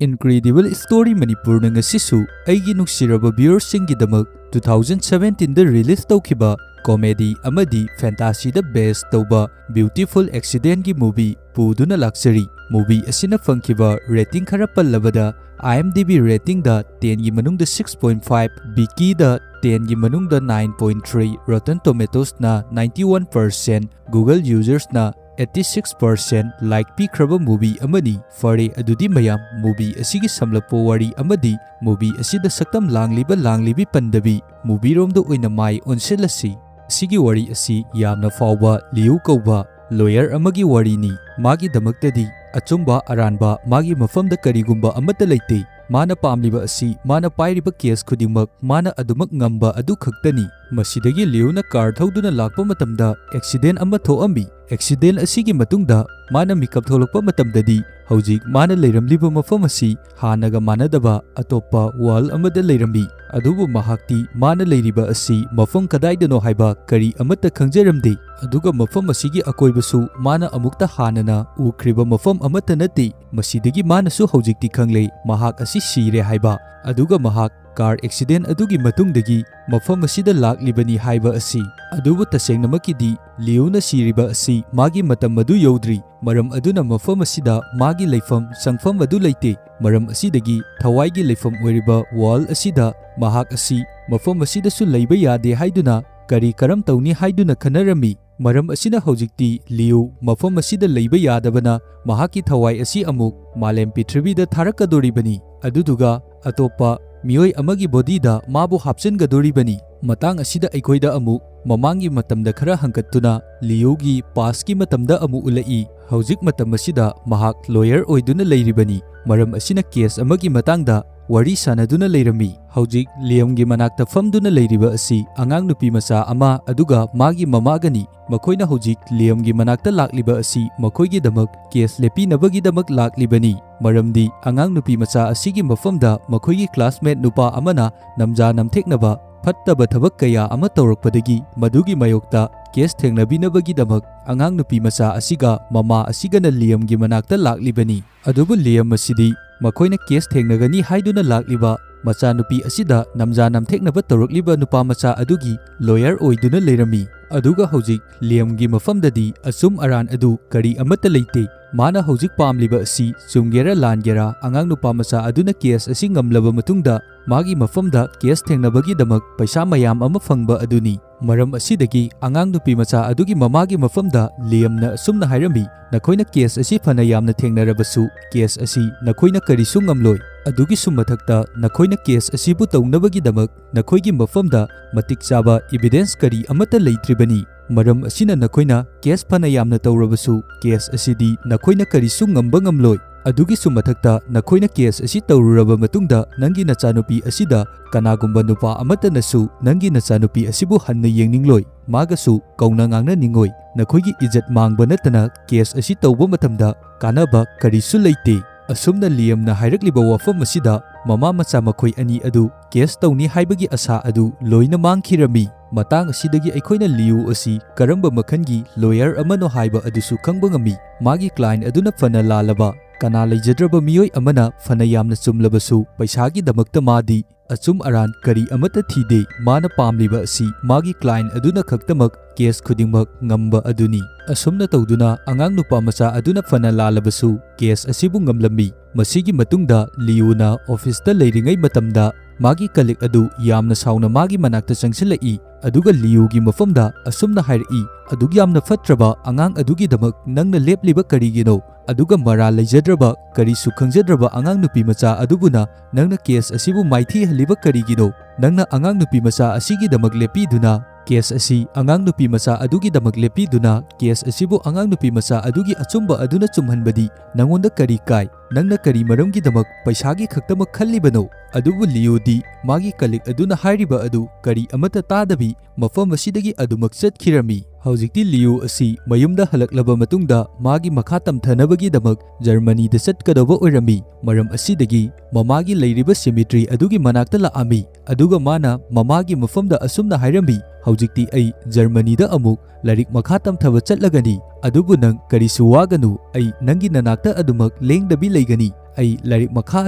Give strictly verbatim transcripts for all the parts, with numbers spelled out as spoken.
Incredible Story ꯃꯅꯤꯄꯨꯔꯅ ꯉꯁꯤꯁꯨ ꯑꯩꯒꯤ ꯅꯨꯡꯁꯤꯔꯕ viewersꯁꯤꯡꯒꯤꯗꯃꯛ two thousand seventeenꯗ release ꯇꯧꯈꯤꯕ comedy ꯑꯃꯗꯤ fantasyꯗ base ꯇꯧꯕ Beautiful Accidentꯀꯤ movie ꯄꯨꯗꯨꯅ ꯂꯥꯛꯆꯔꯤ꯫ Movie ꯑꯁꯤꯅ ꯐꯪꯈꯤꯕ rating ꯈꯔ ꯄꯜꯂꯕꯗ, IMDb ratingꯗ tenꯒꯤ ꯃꯅꯨꯡꯗ six point five, Vikiꯗ tenꯒꯤ ꯃꯅꯨꯡꯗ nine point three, Rotten Tomatoesꯅ ninety one percent, Google usersꯅ eighty six percent like ꯄꯤꯈ꯭ꯔꯕ movie ꯑꯃꯅꯤ꯫ ꯐꯔꯦ, ꯑꯗꯨꯗꯤ ꯃꯌꯥꯝ, movie ꯑꯁꯤꯒꯤ ꯁꯝꯂꯞꯄ ꯋꯥꯔꯤ ꯑꯃꯗꯤ movie ꯑꯁꯤꯗ ꯁꯛꯇꯝ ꯂꯥꯡꯂꯤꯕ ꯂꯥꯡꯂꯤꯕꯤ ꯄꯟꯗꯕꯤ movieꯔꯣꯝꯗ ꯑꯣꯏꯅ ꯃꯥꯏ ꯑꯣꯟꯁꯤꯜꯂꯁꯤ꯫ ꯑꯁꯤꯒꯤ ꯋꯥꯔꯤ ꯑꯁꯤ ꯌꯥꯝꯅ ꯐꯥꯎꯕ ꯂꯤꯌꯨ ꯀꯧꯕ lawyer ꯑꯃꯒꯤ ꯋꯥꯔꯤꯅꯤ꯫ ꯃꯥꯒꯤꯗꯃꯛꯇꯗꯤ ꯑꯆꯨꯝꯕ ꯑꯔꯥꯟꯕ ꯃꯥꯒꯤ ꯃꯐꯝꯗ ꯀꯔꯤꯒꯨꯝꯕ ꯑꯃꯠꯇ ꯂꯩꯇꯦ꯫ ꯃꯥꯅ ꯄꯥꯝꯂꯤꯕ ꯑꯁꯤ ꯃꯥꯅ ꯄꯥꯏꯔꯤꯕ case ꯈꯨꯗꯤꯡꯃꯛ ꯃꯥꯅ ꯑꯗꯨꯃꯛ ꯉꯝꯕ ꯑꯗꯨ ꯈꯛꯇꯅꯤ꯫ ꯃꯁꯤꯗꯒꯤ ꯂꯤꯌꯨꯅ car ꯊꯧꯗꯨꯅ ꯂꯥꯛꯄ ꯃꯇꯝꯗ accident ꯑꯃ ꯊꯣꯛꯑꯝꯃꯤ꯫ Accident ꯑꯁꯤꯒꯤ ꯃꯇꯨꯡꯗ ꯃꯥꯅ ꯃꯤꯀꯞ ꯊꯣꯛꯂꯛꯄ ꯃꯇꯝꯗꯗꯤ ꯍꯧꯖꯤꯛ ꯃꯥꯅ ꯂꯩꯔꯝꯂꯤꯕ ꯃꯐꯝ ꯑꯁꯤ ꯍꯥꯟꯅꯒ ꯃꯥꯟꯅꯗꯕ ꯑꯇꯣꯞꯄ world ꯑꯃꯗ ꯂꯩꯔꯝꯃꯤ꯫ ꯑꯗꯨꯕꯨ ꯃꯍꯥꯛꯇꯤ ꯃꯥꯅ ꯂꯩꯔꯤꯕ ꯑꯁꯤ ꯃꯐꯝ ꯀꯗꯥꯏꯗꯅꯣ ꯍꯥꯏꯕ ꯀꯔꯤ ꯑꯃꯠꯇ ꯈꯪꯖꯔꯝꯗꯦ꯫ ꯑꯗꯨꯒ ꯃꯐꯝ ꯑꯁꯤꯒꯤ ꯑꯀꯣꯏꯕꯁꯨ ꯃꯥꯅ ꯑꯃꯨꯛꯇ ꯍꯥꯟꯅꯅ ꯎꯈ꯭ꯔꯤꯕ ꯃꯐꯝ ꯑꯃꯠꯇ ꯅꯠꯇꯦ꯫ ꯃꯁꯤꯗꯒꯤ ꯃꯥꯅꯁꯨ ꯍꯧꯖꯤꯛꯇꯤ ꯈꯪꯂꯦ ꯃꯍꯥꯛ ꯑꯁꯤ ꯁꯤꯔꯦ ꯍꯥꯏꯕ꯫ ꯑꯗꯨꯒ ꯃꯍꯥꯛ car accident ꯑꯗꯨꯒꯤ ꯃꯇꯨꯡꯗꯒꯤ ꯃꯐꯝ ꯑꯁꯤꯗ ꯂꯥꯛꯂꯤꯕꯅꯤ ꯍꯥꯏꯕ ꯑꯁꯤ꯫ ꯑꯗꯨꯕꯨ ꯇꯁꯦꯡꯅꯃꯛꯀꯤꯗꯤ ꯂꯤꯌꯨꯅ ꯁꯤꯔꯤꯕ ꯑꯁꯤ ꯃꯥꯒꯤ ꯃꯇꯝ ꯑꯗꯨ ꯌꯧꯗ꯭ꯔꯤ꯫ ꯃꯔꯝ ꯑꯗꯨꯅ ꯃꯐꯝ ꯑꯁꯤꯗ ꯃꯥꯒꯤ ꯂꯩꯐꯝ ꯁꯪꯐꯝ ꯑꯗꯨ ꯂꯩꯇꯦ꯫ ꯃꯔꯝ ꯑꯁꯤꯗꯒꯤ ꯊꯋꯥꯏꯒꯤ ꯂꯩꯐꯝ ꯑꯣꯏꯔꯤꯕ world ꯑꯁꯤꯗ ꯃꯍꯥꯛ ꯑꯁꯤ ꯃꯐꯝ ꯑꯁꯤꯗꯁꯨ ꯂꯩꯕ ꯌꯥꯗꯦ ꯍꯥꯏꯗꯨꯅ ꯀꯔꯤ ꯀꯔꯝ ꯇꯧꯅꯤ ꯍꯥꯏꯗꯨꯅ ꯈꯟꯅꯔꯝꯃꯤ꯫ ꯃꯔꯝ ꯑꯁꯤꯅ ꯍꯧꯖꯤꯛꯇꯤ ꯂꯤꯌꯨ ꯃꯐꯝ ꯑꯁꯤꯗ ꯂꯩꯕ ꯌꯥꯗꯕꯅ ꯃꯍꯥꯛꯀꯤ ꯊꯋꯥꯏ ꯑꯁꯤ ꯑꯃꯨꯛ ꯃꯥꯂꯦꯝ ꯄ꯭ꯔꯤꯊꯤꯕꯤꯗ ꯊꯥꯔꯛꯀꯗꯣꯔꯤꯕꯅꯤ꯫ ꯑꯗꯨꯗꯨꯒ ꯑꯇꯣꯞꯄ ꯃꯤꯑꯣꯏ ꯑꯃꯒꯤ bodyꯗ ꯃꯥꯕꯨ ꯍꯥꯞꯆꯤꯟꯒꯗꯣꯔꯤꯕꯅꯤ꯫ ꯃꯇꯥꯡ ꯑꯁꯤꯗ ꯑꯩꯈꯣꯏꯗ ꯑꯃꯨꯛ ꯃꯃꯥꯡꯒꯤ ꯃꯇꯝꯗ ꯈꯔ ꯍꯪꯒꯠꯇꯨꯅ ꯂꯤꯌꯨꯒꯤ pastꯀꯤ ꯃꯇꯝꯗ ꯑꯃꯨꯛ ꯎꯠꯂꯛꯏ꯫ ꯍꯧꯖꯤꯛ ꯃꯇꯝ ꯑꯁꯤꯗ ꯃꯍꯥꯛ lawyer ꯑꯣꯏꯗꯨꯅ ꯂꯩꯔꯤꯕꯅꯤ꯫ ꯃꯔꯝ ꯑꯁꯤꯅ case ꯑꯃꯒꯤ ꯃꯇꯥꯡꯗ ꯋꯥꯔꯤ ꯁꯥꯟꯅꯗꯨꯅ ꯂꯩꯔꯝꯃꯤ꯫ ꯍꯧꯖꯤꯛ ꯂꯤꯌꯝꯒꯤ ꯃꯅꯥꯛꯇ ꯐꯝꯗꯨꯅ ꯂꯩꯔꯤꯕ ꯑꯁꯤ ꯑꯉꯥꯡ ꯅꯨꯄꯤ ꯃꯆꯥ ꯑꯃ ꯑꯗꯨꯒ ꯃꯥꯒꯤ ꯃꯃꯥꯒꯅꯤ꯫ ꯃꯈꯣꯏꯅ ꯍꯧꯖꯤꯛ ꯂꯤꯌꯝꯒꯤ ꯃꯅꯥꯛꯇ ꯂꯥꯛꯂꯤꯕ ꯑꯁꯤ ꯃꯈꯣꯏꯒꯤꯗꯃꯛ case ꯂꯦꯞꯄꯤꯅꯕꯒꯤꯗꯃꯛ ꯂꯥꯛꯂꯤꯕꯅꯤ꯫ ꯃꯔꯝꯗꯤ ꯑꯉꯥꯡ ꯅꯨꯄꯤ ꯃꯆꯥ ꯑꯁꯤꯒꯤ ꯃꯐꯝꯗ ꯃꯈꯣꯏꯒꯤ classmate ꯅꯨꯄꯥ ꯑꯃꯅ ꯅꯝꯖꯥ ꯅꯝꯊꯦꯛꯅꯕ ꯐꯠꯇꯕ ꯊꯕꯛ ꯀꯌꯥ ꯑꯃ ꯇꯧꯔꯛꯄꯗꯒꯤ ꯃꯗꯨꯒꯤ ꯃꯥꯌꯣꯛꯇ case ꯊꯦꯡꯅꯕꯤꯅꯕꯒꯤꯗꯃꯛ ꯑꯉꯥꯡ ꯅꯨꯄꯤ ꯃꯆꯥ ꯑꯁꯤꯒ ꯃꯃꯥ ꯑꯁꯤꯒꯅ ꯂꯤꯌꯝꯒꯤ ꯃꯅꯥꯛꯇ ꯂꯥꯛꯂꯤꯕꯅꯤ꯫ ꯑꯗꯨꯕꯨ ꯂꯤꯌꯝ ꯑꯁꯤꯗꯤ ꯃꯈꯣꯏꯅ ꯀꯦꯁ ꯊꯦꯡꯅꯒꯅꯤ ꯍꯥꯏꯗꯨꯅ ꯂꯥꯛꯂꯤꯕ ꯃꯆꯥꯅꯨꯄꯤ ꯑꯁꯤꯗ ꯅꯝꯖꯥ ꯅꯝꯊꯦꯛꯅꯕ ꯇꯧꯔꯛꯂꯤꯕ ꯅꯨꯄꯥ ꯃꯆꯥ ꯑꯗꯨꯒꯤ ꯂꯣꯌꯔ ꯑꯣꯏꯗꯨꯅ ꯂꯩꯔꯝꯃꯤ꯫ ꯑꯗꯨꯒ ꯍꯧꯖꯤꯛ ꯂꯤꯌꯝꯒꯤ ꯃꯐꯝꯗꯗꯤ ꯑꯆꯨꯝ ꯑꯔꯥꯟ ꯑꯗꯨ ꯀꯔꯤ ꯑꯃꯠꯇ ꯂꯩꯇꯦ꯫ ꯃꯥꯅ ꯍꯧꯖꯤꯛ ꯄꯥꯝꯂꯤꯕ ꯑꯁꯤ ꯆꯨꯝꯒꯦꯔꯥ ꯂꯥꯟꯒꯦꯔꯥ, ꯑꯉꯥꯡ ꯅꯨꯄꯥ ꯃꯆꯥ ꯑꯗꯨꯅ ꯀꯦꯁ ꯑꯁꯤ ꯉꯝꯂꯕ ꯃꯇꯨꯡꯗ ꯃꯥꯒꯤ ꯃꯐꯝꯗ ꯀꯦꯁ ꯊꯦꯡꯅꯕꯒꯤꯗꯃꯛ ꯄꯩꯁꯥ ꯃꯌꯥꯝ ꯑꯃ ꯐꯪꯕ ꯑꯗꯨꯅꯤ꯫ ꯃꯔꯝ ꯑꯁꯤꯗꯒꯤ ꯑꯉꯥꯡ ꯅꯨꯄꯤ ꯃꯆꯥ ꯑꯗꯨꯒꯤ ꯃꯃꯥꯒꯤ ꯃꯐꯝꯗ ꯂꯤꯌꯝꯅ ꯑꯁꯨꯝꯅ ꯍꯥꯏꯔꯝꯃꯤ, "ꯅꯈꯣꯏꯅ ꯀꯦꯁ ꯑꯁꯤ ꯐꯅ ꯌꯥꯝꯅ ꯊꯦꯡꯅꯔꯕꯁꯨ, ꯀꯦꯁ ꯑꯁꯤ ꯅꯈꯣꯏꯅ ꯀꯔꯤꯁꯨ ꯉꯝꯂꯣꯏ꯫ ꯑꯗꯨꯒꯤꯁꯨ ꯃꯊꯛꯇ, ꯅꯈꯣꯏꯅ ꯀꯦꯁ ꯑꯁꯤꯕꯨ ꯇꯧꯅꯕꯒꯤꯗꯃꯛ ꯅꯈꯣꯏꯒꯤ ꯃꯐꯝꯗ ꯃꯇꯤꯛ ꯆꯥꯕ ꯏꯕꯤꯗꯦꯟꯁ ꯀꯔꯤ ꯑꯃꯠꯇ ꯂꯩꯇ꯭ꯔꯤꯕꯅꯤ꯫ ꯃꯔꯝ ꯑꯁꯤꯅ ꯅꯈꯣꯏꯅ ꯀꯦꯁ ꯐꯅ ꯌꯥꯝꯅ ꯇꯧꯔꯕꯁꯨ, ꯀꯦꯁ ꯑꯁꯤꯗꯤ ꯅꯈꯣꯏꯅ ꯀꯔꯤꯁꯨ ꯉꯝꯕ ꯉꯝꯂꯣꯏ꯫ ꯑꯗꯨꯒꯤꯁꯨ ꯃꯊꯛꯇ, ꯅꯈꯣꯏꯅ ꯀꯦꯁ ꯑꯁꯤ ꯇꯧꯔꯨꯔꯕ ꯃꯇꯨꯡꯗ ꯅꯪꯒꯤ ꯅꯆꯥꯅꯨꯄꯤ ꯑꯁꯤꯗ ꯀꯅꯥꯒꯨꯝꯕ ꯅꯨꯄꯥ ꯑꯃꯠꯇꯅꯁꯨ ꯅꯪꯒꯤ ꯅꯆꯥꯅꯨꯄꯤ ꯑꯁꯤꯕꯨ ꯍꯟꯅ ꯌꯦꯡꯅꯤꯡꯂꯣꯏ, ꯃꯥꯒꯁꯨ ꯀꯧꯅ ꯉꯥꯡꯅꯅꯤꯡꯉꯣꯏ꯫ ꯅꯈꯣꯏꯒꯤ ꯏꯖꯠ ꯃꯥꯡꯕ ꯅꯠꯇꯅ ꯀꯦꯁ ꯑꯁꯤ ꯇꯧꯕ ꯃꯇꯝꯗ ꯀꯥꯟꯅꯕ ꯀꯔꯤꯁꯨ ꯂꯩꯇꯦ"꯫ ꯑꯁꯨꯝꯅ ꯂꯤꯌꯝꯅ ꯍꯥꯏꯔꯛꯂꯤꯕ ꯋꯥꯐꯝ ꯑꯁꯤꯗ ꯃꯃꯥ ꯃꯆꯥ ꯃꯈꯣꯏ ꯑꯅꯤ ꯑꯗꯨ ꯀꯦꯁ ꯇꯧꯅꯤ ꯍꯥꯏꯕꯒꯤ ꯑꯁꯥ ꯑꯗꯨ ꯂꯣꯏꯅ ꯃꯥꯡꯈꯤꯔꯝꯃꯤ꯫ ꯃꯇꯥꯡ ꯑꯁꯤꯗꯒꯤ ꯑꯩꯈꯣꯏꯅ ꯂꯤꯌꯨ ꯑꯁꯤ ꯀꯔꯝꯕ ꯃꯈꯜꯒꯤ ꯂꯣꯌꯔ ꯑꯃꯅꯣ ꯍꯥꯏꯕ ꯑꯗꯨꯁꯨ ꯈꯪꯕ ꯉꯝꯃꯤ꯫ ꯃꯥꯒꯤ ꯀ꯭ꯂꯥꯏꯟ ꯑꯗꯨꯅ ꯐꯅ ꯂꯥꯜꯂꯕ, ꯀꯅꯥ ꯂꯩꯖꯗ꯭ꯔꯕ ꯃꯤꯑꯣꯏ ꯑꯃꯅ ꯐꯅ ꯌꯥꯝꯅ ꯆꯨꯝꯂꯕꯁꯨ, ꯄꯩꯁꯥꯒꯤꯗꯃꯛꯇ ꯃꯥꯗꯤ ꯑꯆꯨꯝ ꯑꯔꯥꯟ ꯀꯔꯤ ꯑꯃꯠꯇ ꯊꯤꯗꯦ꯫ ꯃꯥꯅ ꯄꯥꯝꯂꯤꯕ ꯑꯁꯤ ꯃꯥꯒꯤ ꯀ꯭ꯂꯥꯏꯟ ꯑꯗꯨꯅ ꯈꯛꯇꯃꯛ ꯀꯦꯁ ꯈꯨꯗꯤꯡꯃꯛ ꯉꯝꯕ ꯑꯗꯨꯅꯤ꯫ ꯑꯁꯨꯝꯅ ꯇꯧꯗꯨꯅ ꯑꯉꯥꯡ ꯅꯨꯄꯥ ꯃꯆꯥ ꯑꯗꯨꯅ ꯐꯅ ꯂꯥꯜꯂꯕꯁꯨ ꯀꯦꯁ ꯑꯁꯤꯕꯨ ꯉꯝꯂꯝꯃꯤ꯫ ꯃꯁꯤꯒꯤ ꯃꯇꯨꯡꯗ ꯂꯤꯌꯨꯅ ꯑꯣꯐꯤꯁꯇ ꯂꯩꯔꯤꯉꯩ ꯃꯇꯝꯗ ꯃꯥꯒꯤ ꯀꯂꯤꯛ ꯑꯗꯨ ꯌꯥꯝꯅ ꯁꯥꯎꯅ ꯃꯥꯒꯤ ꯃꯅꯥꯛꯇ ꯆꯪꯁꯤꯜꯂꯛꯏ, ꯑꯗꯨꯒ ꯂꯤꯌꯨꯒꯤ ꯃꯐꯝꯗ ꯑꯁꯨꯝꯅ ꯍꯥꯏꯔꯛꯏ, "ꯑꯗꯨꯛ ꯌꯥꯝꯅ ꯐꯠꯇ꯭ꯔꯕ ꯑꯉꯥꯡ ꯑꯗꯨꯒꯤꯗꯃꯛ ꯅꯪꯅ ꯂꯦꯞꯂꯤꯕ ꯀꯔꯤꯒꯤꯅꯣ? ꯑꯗꯨꯒ ꯃꯔꯥꯜ ꯂꯩꯖꯗ꯭ꯔꯕ, ꯀꯔꯤꯁꯨ ꯈꯪꯖꯗ꯭ꯔꯕ ꯑꯉꯥꯡ ꯅꯨꯄꯤ ꯃꯆꯥ ꯑꯗꯨꯕꯨꯅ ꯅꯪꯅ ꯀꯦꯁ ꯑꯁꯤꯕꯨ ꯃꯥꯏꯊꯤꯍꯜꯂꯤꯕ ꯀꯔꯤꯒꯤꯅꯣ? ꯅꯪꯅ ꯑꯉꯥꯡ ꯅꯨꯄꯤ ꯃꯆꯥ ꯑꯁꯤꯒꯤꯗꯃꯛ ꯂꯦꯞꯄꯤꯗꯨꯅ, ꯀꯦꯁ ꯑꯁꯤ ꯑꯉꯥꯡ ꯅꯨꯄꯤ ꯃꯆꯥ ꯑꯗꯨꯒꯤꯗꯃꯛ ꯂꯦꯞꯄꯤꯗꯨꯅ, ꯀꯦꯁ ꯑꯁꯤꯕꯨ ꯑꯉꯥꯡ ꯅꯨꯄꯤ ꯃꯆꯥ ꯑꯗꯨꯒꯤ ꯑꯆꯨꯝꯕ ꯑꯗꯨꯅ ꯆꯨꯝꯍꯟꯕꯗꯤ ꯅꯪꯉꯣꯟꯗ ꯀꯔꯤ ꯀꯥꯏ? ꯅꯪꯅ ꯀꯔꯤ ꯃꯔꯝꯒꯤꯗꯃꯛ ꯄꯩꯁꯥꯒꯤ ꯈꯛꯇꯃꯛ ꯈꯜꯂꯤꯕꯅꯣ?" ꯑꯗꯨꯕꯨ ꯂꯤꯌꯨꯗꯤ ꯃꯥꯒꯤ ꯀꯂꯤꯛ ꯑꯗꯨꯅ ꯍꯥꯏꯔꯤꯕ ꯑꯗꯨ ꯀꯔꯤ ꯑꯃꯠꯇ ꯇꯥꯗꯕꯤ ꯃꯐꯝ ꯑꯁꯤꯗꯒꯤ ꯑꯗꯨꯃꯛ ꯆꯠꯈꯤꯔꯝꯃꯤ꯫ ꯍꯧꯖꯤꯛꯇꯤ ꯂꯤꯌꯨ ꯑꯁꯤ ꯃꯌꯨꯝꯗ ꯍꯜꯂꯛꯂꯕ ꯃꯇꯨꯡꯗ ꯃꯥꯒꯤ ꯃꯈꯥ ꯇꯝꯊꯅꯕꯒꯤꯗꯃꯛ ꯖꯔꯃꯅꯤꯗ ꯆꯠꯀꯗꯧꯕ ꯑꯣꯏꯔꯝꯃꯤ꯫ ꯃꯔꯝ ꯑꯁꯤꯗꯒꯤ ꯃꯃꯥꯒꯤ ꯂꯩꯔꯤꯕ ꯁꯤꯃꯤꯇ꯭ꯔꯤ ꯑꯗꯨꯒꯤ ꯃꯅꯥꯛꯇ ꯂꯥꯛꯑꯝꯃꯤ, ꯑꯗꯨꯒ ꯃꯥꯅ ꯃꯃꯥꯒꯤ ꯃꯐꯝꯗ ꯑꯁꯨꯝꯅ ꯍꯥꯏꯔꯝꯃꯤ, "ꯍꯧꯖꯤꯛꯇꯤ ꯑꯩ ꯖꯔꯃꯅꯤꯗ ꯑꯃꯨꯛ ꯂꯥꯏꯔꯤꯛ ꯃꯈꯥ ꯇꯝꯊꯕ ꯆꯠꯂꯒꯅꯤ, ꯑꯗꯨꯕꯨ ꯅꯪ ꯀꯔꯤꯁꯨ ꯋꯥꯒꯅꯨ, ꯑꯩ ꯅꯪꯒꯤ ꯅꯅꯥꯛꯇ ꯑꯗꯨꯃꯛ ꯂꯦꯡꯗꯕꯤ ꯂꯩꯒꯅꯤ"꯫ "ꯑꯩ ꯂꯥꯏꯔꯤꯛ ꯃꯈꯥ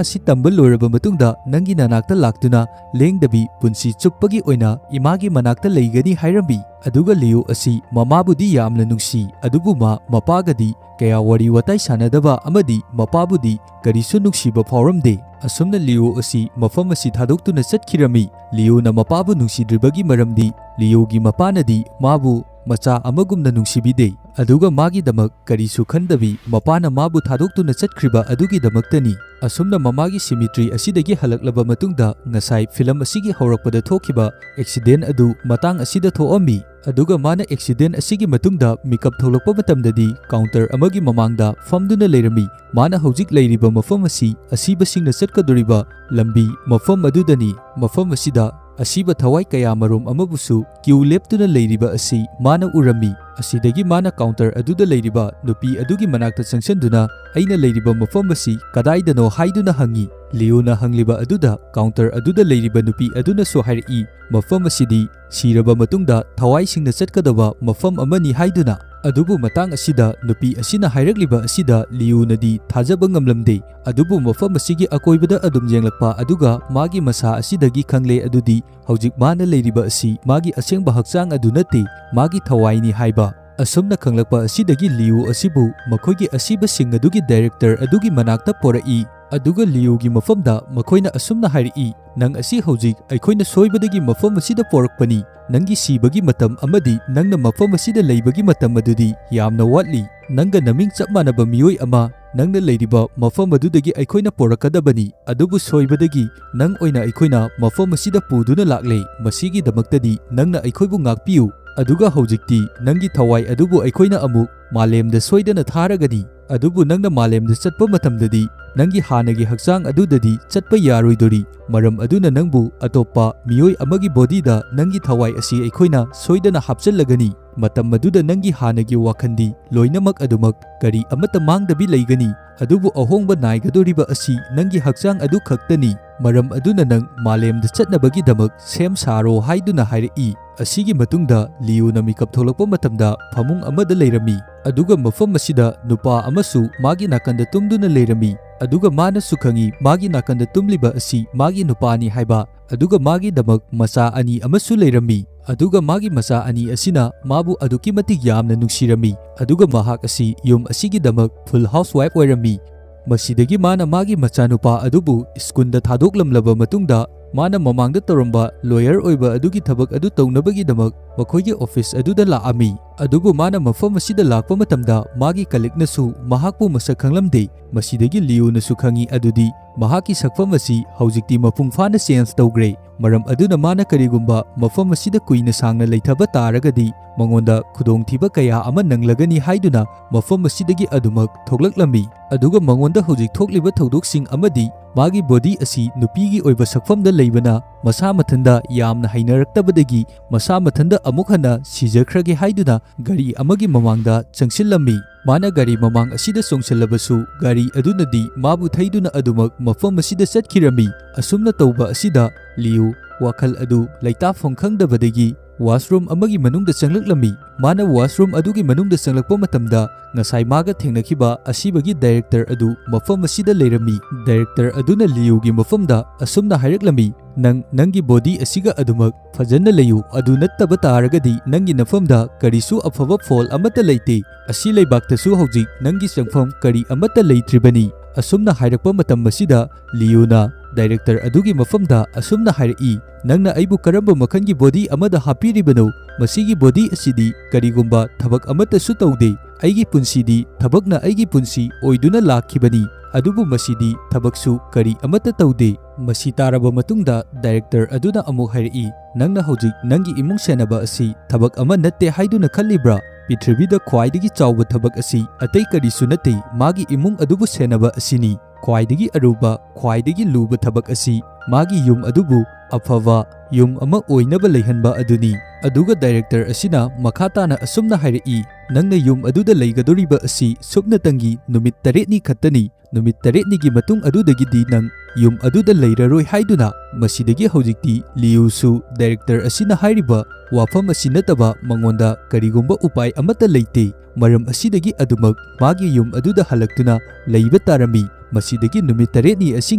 ꯑꯁꯤ ꯇꯝꯕ ꯂꯣꯏꯔꯕ ꯃꯇꯨꯡꯗ ꯅꯪꯒꯤ ꯅꯅꯥꯛꯇ ꯂꯥꯛꯇꯨꯅ ꯂꯦꯡꯗꯕꯤ ꯄꯨꯟꯁꯤ ꯆꯨꯞꯄꯒꯤ ꯑꯣꯏꯅ ꯏꯃꯥꯒꯤ ꯃꯅꯥꯛꯇ ꯂꯩꯒꯅꯤ" ꯍꯥꯏꯔꯝꯃꯤ꯫ ꯑꯗꯨꯒ ꯂꯤꯌꯣ ꯑꯁꯤ ꯃꯃꯥꯕꯨꯗꯤ ꯌꯥꯝꯅ ꯅꯨꯡꯁꯤ, ꯑꯗꯨꯕꯨ ꯃꯥ ꯃꯄꯥꯒꯗꯤ ꯀꯌꯥ ꯋꯥꯔꯤ ꯋꯥꯇꯥꯏ ꯁꯥꯟꯅꯗꯕ ꯑꯃꯗꯤ ꯃꯄꯥꯕꯨꯗꯤ ꯀꯔꯤꯁꯨ ꯅꯨꯡꯁꯤꯕ ꯐꯥꯎꯔꯝꯗꯦ꯫ ꯑꯁꯨꯝꯅ ꯂꯤꯌꯣ ꯑꯁꯤ ꯃꯐꯝ ꯑꯁꯤ ꯊꯥꯗꯣꯛꯇꯨꯅ ꯆꯠꯈꯤꯔꯝꯃꯤ꯫ ꯂꯤꯌꯣꯅ ꯃꯄꯥꯕꯨ ꯅꯨꯡꯁꯤꯗ꯭ꯔꯤꯕꯒꯤ ꯃꯔꯝꯗꯤ ꯂꯤꯌꯣꯒꯤ ꯃꯄꯥꯅꯗꯤ ꯃꯥꯕꯨ ꯃꯆꯥ ꯑꯃꯒꯨꯝꯅ ꯅꯨꯡꯁꯤꯕꯤꯗꯦ꯫ ꯑꯗꯨꯒ ꯃꯥꯒꯤꯗꯃꯛ ꯀꯔꯤꯁꯨ ꯈꯟꯗꯕꯤ ꯃꯄꯥꯅ ꯃꯥꯕꯨ ꯊꯥꯗꯣꯛꯇꯨꯅ ꯆꯠꯈ꯭ꯔꯤꯕ ꯑꯗꯨꯒꯤꯗꯃꯛꯇꯅꯤ꯫ ꯑꯁꯨꯝꯅ ꯃꯃꯥꯒꯤ cemetery ꯑꯁꯤꯗꯒꯤ ꯍꯜꯂꯛꯂꯕ ꯃꯇꯨꯡꯗ ꯉꯁꯥꯏ ꯐꯤꯂꯝ ꯑꯁꯤꯒꯤ ꯍꯧꯔꯛꯄꯗ ꯊꯣꯛꯈꯤꯕ accident ꯑꯗꯨ ꯃꯇꯥꯡ ꯑꯁꯤꯗ ꯊꯣꯛꯑꯝꯃꯤ꯫ ꯑꯗꯨꯒ ꯃꯥꯅ accident ꯑꯁꯤꯒꯤ ꯃꯇꯨꯡꯗ ꯃꯤꯀꯞ ꯊꯣꯛꯂꯛꯄ ꯃꯇꯝꯗꯗꯤ counter ꯑꯃꯒꯤ ꯃꯃꯥꯡꯗ ꯐꯝꯗꯨꯅ ꯂꯩꯔꯝꯃꯤ꯫ ꯃꯥꯅ ꯍꯧꯖꯤꯛ ꯂꯩꯔꯤꯕ ꯃꯐꯝ ꯑꯁꯤ ꯑꯁꯤꯕꯁꯤꯡꯅ ꯆꯠꯀꯗꯧꯔꯤꯕ ꯂꯝꯕꯤ ꯃꯐꯝ ꯑꯗꯨꯗꯅꯤ꯫ ꯃꯐꯝ ꯑꯁꯤꯗ ꯑꯁꯤꯕ ꯊꯋꯥꯏ ꯀꯌꯥ ꯃꯔꯨꯝ ꯑꯃꯕꯨꯁꯨ queue ꯂꯦꯞꯇꯨꯅ ꯂꯩꯔꯤꯕ ꯑꯁꯤ ꯃꯥꯅ ꯎꯔꯝꯃꯤ꯫ ꯑꯁꯤꯗꯒꯤ ꯃꯥꯅ counter ꯑꯗꯨꯗ ꯂꯩꯔꯤꯕ ꯅꯨꯄꯤ ꯑꯗꯨꯒꯤ ꯃꯅꯥꯛꯇ ꯆꯪꯁꯤꯟꯗꯨꯅ, "ꯑꯩꯅ ꯂꯩꯔꯤꯕ ꯃꯐꯝ ꯑꯁꯤ ꯀꯗꯥꯏꯗꯅꯣ?" ꯍꯥꯏꯗꯨꯅ ꯍꯪꯉꯤ꯫ ꯂꯤꯌꯣꯅ ꯍꯪꯂꯤꯕ ꯑꯗꯨꯗ counter ꯑꯗꯨꯗ ꯂꯩꯔꯤꯕ ꯅꯨꯄꯤ ꯑꯗꯨꯅꯁꯨ ꯍꯥꯏꯔꯛꯏ, "ꯃꯐꯝ ꯑꯁꯤꯗꯤ ꯁꯤꯔꯕ ꯃꯇꯨꯡꯗ ꯊꯋꯥꯏꯁꯤꯡꯅ ꯆꯠꯀꯗꯕ ꯃꯐꯝ ꯑꯃꯅꯤ" ꯍꯥꯏꯗꯨꯅ꯫ ꯑꯗꯨꯕꯨ ꯃꯇꯥꯡ ꯑꯁꯤꯗ ꯅꯨꯄꯤ ꯑꯁꯤꯅ ꯍꯥꯏꯔꯛꯂꯤꯕ ꯑꯁꯤꯗ ꯂꯤꯌꯨꯅꯗꯤ ꯊꯥꯖꯕ ꯉꯝꯂꯝꯗꯦ꯫ ꯑꯗꯨꯕꯨ ꯃꯐꯝ ꯑꯁꯤꯒꯤ ꯑꯀꯣꯏꯕꯗ ꯑꯗꯨꯝ ꯌꯦꯡꯂꯛꯄ ꯑꯗꯨꯒ ꯃꯥꯒꯤ ꯃꯁꯥ ꯑꯁꯤꯗꯒꯤ ꯈꯪꯂꯦ ꯑꯗꯨꯗꯤ ꯍꯧꯖꯤꯛ ꯃꯥꯅ ꯂꯩꯔꯤꯕ ꯑꯁꯤ ꯃꯥꯒꯤ ꯑꯁꯦꯡꯕ ꯍꯛꯆꯥꯡ ꯑꯗꯨ ꯅꯠꯇꯦ, ꯃꯥꯒꯤ ꯊꯋꯥꯏꯅꯤ ꯍꯥꯏꯕ꯫ ꯑꯁꯨꯝꯅ ꯈꯪꯂꯛꯄ ꯑꯁꯤꯗꯒꯤ ꯂꯤꯌꯨ ꯑꯁꯤꯕꯨ ꯃꯈꯣꯏꯒꯤ ꯑꯁꯤꯕꯁꯤꯡ ꯑꯗꯨꯒꯤ director ꯑꯗꯨꯒꯤ ꯃꯅꯥꯛꯇ ꯄꯣꯔꯛꯏ꯫ ꯑꯗꯨꯒ ꯂꯤꯌꯨꯒꯤ ꯃꯐꯝꯗ ꯃꯈꯣꯏꯅ ꯑꯁꯨꯝꯅ ꯍꯥꯏꯔꯛꯏ, "ꯅꯪ ꯑꯁꯤ ꯍꯧꯖꯤꯛ ꯑꯩꯈꯣꯏꯅ ꯁꯣꯏꯕꯗꯒꯤ ꯃꯐꯝ ꯑꯁꯤꯗ ꯄꯣꯔꯛꯄꯅꯤ꯫ ꯅꯪꯒꯤ ꯁꯤꯕꯒꯤ ꯃꯇꯝ ꯑꯃꯗꯤ ꯅꯪꯅ ꯃꯐꯝ ꯑꯁꯤꯗ ꯂꯩꯕꯒꯤ ꯃꯇꯝ ꯑꯗꯨꯗꯤ ꯌꯥꯝꯅ ꯋꯥꯠꯂꯤ꯫ ꯅꯪꯒ ꯅꯃꯤꯡ ꯆꯞ ꯃꯥꯟꯅꯕ ꯃꯤꯑꯣꯏ ꯑꯃ ꯅꯪꯅ ꯂꯩꯔꯤꯕ ꯃꯐꯝ ꯑꯗꯨꯗꯒꯤ ꯑꯩꯈꯣꯏꯅ ꯄꯣꯔꯛꯀꯗꯕꯅꯤ꯫ ꯑꯗꯨꯕꯨ ꯁꯣꯏꯕꯗꯒꯤ ꯅꯪ ꯑꯣꯏꯅ ꯑꯩꯈꯣꯏꯅ ꯃꯐꯝ ꯑꯁꯤꯗ ꯄꯨꯗꯨꯅ ꯂꯥꯛꯂꯦ꯫ ꯃꯁꯤꯒꯤꯗꯃꯛꯇꯗꯤ ꯅꯪꯅ ꯑꯩꯈꯣꯏꯕꯨ ꯉꯥꯛꯄꯤꯌꯨ꯫ ꯑꯗꯨꯒ ꯍꯧꯖꯤꯛꯇꯤ ꯅꯪꯒꯤ ꯊꯋꯥꯏ ꯑꯗꯨꯕꯨ ꯑꯩꯈꯣꯏꯅ ꯑꯃꯨꯛ ꯃꯥꯂꯦꯝꯗ ꯁꯣꯏꯗꯅ ꯊꯥꯔꯒꯅꯤ꯫ ꯑꯗꯨꯕꯨ ꯅꯪꯅ ꯃꯥꯂꯦꯝꯗ ꯆꯠꯄ ꯃꯇꯝꯗꯗꯤ ꯅꯪꯒꯤ ꯍꯥꯟꯅꯒꯤ ꯍꯛꯆꯥꯡ ꯑꯗꯨꯗꯗꯤ ꯆꯠꯄ ꯌꯥꯔꯣꯏꯗꯣꯔꯤ꯫ ꯃꯔꯝ ꯑꯗꯨꯅ ꯅꯪꯕꯨ ꯑꯇꯣꯞꯄ ꯃꯤꯑꯣꯏ ꯑꯃꯒꯤ bodyꯗ ꯅꯪꯒꯤ ꯊꯋꯥꯏ ꯑꯁꯤ ꯑꯩꯈꯣꯏꯅ ꯁꯣꯏꯗꯅ ꯍꯥꯞꯆꯤꯜꯂꯒꯅꯤ꯫ ꯃꯇꯝ ꯑꯗꯨꯗ ꯅꯪꯒꯤ ꯍꯥꯟꯅꯒꯤ ꯋꯥꯈꯜꯗꯤ ꯂꯣꯏꯅꯃꯛ ꯑꯗꯨꯃꯛ ꯀꯔꯤ ꯑꯃꯠꯇ ꯃꯥꯡꯗꯕꯤ ꯂꯩꯒꯅꯤ꯫ ꯑꯗꯨꯕꯨ ꯑꯍꯣꯡꯕ ꯅꯥꯏꯒꯗꯧꯔꯤꯕ ꯑꯁꯤ ꯅꯪꯒꯤ ꯍꯛꯆꯥꯡ ꯑꯗꯨ ꯈꯛꯇꯅꯤ꯫ ꯃꯔꯝ ꯑꯗꯨꯅ ꯅꯪ ꯃꯥꯂꯦꯝꯗ ꯆꯠꯅꯕꯒꯤꯗꯃꯛ ꯁꯦꯝ ꯁꯥꯔꯣ" ꯍꯥꯏꯗꯨꯅ ꯍꯥꯏꯔꯛꯏ꯫ ꯑꯁꯤꯒꯤ ꯃꯇꯨꯡꯗ ꯂꯤꯌꯨꯅ ꯃꯤꯀꯞ ꯊꯣꯛꯂꯛꯄ ꯃꯇꯝꯗ ꯐꯃꯨꯡ ꯑꯃꯗ ꯂꯩꯔꯝꯃꯤ꯫ ꯑꯗꯨꯒ ꯃꯐꯝ ꯑꯁꯤꯗ ꯅꯨꯄꯥ ꯑꯃꯁꯨ ꯃꯥꯒꯤ ꯅꯥꯀꯟꯗ ꯇꯨꯝꯗꯨꯅ ꯂꯩꯔꯝꯃꯤ꯫ ꯑꯗꯨꯒ ꯃꯥꯅꯁꯨ ꯈꯪꯏ ꯃꯥꯒꯤ ꯅꯥꯀꯟꯗ ꯇꯨꯝꯂꯤꯕ ꯑꯁꯤ ꯃꯥꯒꯤ ꯅꯨꯄꯥꯅꯤ ꯍꯥꯏꯕ, ꯑꯗꯨꯒ ꯃꯥꯒꯤꯗꯃꯛ ꯃꯆꯥ ꯑꯅꯤ ꯑꯃꯁꯨ ꯂꯩꯔꯝꯃꯤ꯫ ꯑꯗꯨꯒ ꯃꯥꯒꯤ ꯃꯆꯥ ꯑꯅꯤ ꯑꯁꯤꯅ ꯃꯥꯕꯨ ꯑꯗꯨꯛꯀꯤ ꯃꯇꯤꯛ ꯌꯥꯝꯅ ꯅꯨꯡꯁꯤꯔꯝꯃꯤ꯫ ꯑꯗꯨꯒ ꯃꯍꯥꯛ ꯑꯁꯤ ꯌꯨꯝ ꯑꯁꯤꯒꯤꯗꯃꯛ full housewife ꯑꯣꯏꯔꯝꯃꯤ꯫ ꯃꯁꯤꯗꯒꯤ ꯃꯥꯅ ꯃꯥꯒꯤ ꯃꯆꯥꯅꯨꯄꯥ ꯑꯗꯨꯕꯨ ꯁ꯭ꯀꯨꯜꯗ ꯊꯥꯗꯣꯛꯂꯝꯂꯕ ꯃꯇꯨꯡꯗ, ꯃꯥꯅ ꯃꯃꯥꯡꯗ ꯇꯧꯔꯝꯕ lawyer ꯑꯣꯏꯕ ꯑꯗꯨꯒꯤ ꯊꯕꯛ ꯑꯗꯨ ꯇꯧꯅꯕꯒꯤꯗꯃꯛ ꯃꯈꯣꯏꯒꯤ office ꯑꯗꯨꯗ ꯂꯥꯛꯑꯝꯃꯤ꯫ ꯑꯗꯨꯕꯨ ꯃꯥꯅ ꯃꯐꯝ ꯑꯁꯤꯗ ꯂꯥꯛꯄ ꯃꯇꯝꯗ ꯃꯥꯒꯤ colleagueꯅꯁꯨ ꯃꯍꯥꯛꯄꯨ ꯃꯁꯛ ꯈꯪꯂꯝꯗꯦ꯫ ꯃꯁꯤꯗꯒꯤ ꯂꯤꯌꯨꯅꯁꯨ ꯈꯪꯏ ꯑꯗꯨꯗꯤ ꯃꯍꯥꯛꯀꯤ ꯁꯛꯐꯝ ꯑꯁꯤ ꯍꯧꯖꯤꯛꯇꯤ ꯃꯄꯨꯡ ꯐꯥꯅ change ꯇꯧꯈ꯭ꯔꯦ꯫ ꯃꯔꯝ ꯑꯗꯨꯅ ꯃꯥꯅ ꯀꯔꯤꯒꯨꯝꯕ ꯃꯐꯝ ꯑꯁꯤꯗ ꯀꯨꯏꯅ ꯁꯥꯡꯅ ꯂꯩꯊꯕ ꯇꯥꯔꯒꯗꯤ ꯃꯉꯣꯟꯗ ꯈꯨꯗꯣꯡꯊꯤꯕ ꯀꯌꯥ ꯑꯃ ꯅꯪꯂꯒꯅꯤ ꯍꯥꯏꯗꯨꯅ ꯃꯐꯝ ꯑꯁꯤꯗꯒꯤ ꯑꯗꯨꯃꯛ ꯊꯣꯛꯂꯛꯂꯝꯃꯤ꯫ ꯑꯗꯨꯒ ꯃꯉꯣꯟꯗ ꯍꯧꯖꯤꯛ ꯊꯣꯛꯂꯤꯕ ꯊꯧꯗꯣꯛꯁꯤꯡ ꯑꯃꯗꯤ ꯃꯥꯒꯤ body ꯑꯁꯤ ꯅꯨꯄꯤꯒꯤ ꯑꯣꯏꯕ ꯁꯛꯐꯝꯗ ꯂꯩꯕꯅ ꯃꯁꯥ ꯃꯊꯟꯗ ꯌꯥꯝꯅ ꯍꯩꯅꯔꯛꯇꯕꯗꯒꯤ ꯃꯁꯥ ꯃꯊꯟꯗ ꯑꯃꯨꯛ ꯍꯟꯅ ꯁꯤꯖꯈ꯭ꯔꯒꯦ ꯍꯥꯏꯗꯨꯅ ꯒꯥꯔꯤ ꯑꯃꯒꯤ ꯃꯃꯥꯡꯗ ꯆꯪꯁꯤꯜꯂꯝꯃꯤ꯫ ꯃꯥꯅ ꯒꯥꯔꯤ ꯃꯃꯥꯡ ꯑꯁꯤꯗ ꯆꯣꯡꯁꯤꯜꯂꯕꯁꯨ ꯒꯥꯔꯤ ꯑꯗꯨꯅꯗꯤ ꯃꯥꯕꯨ ꯊꯩꯗꯨꯅ ꯑꯗꯨꯃꯛ ꯃꯐꯝ ꯑꯁꯤꯗ ꯆꯠꯈꯤꯔꯝꯃꯤ꯫ ꯑꯁꯨꯝꯅ ꯇꯧꯕ ꯑꯁꯤꯗ ꯂꯤꯌꯨ ꯋꯥꯈꯜ ꯑꯗꯨ ꯂꯩꯇꯥꯐꯝ ꯈꯪꯗꯕꯗꯒꯤ washroom ꯑꯃꯒꯤ ꯃꯅꯨꯡꯗ ꯆꯪꯂꯛꯂꯝꯃꯤ꯫ ꯃꯥꯅ washroom ꯑꯗꯨꯒꯤ ꯃꯅꯨꯡꯗ ꯆꯪꯂꯛꯄ ꯃꯇꯝꯗ ꯉꯁꯥꯏ ꯃꯥꯒ ꯊꯦꯡꯅꯈꯤꯕ ꯑꯁꯤꯕꯒꯤ director ꯑꯗꯨ ꯃꯐꯝ ꯑꯁꯤꯗ ꯂꯩꯔꯝꯃꯤ꯫ Director ꯑꯗꯨꯅ ꯂꯤꯌꯨꯒꯤ ꯃꯐꯝꯗ ꯑꯁꯨꯝꯅ ꯍꯥꯏꯔꯛꯂꯝꯃꯤ, "ꯅꯪ ꯅꯪꯒꯤ body ꯑꯁꯤꯒ ꯑꯗꯨꯃꯛ ꯐꯖꯅ ꯂꯩꯌꯨ, ꯑꯗꯨ ꯅꯠꯇꯕ ꯇꯥꯔꯒꯗꯤ ꯅꯪꯒꯤ ꯅꯐꯝꯗ ꯀꯔꯤꯁꯨ ꯑꯐꯕ ꯐꯣꯜ ꯑꯃꯠꯇ ꯂꯩꯇꯦ꯫ ꯑꯁꯤ ꯂꯩꯕꯥꯛꯇꯁꯨ ꯍꯧꯖꯤꯛ ꯅꯪꯒꯤ ꯆꯪꯐꯝ ꯀꯔꯤ ꯑꯃꯠꯇ ꯂꯩꯇ꯭ꯔꯤꯕꯅꯤ"꯫ ꯑꯁꯨꯝꯅ ꯍꯥꯏꯔꯛꯄ ꯃꯇꯝ ꯑꯁꯤꯗ ꯂꯤꯌꯨꯅ director ꯑꯗꯨꯒꯤ ꯃꯐꯝꯗ ꯑꯁꯨꯝꯅ ꯍꯥꯏꯔꯛꯏ, "ꯅꯪꯅ ꯑꯩꯕꯨ ꯀꯔꯝꯕ ꯃꯈꯜꯒꯤ body ꯑꯃꯗ ꯍꯥꯞꯄꯤꯔꯤꯕꯅꯣ? ꯃꯁꯤꯒꯤ body ꯑꯁꯤꯗꯤ ꯀꯔꯤꯒꯨꯝꯕ ꯊꯕꯛ ꯑꯃꯠꯇꯁꯨ ꯇꯧꯗꯦ꯫ ꯑꯩꯒꯤ ꯄꯨꯟꯁꯤꯗꯤ ꯊꯕꯛꯅ ꯑꯩꯒꯤ ꯄꯨꯟꯁꯤ ꯑꯣꯏꯗꯨꯅ ꯂꯥꯛꯈꯤꯕꯅꯤ, ꯑꯗꯨꯕꯨ ꯃꯁꯤꯗꯤ ꯊꯕꯛꯁꯨ ꯀꯔꯤ ꯑꯃꯠꯇ ꯇꯧꯗꯦ"꯫ ꯃꯁꯤ ꯇꯥꯔꯕ ꯃꯇꯨꯡꯗ director ꯑꯗꯨꯅ ꯑꯃꯨꯛ ꯍꯥꯏꯔꯛꯏ, "ꯅꯪꯅ ꯍꯧꯖꯤꯛ ꯅꯪꯒꯤ ꯏꯃꯨꯡ ꯁꯦꯟꯅꯕ ꯑꯁꯤ ꯊꯕꯛ ꯑꯃ ꯅꯠꯇꯦ ꯍꯥꯏꯗꯨꯅ ꯈꯜꯂꯤꯕ꯭ꯔꯥ? ꯄ꯭ꯔꯤꯊꯤꯕꯤꯗ ꯈ꯭ꯋꯥꯏꯗꯒꯤ ꯆꯥꯎꯕ ꯊꯕꯛ ꯑꯁꯤ ꯑꯇꯩ ꯀꯔꯤꯁꯨ ꯅꯠꯇꯦ, ꯃꯥꯒꯤ ꯏꯃꯨꯡ ꯑꯗꯨꯕꯨ ꯁꯦꯟꯅꯕ ꯑꯁꯤꯅꯤ꯫ ꯈ꯭ꯋꯥꯏꯗꯒꯤ ꯑꯔꯨꯕ, ꯈ꯭ꯋꯥꯏꯗꯒꯤ ꯂꯨꯕ ꯊꯕꯛ ꯑꯁꯤ ꯃꯥꯒꯤ ꯌꯨꯝ ꯑꯗꯨꯕꯨ ꯑꯐꯕ ꯌꯨꯝ ꯑꯃ ꯑꯣꯏꯅꯕ ꯂꯩꯍꯟꯕ ꯑꯗꯨꯅꯤ"꯫ ꯑꯗꯨꯒ director ꯑꯁꯤꯅ ꯃꯈꯥ ꯇꯥꯅ ꯑꯁꯨꯝꯅ ꯍꯥꯏꯔꯛꯏ, "ꯅꯪꯅ ꯌꯨꯝ ꯑꯗꯨꯗ ꯂꯩꯒꯗꯧꯔꯤꯕ ꯑꯁꯤ ꯁꯨꯞꯅꯇꯪꯒꯤ ꯅꯨꯃꯤꯠ ꯇꯔꯦꯠꯅꯤ ꯈꯛꯇꯅꯤ꯫ ꯅꯨꯃꯤꯠ ꯇꯔꯦꯠꯅꯤꯒꯤ ꯃꯇꯨꯡ ꯑꯗꯨꯗꯒꯤꯗꯤ ꯅꯪ ꯌꯨꯝ ꯑꯗꯨꯗ ꯂꯩꯔꯔꯣꯏ ꯍꯥꯏꯗꯨꯅ꯫ ꯃꯁꯤꯗꯒꯤ ꯍꯧꯖꯤꯛꯇꯤ ꯂꯤꯌꯨꯁꯨ ꯗꯥꯏꯔꯦꯛꯇꯔ ꯑꯁꯤꯅ ꯍꯥꯏꯔꯤꯕ ꯋꯥꯐꯝ ꯑꯁꯤ ꯅꯠꯇꯕ ꯃꯉꯣꯟꯗ ꯀꯔꯤꯒꯨꯝꯕ ꯎꯄꯥꯏ ꯑꯃꯠꯇ ꯂꯩꯇꯦ꯫ ꯃꯔꯝ ꯑꯁꯤꯗꯒꯤ ꯑꯗꯨꯃꯛ ꯃꯥꯒꯤ ꯌꯨꯝ ꯑꯗꯨꯗ ꯍꯜꯂꯛꯇꯨꯅ ꯂꯩꯕ ꯇꯥꯔꯝꯃꯤ꯫ ꯃꯁꯤꯗꯒꯤ ꯅꯨꯃꯤꯠ ꯇꯔꯦꯠꯅꯤ ꯑꯁꯤ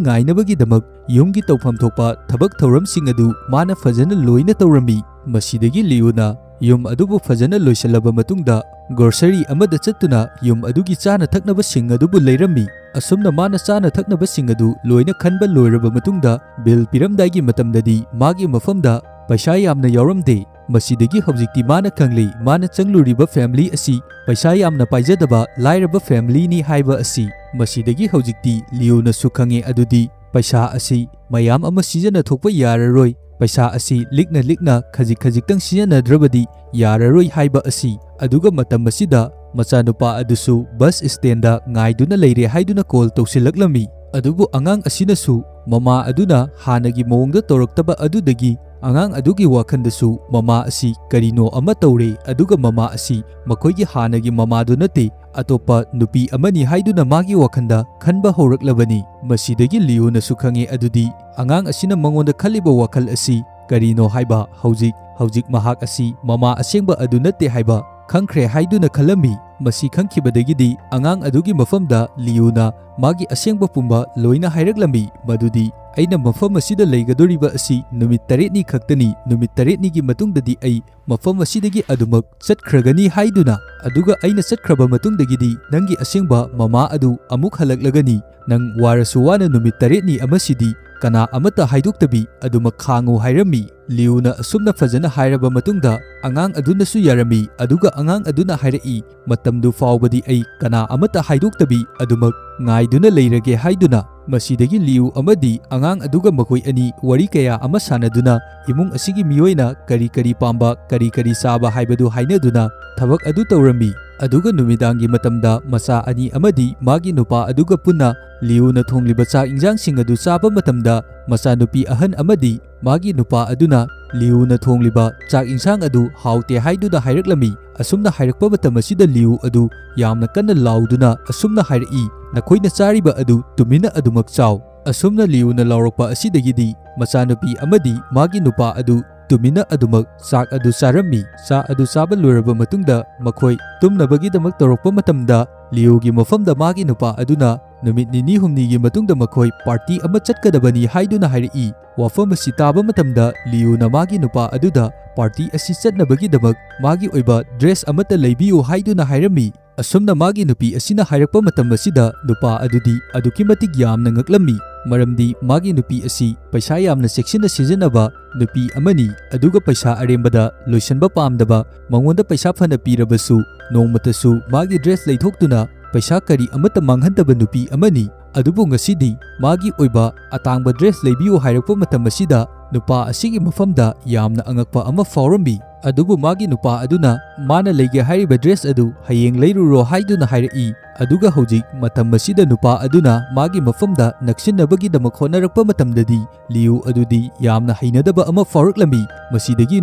ꯉꯥꯏꯅꯕꯒꯤꯗꯃꯛ ꯌꯨꯝꯒꯤ ꯇꯧꯐꯝ ꯊꯣꯛꯄ ꯊꯕꯛ ꯊꯧꯔꯝꯁꯤꯡ ꯑꯗꯨ ꯃꯥꯅ ꯐꯖꯅ ꯂꯣꯏꯅ ꯇꯧꯔꯝꯃꯤ꯫ ꯃꯁꯤꯗꯒꯤ ꯂꯤꯌꯨꯅ ꯌꯨꯝ ꯑꯗꯨꯕꯨ ꯐꯖꯅ ꯂꯣꯏꯁꯤꯜꯂꯕ ꯃꯇꯨꯡꯗ ꯒ꯭ꯔꯣꯁꯔꯤ ꯑꯃꯗ ꯆꯠꯇꯨꯅ ꯌꯨꯝ ꯑꯗꯨꯒꯤ ꯆꯥꯅ ꯊꯛꯅꯕꯁꯤꯡ ꯑꯗꯨꯕꯨ ꯂꯩꯔꯝꯃꯤ꯫ ꯑꯁꯨꯝꯅ ꯃꯥꯅ ꯆꯥꯅ ꯊꯛꯅꯕꯁꯤꯡ ꯑꯗꯨ ꯂꯣꯏꯅ ꯈꯟꯕ ꯂꯣꯏꯔꯕ ꯃꯇꯨꯡꯗ ꯕꯤꯜ ꯄꯤꯔꯝꯗꯥꯏꯒꯤ ꯃꯇꯝꯗꯗꯤ ꯃꯥꯒꯤ ꯃꯐꯝꯗ ꯄꯩꯁꯥ ꯌꯥꯝꯅ ꯌꯥꯎꯔꯝꯗꯦ꯫ ꯃꯁꯤꯗꯒꯤ ꯍꯧꯖꯤꯛꯇꯤ ꯃꯥꯅ ꯈꯪꯂꯦ ꯃꯥꯅ ꯆꯪꯂꯨꯔꯤꯕ ꯐꯦꯃꯤꯂꯤ ꯑꯁꯤ ꯄꯩꯁꯥ ꯌꯥꯝꯅ ꯄꯥꯏꯖꯗꯕ ꯂꯥꯏꯔꯕ ꯐꯦꯃꯤꯂꯤꯅꯤ ꯍꯥꯏꯕ ꯑꯁꯤ꯫ ꯃꯁꯤꯗꯒꯤ ꯍꯧꯖꯤꯛꯇꯤ ꯂꯤꯌꯨꯅꯁꯨ ꯈꯪꯉꯦ ꯑꯗꯨꯗꯤ ꯄꯩꯁꯥ ꯑꯁꯤ ꯃꯌꯥꯝ ꯑꯃ ꯁꯤꯖꯤꯟꯅ ꯊꯣꯛꯄ ꯌꯥꯔꯔꯣꯏ, ꯄꯩꯁꯥ ꯑꯁꯤ ꯂꯤꯛꯅ ꯂꯤꯛꯅ ꯈꯖꯤꯛ ꯈꯖꯤꯛꯇꯪ ꯁꯤꯖꯤꯟꯅꯗ꯭ꯔꯕꯗꯤ ꯌꯥꯔꯔꯣꯏ ꯍꯥꯏꯕ ꯑꯁꯤ꯫ ꯑꯗꯨꯒ ꯃꯇꯝ ꯑꯁꯤꯗ ꯃꯆꯥꯅꯨꯄꯥ ꯑꯗꯨꯁꯨ ꯕꯁ ꯁ꯭ꯇꯦꯟꯗ ꯉꯥꯏꯗꯨꯅ ꯂꯩꯔꯦ ꯍꯥꯏꯗꯨꯅ ꯀꯣꯜ ꯇꯧꯁꯤꯜꯂꯛꯂꯝꯃꯤ꯫ ꯑꯗꯨꯕꯨ ꯑꯉꯥꯡ ꯑꯁꯤꯅꯁꯨ ꯃꯃꯥ ꯑꯗꯨꯅ ꯍꯥꯟꯅꯒꯤ ꯃꯑꯣꯡꯗ ꯇꯧꯔꯛꯇꯕ ꯑꯗꯨꯗꯒꯤ ꯑꯉꯥꯡ ꯑꯗꯨꯒꯤ ꯋꯥꯈꯜꯗꯁꯨ ꯃꯃꯥ ꯑꯁꯤ ꯀꯔꯤꯅꯣ ꯑꯃ ꯇꯧꯔꯦ, ꯑꯗꯨꯒ ꯃꯃꯥ ꯑꯁꯤ ꯃꯈꯣꯏꯒꯤ ꯍꯥꯟꯅꯒꯤ ꯃꯃꯥꯗꯨ ꯅꯠꯇꯦ, ꯑꯇꯣꯞꯄ ꯅꯨꯄꯤ ꯑꯃꯅꯤ ꯍꯥꯏꯗꯨꯅ ꯃꯥꯒꯤ ꯋꯥꯈꯜꯗ ꯈꯟꯕ ꯍꯧꯔꯛꯂꯕꯅꯤ꯫ ꯃꯁꯤꯗꯒꯤ ꯂꯤꯌꯨꯅꯁꯨ ꯈꯪꯉꯦ ꯑꯗꯨꯗꯤ ꯑꯉꯥꯡ ꯑꯁꯤꯅ ꯃꯉꯣꯟꯗ ꯈꯜꯂꯤꯕ ꯋꯥꯈꯜ ꯑꯁꯤ ꯀꯔꯤꯅꯣ ꯍꯥꯏꯕ꯫ ꯍꯧꯖꯤꯛ ꯍꯧꯖꯤꯛ ꯃꯍꯥꯛ ꯑꯁꯤ ꯃꯃꯥ ꯑꯁꯦꯡꯕ ꯑꯗꯨ ꯅꯠꯇꯦ ꯍꯥꯏꯕ ꯈꯪꯈ꯭ꯔꯦ ꯍꯥꯏꯗꯨꯅ ꯈꯜꯂꯝꯃꯤ꯫ ꯃꯁꯤ ꯈꯪꯈꯤꯕꯗꯒꯤꯗꯤ ꯑꯉꯥꯡ ꯑꯗꯨꯒꯤ ꯃꯐꯝꯗ ꯂꯤꯌꯨꯅ ꯃꯥꯒꯤ ꯑꯁꯦꯡꯕ ꯄꯨꯝꯕ ꯂꯣꯏꯅ ꯍꯥꯏꯔꯛꯂꯝꯃꯤ, ꯃꯗꯨꯗꯤ ꯑꯩꯅ ꯃꯐꯝ ꯑꯁꯤꯗ ꯂꯩꯒꯗꯧꯔꯤꯕ ꯑꯁꯤ ꯅꯨꯃꯤꯠ ꯇꯔꯦꯠꯅꯤ ꯈꯛꯇꯅꯤ, ꯅꯨꯃꯤꯠ ꯇꯔꯦꯠꯅꯤꯒꯤ ꯃꯇꯨꯡꯗꯗꯤ ꯑꯩ ꯃꯐꯝ ꯑꯁꯤꯗꯒꯤ ꯑꯗꯨꯃꯛ ꯆꯠꯈ꯭ꯔꯒꯅꯤ ꯍꯥꯏꯗꯨꯅ꯫ ꯑꯗꯨꯒ ꯑꯩꯅ ꯆꯠꯈ꯭ꯔꯕ ꯃꯇꯨꯡꯗꯒꯤꯗꯤ ꯅꯪꯒꯤ ꯑꯁꯦꯡꯕ ꯃꯃꯥ ꯑꯗꯨ ꯑꯃꯨꯛ ꯍꯜꯂꯛꯂꯒꯅꯤ꯫ ꯅꯪ ꯋꯥꯔꯁꯨ ꯋꯥꯅ ꯅꯨꯃꯤꯠ ꯇꯔꯦꯠꯅꯤ ꯑꯃꯁꯤꯗꯤ ꯀꯅꯥ ꯑꯃꯠꯇ ꯍꯥꯏꯗꯣꯛꯇꯕꯤ ꯑꯗꯨꯃꯛ ꯈꯥꯡꯉꯨ ꯍꯥꯏꯔꯝꯃꯤ꯫ ꯂꯤꯌꯨꯅ ꯑꯁꯨꯝꯅ ꯐꯖꯅ ꯍꯥꯏꯔꯕ ꯃꯇꯨꯡꯗ ꯑꯉꯥꯡ ꯑꯗꯨꯅꯁꯨ ꯌꯥꯔꯝꯃꯤ, ꯑꯗꯨꯒ ꯑꯉꯥꯡ ꯑꯗꯨꯅ ꯍꯥꯏꯔꯛꯏ, "ꯃꯇꯝꯗꯨ ꯐꯥꯎꯕꯗꯤ ꯑꯩ ꯀꯅꯥ ꯑꯃꯠꯇ ꯍꯥꯏꯗꯣꯛꯇꯕꯤ ꯑꯗꯨꯃꯛ ꯉꯥꯏꯗꯨꯅ ꯂꯩꯔꯒꯦ" ꯍꯥꯏꯗꯨꯅ꯫ ꯃꯁꯤꯗꯒꯤ ꯂꯤꯌꯨ ꯑꯃꯗꯤ ꯑꯉꯥꯡ ꯑꯗꯨꯒ ꯃꯈꯣꯏ ꯑꯅꯤ ꯋꯥꯔꯤ ꯀꯌꯥ ꯑꯃ ꯁꯥꯟꯅꯗꯨꯅ ꯏꯃꯨꯡ ꯑꯁꯤꯒꯤ ꯃꯤꯑꯣꯏꯅ ꯀꯔꯤ ꯀꯔꯤ ꯄꯥꯝꯕ, ꯀꯔꯤ ꯀꯔꯤ ꯆꯥꯕ ꯍꯥꯏꯕꯗꯨ ꯍꯥꯏꯅꯗꯨꯅ ꯊꯕꯛ ꯑꯗꯨ ꯇꯧꯔꯝꯃꯤ꯫ ꯑꯗꯨꯒ ꯅꯨꯃꯤꯗꯥꯡꯒꯤ ꯃꯇꯝꯗ ꯃꯆꯥ ꯑꯅꯤ ꯑꯃꯗꯤ ꯃꯥꯒꯤ ꯅꯨꯄꯥ ꯑꯗꯨꯒ ꯄꯨꯟꯅ ꯂꯤꯌꯨꯅ ꯊꯣꯡꯂꯤꯕ ꯆꯥꯛ ꯏꯟꯖꯥꯡꯁꯤꯡ ꯑꯗꯨ ꯆꯥꯕ ꯃꯇꯝꯗ ꯃꯆꯥꯅꯨꯄꯤ ꯑꯍꯟ ꯑꯃꯗꯤ ꯃꯥꯒꯤ ꯅꯨꯄꯥ ꯑꯗꯨꯅ ꯂꯤꯌꯨꯅ ꯊꯣꯡꯂꯤꯕ ꯆꯥꯛ ꯏꯟꯁꯥꯡ ꯑꯗꯨ ꯍꯥꯎꯇꯦ ꯍꯥꯏꯗꯨꯅ ꯍꯥꯏꯔꯛꯂꯝꯃꯤ꯫ ꯑꯁꯨꯝꯅ ꯍꯥꯏꯔꯛꯄ ꯃꯇꯝ ꯑꯁꯤꯗ ꯂꯤꯌꯨ ꯑꯗꯨ ꯌꯥꯝꯅ ꯀꯟꯅ ꯂꯥꯎꯗꯨꯅ ꯑꯁꯨꯝꯅ ꯍꯥꯏꯔꯛꯏ, "ꯅꯈꯣꯏꯅ ꯆꯥꯔꯤꯕ ꯑꯗꯨ ꯇꯨꯃꯤꯟꯅ ꯑꯗꯨꯃꯛ ꯆꯥꯎ"꯫ ꯑꯁꯨꯝꯅ ꯂꯤꯌꯨꯅ ꯂꯥꯎꯔꯛꯄ ꯑꯁꯤꯗꯒꯤꯗꯤ ꯃꯆꯥꯅꯨꯄꯤ ꯑꯃꯗꯤ ꯃꯥꯒꯤ ꯅꯨꯄꯥ ꯑꯗꯨ ꯇꯨꯃꯤꯟꯅ ꯑꯗꯨꯃꯛ ꯆꯥꯛ ꯑꯗꯨ ꯆꯥꯔꯝꯃꯤ꯫ ꯆꯥ ꯑꯗꯨ ꯆꯥꯕ ꯂꯣꯏꯔꯕ ꯃꯇꯨꯡꯗ ꯃꯈꯣꯏ ꯇꯨꯝꯅꯕꯒꯤꯗꯃꯛ ꯇꯧꯔꯛꯄ ꯃꯇꯝꯗ, ꯂꯤꯌꯨꯒꯤ ꯃꯐꯝꯗ ꯃꯥꯒꯤ ꯅꯨꯄꯥ ꯑꯗꯨꯅ ꯅꯨꯃꯤꯠ ꯅꯤꯅꯤ ꯍꯨꯝꯅꯤꯒꯤ ꯃꯇꯨꯡꯗ ꯃꯈꯣꯏ ꯄꯥꯔꯇꯤ ꯑꯃ ꯆꯠꯀꯗꯕꯅꯤ ꯍꯥꯏꯗꯨꯅ ꯍꯥꯏꯔꯛꯏ꯫ ꯋꯥꯐꯝ ꯑꯁꯤ ꯇꯥꯕ ꯃꯇꯝꯗ ꯂꯤꯌꯨꯅ ꯃꯥꯒꯤ ꯅꯨꯄꯥ ꯑꯗꯨꯗ ꯄꯥꯔꯇꯤ ꯑꯁꯤ ꯆꯠꯅꯕꯒꯤꯗꯃꯛ ꯃꯥꯒꯤ ꯑꯣꯏꯕ ꯗ꯭ꯔꯦꯁ ꯑꯃꯠꯇ ꯂꯩꯕꯤꯌꯨ ꯍꯥꯏꯗꯨꯅ ꯍꯥꯏꯔꯝꯃꯤ꯫ ꯑꯁꯨꯝꯅ ꯃꯥꯒꯤ ꯅꯨꯄꯤ ꯑꯁꯤꯅ ꯍꯥꯏꯔꯛꯄ ꯃꯇꯝ ꯑꯁꯤꯗ ꯅꯨꯄꯥ ꯑꯗꯨꯗꯤ ꯑꯗꯨꯛꯀꯤ ꯃꯇꯤꯛ ꯌꯥꯝꯅ ꯉꯛꯂꯝꯃꯤ, ꯃꯔꯝꯗꯤ ꯃꯥꯒꯤ ꯅꯨꯄꯤ ꯑꯁꯤ ꯄꯩꯁꯥ ꯌꯥꯝꯅ ꯆꯦꯛꯁꯤꯟꯅ ꯁꯤꯖꯤꯟꯅꯕ ꯅꯨꯄꯤ ꯑꯃꯅꯤ, ꯑꯗꯨꯒ ꯄꯩꯁꯥ ꯑꯔꯦꯝꯕꯗ ꯂꯣꯏꯁꯤꯟꯕ ꯄꯥꯝꯗꯕ, ꯃꯉꯣꯟꯗ ꯄꯩꯁꯥ ꯐꯅ ꯄꯤꯔꯕꯁꯨ ꯅꯣꯡꯃꯇꯁꯨ ꯃꯥꯒꯤ ꯗ꯭ꯔꯦꯁ ꯂꯩꯊꯣꯛꯇꯨꯅ ꯄꯩꯁꯥ ꯀꯔꯤ ꯑꯃꯠꯇ ꯃꯥꯡꯍꯟꯗꯕ ꯅꯨꯄꯤ ꯑꯃꯅꯤ꯫ ꯑꯗꯨꯕꯨ ꯉꯁꯤꯗꯤ ꯃꯥꯒꯤ ꯑꯣꯏꯕ ꯑꯇꯥꯡꯕ ꯗ꯭ꯔꯦꯁ ꯂꯩꯕꯤꯌꯨ ꯍꯥꯏꯔꯛꯄ ꯃꯇꯝ ꯑꯁꯤꯗ ꯅꯨꯄꯥ ꯑꯁꯤꯒꯤ ꯃꯐꯝꯗ ꯌꯥꯝꯅ ꯑꯉꯛꯄ ꯑꯃ ꯐꯥꯎꯔꯝꯃꯤ꯫ ꯑꯗꯨꯕꯨ ꯃꯥꯒꯤ ꯅꯨꯄꯥ ꯑꯗꯨꯅ ꯃꯥꯅ ꯂꯩꯒꯦ ꯍꯥꯏꯔꯤꯕ ꯗ꯭ꯔꯦꯁ ꯑꯗꯨ ꯍꯌꯦꯡ ꯂꯩꯔꯨꯔꯣ ꯍꯥꯏꯗꯨꯅ ꯍꯥꯏꯔꯛꯏ꯫ ꯑꯗꯨꯒ ꯍꯧꯖꯤꯛ ꯃꯇꯝ ꯑꯁꯤꯗ ꯅꯨꯄꯥ ꯑꯗꯨꯅ ꯃꯥꯒꯤ ꯃꯐꯝꯗ ꯅꯛꯁꯤꯟꯅꯕꯒꯤꯗꯃꯛ ꯍꯣꯠꯅꯔꯛꯄ ꯃꯇꯝꯗꯗꯤ ꯂꯤꯌꯨ ꯑꯗꯨꯗꯤ ꯌꯥꯝꯅ ꯍꯩꯅꯗꯕ ꯑꯃ ꯐꯥꯎꯔꯛꯂꯝꯃꯤ꯫ ꯃꯁꯤꯗꯒꯤ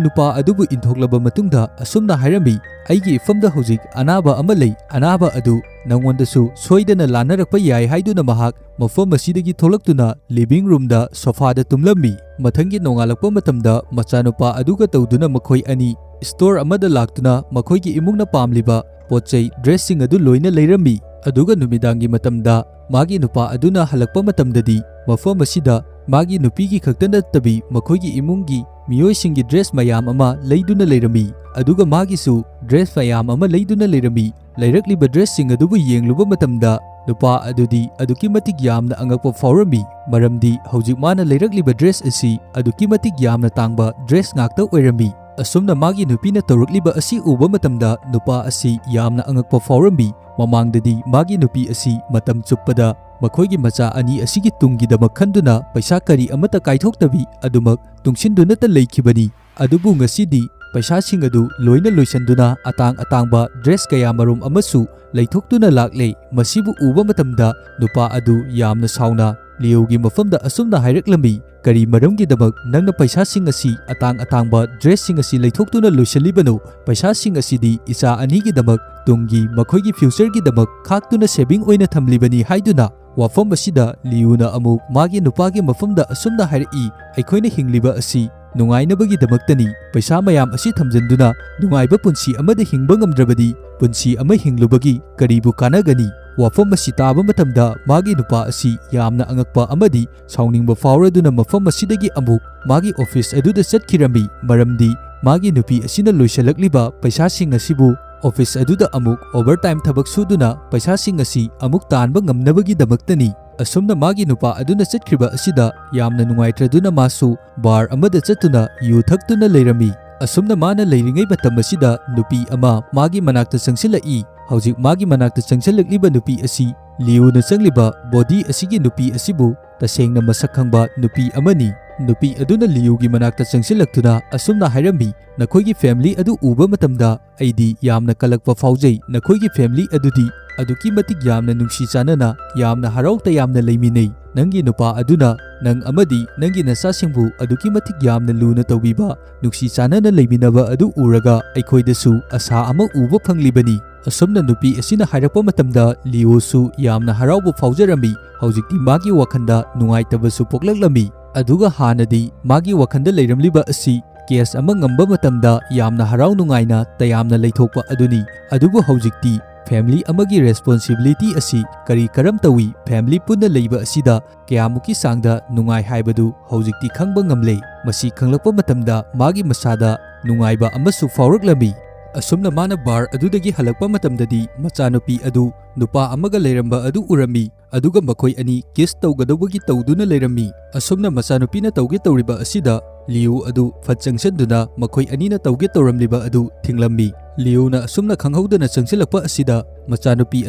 ꯅꯨꯄꯥ ꯑꯗꯨꯕꯨ ꯏꯟꯊꯣꯛꯂꯕ ꯃꯇꯨꯡꯗ ꯑꯁꯨꯝꯅ ꯍꯥꯏꯔꯝꯃꯤ, "ꯑꯩꯒꯤ ꯏꯐꯝꯗ ꯍꯧꯖꯤꯛ ꯑꯅꯥꯕ ꯑꯃ ꯂꯩ꯫ ꯑꯅꯥꯕ ꯑꯗꯨ ꯅꯪꯉꯣꯟꯗꯁꯨ ꯁꯣꯏꯗꯅ ꯂꯥꯟꯅꯔꯛꯄ ꯌꯥꯏ" ꯍꯥꯏꯗꯨꯅ ꯃꯍꯥꯛ ꯃꯐꯝ ꯑꯁꯤꯗꯒꯤ ꯊꯣꯛꯂꯛꯇꯨꯅ ꯂꯤꯚꯤꯡ ꯔꯨꯝꯗ ꯁꯣꯐꯥꯗ ꯇꯨꯝꯂꯝꯃꯤ꯫ ꯃꯊꯪꯒꯤ ꯅꯣꯡꯉꯥꯜꯂꯛꯄ ꯃꯇꯝꯗ ꯃꯆꯥꯅꯨꯄꯥ ꯑꯗꯨꯒ ꯇꯧꯗꯨꯅ ꯃꯈꯣꯏ ꯑꯅꯤ ꯁ꯭ꯇꯣꯔ ꯑꯃꯗ ꯂꯥꯛꯇꯨꯅ ꯃꯈꯣꯏꯒꯤ ꯏꯃꯨꯡꯅ ꯄꯥꯝꯂꯤꯕ ꯄꯣꯠ ꯆꯩ, ꯗ꯭ꯔꯦꯁꯁꯤꯡ ꯑꯗꯨ ꯂꯣꯏꯅ ꯂꯩꯔꯝꯃꯤ꯫ ꯑꯗꯨꯒ ꯅꯨꯃꯤꯗꯥꯡꯒꯤ ꯃꯇꯝꯗ ꯃꯥꯒꯤ ꯅꯨꯄꯥ ꯑꯗꯨꯅ ꯍꯜꯂꯛꯄ ꯃꯇꯝꯗꯗꯤ ꯃꯐꯝ ꯑꯁꯤꯗ ꯃꯥꯒꯤ ꯅꯨꯄꯤꯒꯤ ꯈꯛꯇ ꯅꯠꯇꯕꯤ ꯃꯈꯣꯏꯒꯤ ꯏꯃꯨꯡꯒꯤ ꯃꯤꯑꯣꯏꯁꯤꯡꯒꯤ ꯗ꯭ꯔꯦꯁ ꯃꯌꯥꯝ ꯑꯃ ꯂꯩꯗꯨꯅ ꯂꯩꯔꯝꯃꯤ꯫ ꯑꯗꯨꯒ ꯃꯥꯒꯤꯁꯨ ꯗ꯭ꯔꯦꯁ ꯃꯌꯥꯝ ꯑꯃ ꯂꯩꯗꯨꯅ ꯂꯩꯔꯝꯃꯤ꯫ ꯂꯩꯔꯛꯂꯤꯕ ꯗ꯭ꯔꯦꯁꯁꯤꯡ ꯑꯗꯨꯕꯨ ꯌꯦꯡꯂꯨꯕ ꯃꯇꯝꯗ ꯅꯨꯄꯥ ꯑꯗꯨꯗꯤ ꯑꯗꯨꯛꯀꯤ ꯃꯇꯤꯛ ꯌꯥꯝꯅ ꯑꯉꯛꯄ ꯐꯥꯎꯔꯝꯃꯤ, ꯃꯔꯝꯗꯤ ꯍꯧꯖꯤꯛ ꯃꯥꯅ ꯂꯩꯔꯛꯂꯤꯕ ꯗ꯭ꯔꯦꯁ ꯑꯁꯤ ꯑꯗꯨꯛꯀꯤ ꯃꯇꯤꯛ ꯌꯥꯝꯅ ꯇꯥꯡꯕ ꯗ꯭ꯔꯦꯁ ꯉꯥꯛꯇ ꯑꯣꯏꯔꯝꯃꯤ꯫ ꯑꯁꯨꯝꯅ ꯃꯥꯒꯤ ꯅꯨꯄꯤꯅ ꯇꯧꯔꯛꯂꯤꯕ ꯑꯁꯤ ꯎꯕ ꯃꯇꯝꯗ ꯅꯨꯄꯥ ꯑꯁꯤ ꯌꯥꯝꯅ ꯑꯉꯛꯄ ꯐꯥꯎꯔꯝꯃꯤ꯫ ꯃꯃꯥꯡꯗꯗꯤ ꯃꯥꯒꯤ ꯅꯨꯄꯤ ꯑꯁꯤ ꯃꯇꯝ ꯆꯨꯞꯄꯗ ꯃꯈꯣꯏꯒꯤ ꯃꯆꯥ ꯑꯅꯤ ꯑꯁꯤꯒꯤ ꯇꯨꯡꯒꯤꯗꯃꯛ ꯈꯟꯗꯨꯅ ꯄꯩꯁꯥ ꯀꯔꯤ ꯑꯃꯠꯇ ꯀꯥꯏꯊꯣꯛꯇꯕꯤ ꯑꯗꯨꯃꯛ ꯇꯨꯡꯁꯤꯟꯗꯨꯅꯇ ꯂꯩꯈꯤꯕꯅꯤ꯫ ꯑꯗꯨꯕꯨ ꯉꯁꯤꯗꯤ ꯄꯩꯁꯥꯁꯤꯡ ꯑꯗꯨ ꯂꯣꯏꯅ ꯂꯣꯏꯁꯤꯟꯗꯨꯅ ꯑꯇꯥꯡ ꯑꯇꯥꯡꯕ ꯗ꯭ꯔꯦꯁ ꯀꯌꯥ ꯃꯔꯨꯝ ꯑꯃꯁꯨ ꯂꯩꯊꯣꯛꯇꯨꯅ ꯂꯥꯛꯂꯦ꯫ ꯃꯁꯤꯕꯨ ꯎꯕ ꯃꯇꯝꯗ ꯅꯨꯄꯥ ꯑꯗꯨ ꯌꯥꯝꯅ ꯁꯥꯎꯅ ꯂꯤꯌꯨꯒꯤ ꯃꯐꯝꯗ ꯑꯁꯨꯝꯅ ꯍꯥꯏꯔꯛꯂꯝꯃꯤ, "ꯀꯔꯤ ꯃꯔꯝꯒꯤꯗꯃꯛ ꯅꯪꯅ ꯄꯩꯁꯥꯁꯤꯡ ꯑꯁꯤ, ꯑꯇꯥꯡ ꯑꯇꯥꯡꯕ ꯗ꯭ꯔꯦꯁꯁꯤꯡ ꯑꯁꯤ ꯂꯩꯊꯣꯛꯇꯨꯅ ꯂꯣꯏꯁꯤꯜꯂꯤꯕꯅꯣ? ꯄꯩꯁꯥꯁꯤꯡ ꯑꯁꯤꯗꯤ ꯏꯆꯥ ꯑꯅꯤꯒꯤꯗꯃꯛ ꯇꯨꯡꯒꯤ ꯃꯈꯣꯏꯒꯤ ꯐ꯭ꯌꯨꯆꯔꯒꯤꯗꯃꯛ ꯈꯥꯛꯇꯨꯅ ꯁꯦꯚꯤꯡ ꯑꯣꯏꯅ ꯊꯝꯂꯤꯕꯅꯤ" ꯍꯥꯏꯗꯨꯅ꯫ ꯋꯥꯐꯝ ꯑꯁꯤꯗ ꯂꯤꯌꯨꯅ ꯑꯃꯨꯛ ꯃꯥꯒꯤ ꯅꯨꯄꯥꯒꯤ ꯃꯐꯝꯗ ꯑꯁꯨꯝꯅ ꯍꯥꯏꯔꯛꯏ, "ꯑꯩꯈꯣꯏꯅ ꯍꯤꯡꯂꯤꯕ ꯑꯁꯤ ꯅꯨꯡꯉꯥꯏꯅꯕꯒꯤꯗꯃꯛꯇꯅꯤ꯫ ꯄꯩꯁꯥ ꯃꯌꯥꯝ ꯑꯁꯤ ꯊꯝꯖꯤꯟꯗꯨꯅ ꯅꯨꯡꯉꯥꯏꯕ ꯄꯨꯟꯁꯤ ꯑꯃꯗ ꯍꯤꯡꯕ ꯉꯝꯗ꯭ꯔꯕꯗꯤ ꯄꯨꯟꯁꯤ ꯑꯃ ꯍꯤꯡꯂꯨꯕꯒꯤ ꯀꯔꯤꯕꯨ ꯀꯥꯟꯅꯒꯅꯤ?" ꯋꯥꯐꯝ ꯑꯁꯤ ꯇꯥꯕ ꯃꯇꯝꯗ ꯃꯥꯒꯤ ꯅꯨꯄꯥ ꯑꯁꯤ ꯌꯥꯝꯅ ꯑꯉꯛꯄ ꯑꯃꯗꯤ ꯁꯥꯎꯅꯤꯡꯕ ꯐꯥꯎꯔꯗꯨꯅ ꯃꯐꯝ ꯑꯁꯤꯗꯒꯤ ꯑꯃꯨꯛ ꯃꯥꯒꯤ ꯑꯣꯐꯤꯁ ꯑꯗꯨꯗ ꯆꯠꯈꯤꯔꯝꯃꯤ, ꯃꯔꯝꯗꯤ ꯃꯥꯒꯤ ꯅꯨꯄꯤ ꯑꯁꯤꯅ ꯂꯣꯏꯁꯤꯜꯂꯛꯂꯤꯕ ꯄꯩꯁꯥꯁꯤꯡ ꯑꯁꯤꯕꯨ ꯑꯣꯐꯤꯁ ꯑꯗꯨꯗ ꯑꯃꯨꯛ ꯑꯣꯚꯔꯇꯥꯏꯝ ꯊꯕꯛ ꯁꯨꯗꯨꯅ ꯄꯩꯁꯥꯁꯤꯡ ꯑꯁꯤ ꯑꯃꯨꯛ ꯇꯥꯟꯕ ꯉꯝꯅꯕꯒꯤꯗꯃꯛꯇꯅꯤ꯫ ꯑꯁꯨꯝꯅ ꯃꯥꯒꯤ ꯅꯨꯄꯥ ꯑꯗꯨꯅ ꯆꯠꯈ꯭ꯔꯤꯕ ꯑꯁꯤꯗ ꯌꯥꯝꯅ ꯅꯨꯡꯉꯥꯏꯇ꯭ꯔꯗꯨꯅ ꯃꯥꯁꯨ ꯕꯥꯔ ꯑꯃꯗ ꯆꯠꯇꯨꯅ ꯌꯨ ꯊꯛꯇꯨꯅ ꯂꯩꯔꯝꯃꯤ꯫ ꯑꯁꯨꯝꯅ ꯃꯥꯅ ꯂꯩꯔꯤꯉꯩ ꯃꯇꯝ ꯑꯁꯤꯗ ꯅꯨꯄꯤ ꯑꯃ ꯃꯥꯒꯤ ꯃꯅꯥꯛꯇ ꯆꯪꯁꯤꯜꯂꯛꯏ꯫ ꯍꯧꯖꯤꯛ ꯃꯥꯒꯤ ꯃꯅꯥꯛꯇ ꯆꯪꯁꯤꯜꯂꯛꯂꯤꯕ ꯅꯨꯄꯤ ꯑꯁꯤ ꯂꯤꯌꯨꯅ ꯆꯪꯂꯤꯕ ꯕꯣꯗꯤ ꯑꯁꯤꯒꯤ ꯅꯨꯄꯤ ꯑꯁꯤꯕꯨ ꯇꯁꯦꯡꯅ ꯃꯁꯛ ꯈꯪꯕ ꯅꯨꯄꯤ ꯑꯃꯅꯤ꯫ ꯅꯨꯄꯤ ꯑꯗꯨꯅ ꯂꯤꯌꯨꯒꯤ ꯃꯅꯥꯛꯇ ꯆꯪꯁꯤꯜꯂꯛꯇꯨꯅ ꯑꯁꯨꯝꯅ ꯍꯥꯏꯔꯝꯃꯤ, "ꯅꯈꯣꯏꯒꯤ ꯐꯦꯃꯤꯂꯤ ꯑꯗꯨ ꯎꯕ ꯃꯇꯝꯗ ꯑꯩꯗꯤ ꯌꯥꯝꯅ ꯀꯜꯂꯛꯄ ꯐꯥꯎꯖꯩ꯫ ꯅꯈꯣꯏꯒꯤ ꯐꯦꯃꯤꯂꯤ ꯑꯗꯨꯗꯤ ꯑꯗꯨꯛꯀꯤ ꯃꯇꯤꯛ ꯌꯥꯝꯅ ꯅꯨꯡꯁꯤ ꯆꯥꯟꯅꯅ ꯌꯥꯝꯅ ꯍꯔꯥꯎ ꯇꯌꯥꯝꯅ ꯂꯩꯃꯤꯟꯅꯩ꯫ ꯅꯪꯒꯤ ꯅꯨꯄꯥ ꯑꯗꯨꯅ ꯅꯪ ꯑꯃꯗꯤ ꯅꯪꯒꯤ ꯅꯆꯥꯁꯤꯡꯕꯨ ꯑꯗꯨꯛꯀꯤ ꯃꯇꯤꯛ ꯌꯥꯝꯅ ꯂꯨꯅ ꯇꯧꯕꯤꯕ, ꯅꯨꯡꯁꯤ ꯆꯥꯟꯅꯅ ꯂꯩꯃꯤꯟꯅꯕ ꯑꯗꯨ ꯎꯔꯒ ꯑꯩꯈꯣꯏꯗꯁꯨ ꯑꯁꯥ ꯑꯃ ꯎꯕ ꯐꯪꯂꯤꯕꯅꯤ"꯫ ꯑꯁꯨꯝꯅ ꯅꯨꯄꯤ ꯑꯁꯤꯅ ꯍꯥꯏꯔꯛꯄ ꯃꯇꯝꯗ ꯂꯤꯌꯣꯁꯨ ꯌꯥꯝꯅ ꯍꯔꯥꯎꯕ ꯐꯥꯎꯖꯔꯝꯃꯤ꯫ ꯍꯧꯖꯤꯛꯇꯤ ꯃꯥꯒꯤ ꯋꯥꯈꯜꯗ ꯅꯨꯡꯉꯥꯏꯇꯕꯁꯨ ꯄꯣꯛꯂꯛꯂꯝꯃꯤ꯫ ꯑꯗꯨꯒ ꯍꯥꯟꯅꯗꯤ ꯃꯥꯒꯤ ꯋꯥꯈꯜꯗ ꯂꯩꯔꯝꯂꯤꯕ ꯑꯁꯤ ꯀꯦꯁ ꯑꯃ ꯉꯝꯕ ꯃꯇꯝꯗ ꯌꯥꯝꯅ ꯍꯔꯥꯎ ꯅꯨꯡꯉꯥꯏꯅ ꯇꯌꯥꯝꯅ ꯂꯩꯊꯣꯛꯄ ꯑꯗꯨꯅꯤ꯫ ꯑꯗꯨꯕꯨ ꯍꯧꯖꯤꯛꯇꯤ ꯐꯦꯃꯤꯂꯤ ꯑꯃꯒꯤ ꯔꯦꯁꯄꯣꯟꯁꯤꯕꯤꯂꯤꯇꯤ ꯑꯁꯤ ꯀꯔꯤ ꯀꯔꯝ ꯇꯧꯏ, ꯐꯦꯃꯤꯂꯤ ꯄꯨꯟꯅ ꯂꯩꯕ ꯑꯁꯤꯗ ꯀꯌꯥꯃꯨꯛꯀꯤ ꯆꯥꯡꯗ ꯅꯨꯡꯉꯥꯏ ꯍꯥꯏꯕꯗꯨ ꯍꯧꯖꯤꯛꯇꯤ ꯈꯪꯕ ꯉꯝꯂꯦ꯫ ꯃꯁꯤ ꯈꯪꯂꯛꯄ ꯃꯇꯝꯗ ꯃꯥꯒꯤ ꯃꯁꯥꯗ ꯅꯨꯡꯉꯥꯏꯕ ꯑꯃꯁꯨ ꯐꯥꯎꯔꯛꯂꯝꯃꯤ꯫ ꯑꯁꯨꯝꯅ ꯃꯥꯅ ꯕꯥꯔ ꯑꯗꯨꯗꯒꯤ ꯍꯜꯂꯛꯄ ꯃꯇꯝꯗꯗꯤ ꯃꯆꯥꯅꯨꯄꯤ ꯑꯗꯨ ꯅꯨꯄꯥ ꯑꯃꯒ ꯂꯩꯔꯝꯕ ꯑꯗꯨ ꯎꯔꯝꯃꯤ꯫ ꯑꯗꯨꯒ ꯃꯈꯣꯏ ꯑꯅꯤ ꯀꯤꯁ ꯇꯧꯒꯗꯧꯕꯒꯤ ꯇꯧꯗꯨꯅ ꯂꯩꯔꯝꯃꯤ꯫ ꯑꯁꯨꯝꯅ ꯃꯆꯥꯅꯨꯄꯤꯅ ꯇꯧꯒꯦ ꯇꯧꯔꯤꯕ ꯑꯁꯤꯗ ꯂꯤꯌꯨ ꯑꯗꯨ ꯐꯠ ꯆꯪꯁꯤꯟꯗꯨꯅ ꯃꯈꯣꯏ ꯑꯅꯤꯅ ꯇꯧꯒꯦ ꯇꯧꯔꯝꯂꯤꯕ ꯑꯗꯨ ꯊꯤꯡꯂꯝꯃꯤ꯫ ꯂꯤꯌꯨꯅ ꯑꯁꯨꯝꯅ ꯈꯪꯍꯧꯗꯅ ꯆꯪꯁꯤꯜꯂꯛꯄ ꯑꯁꯤꯗ ꯃꯆꯥꯅꯨꯄꯤ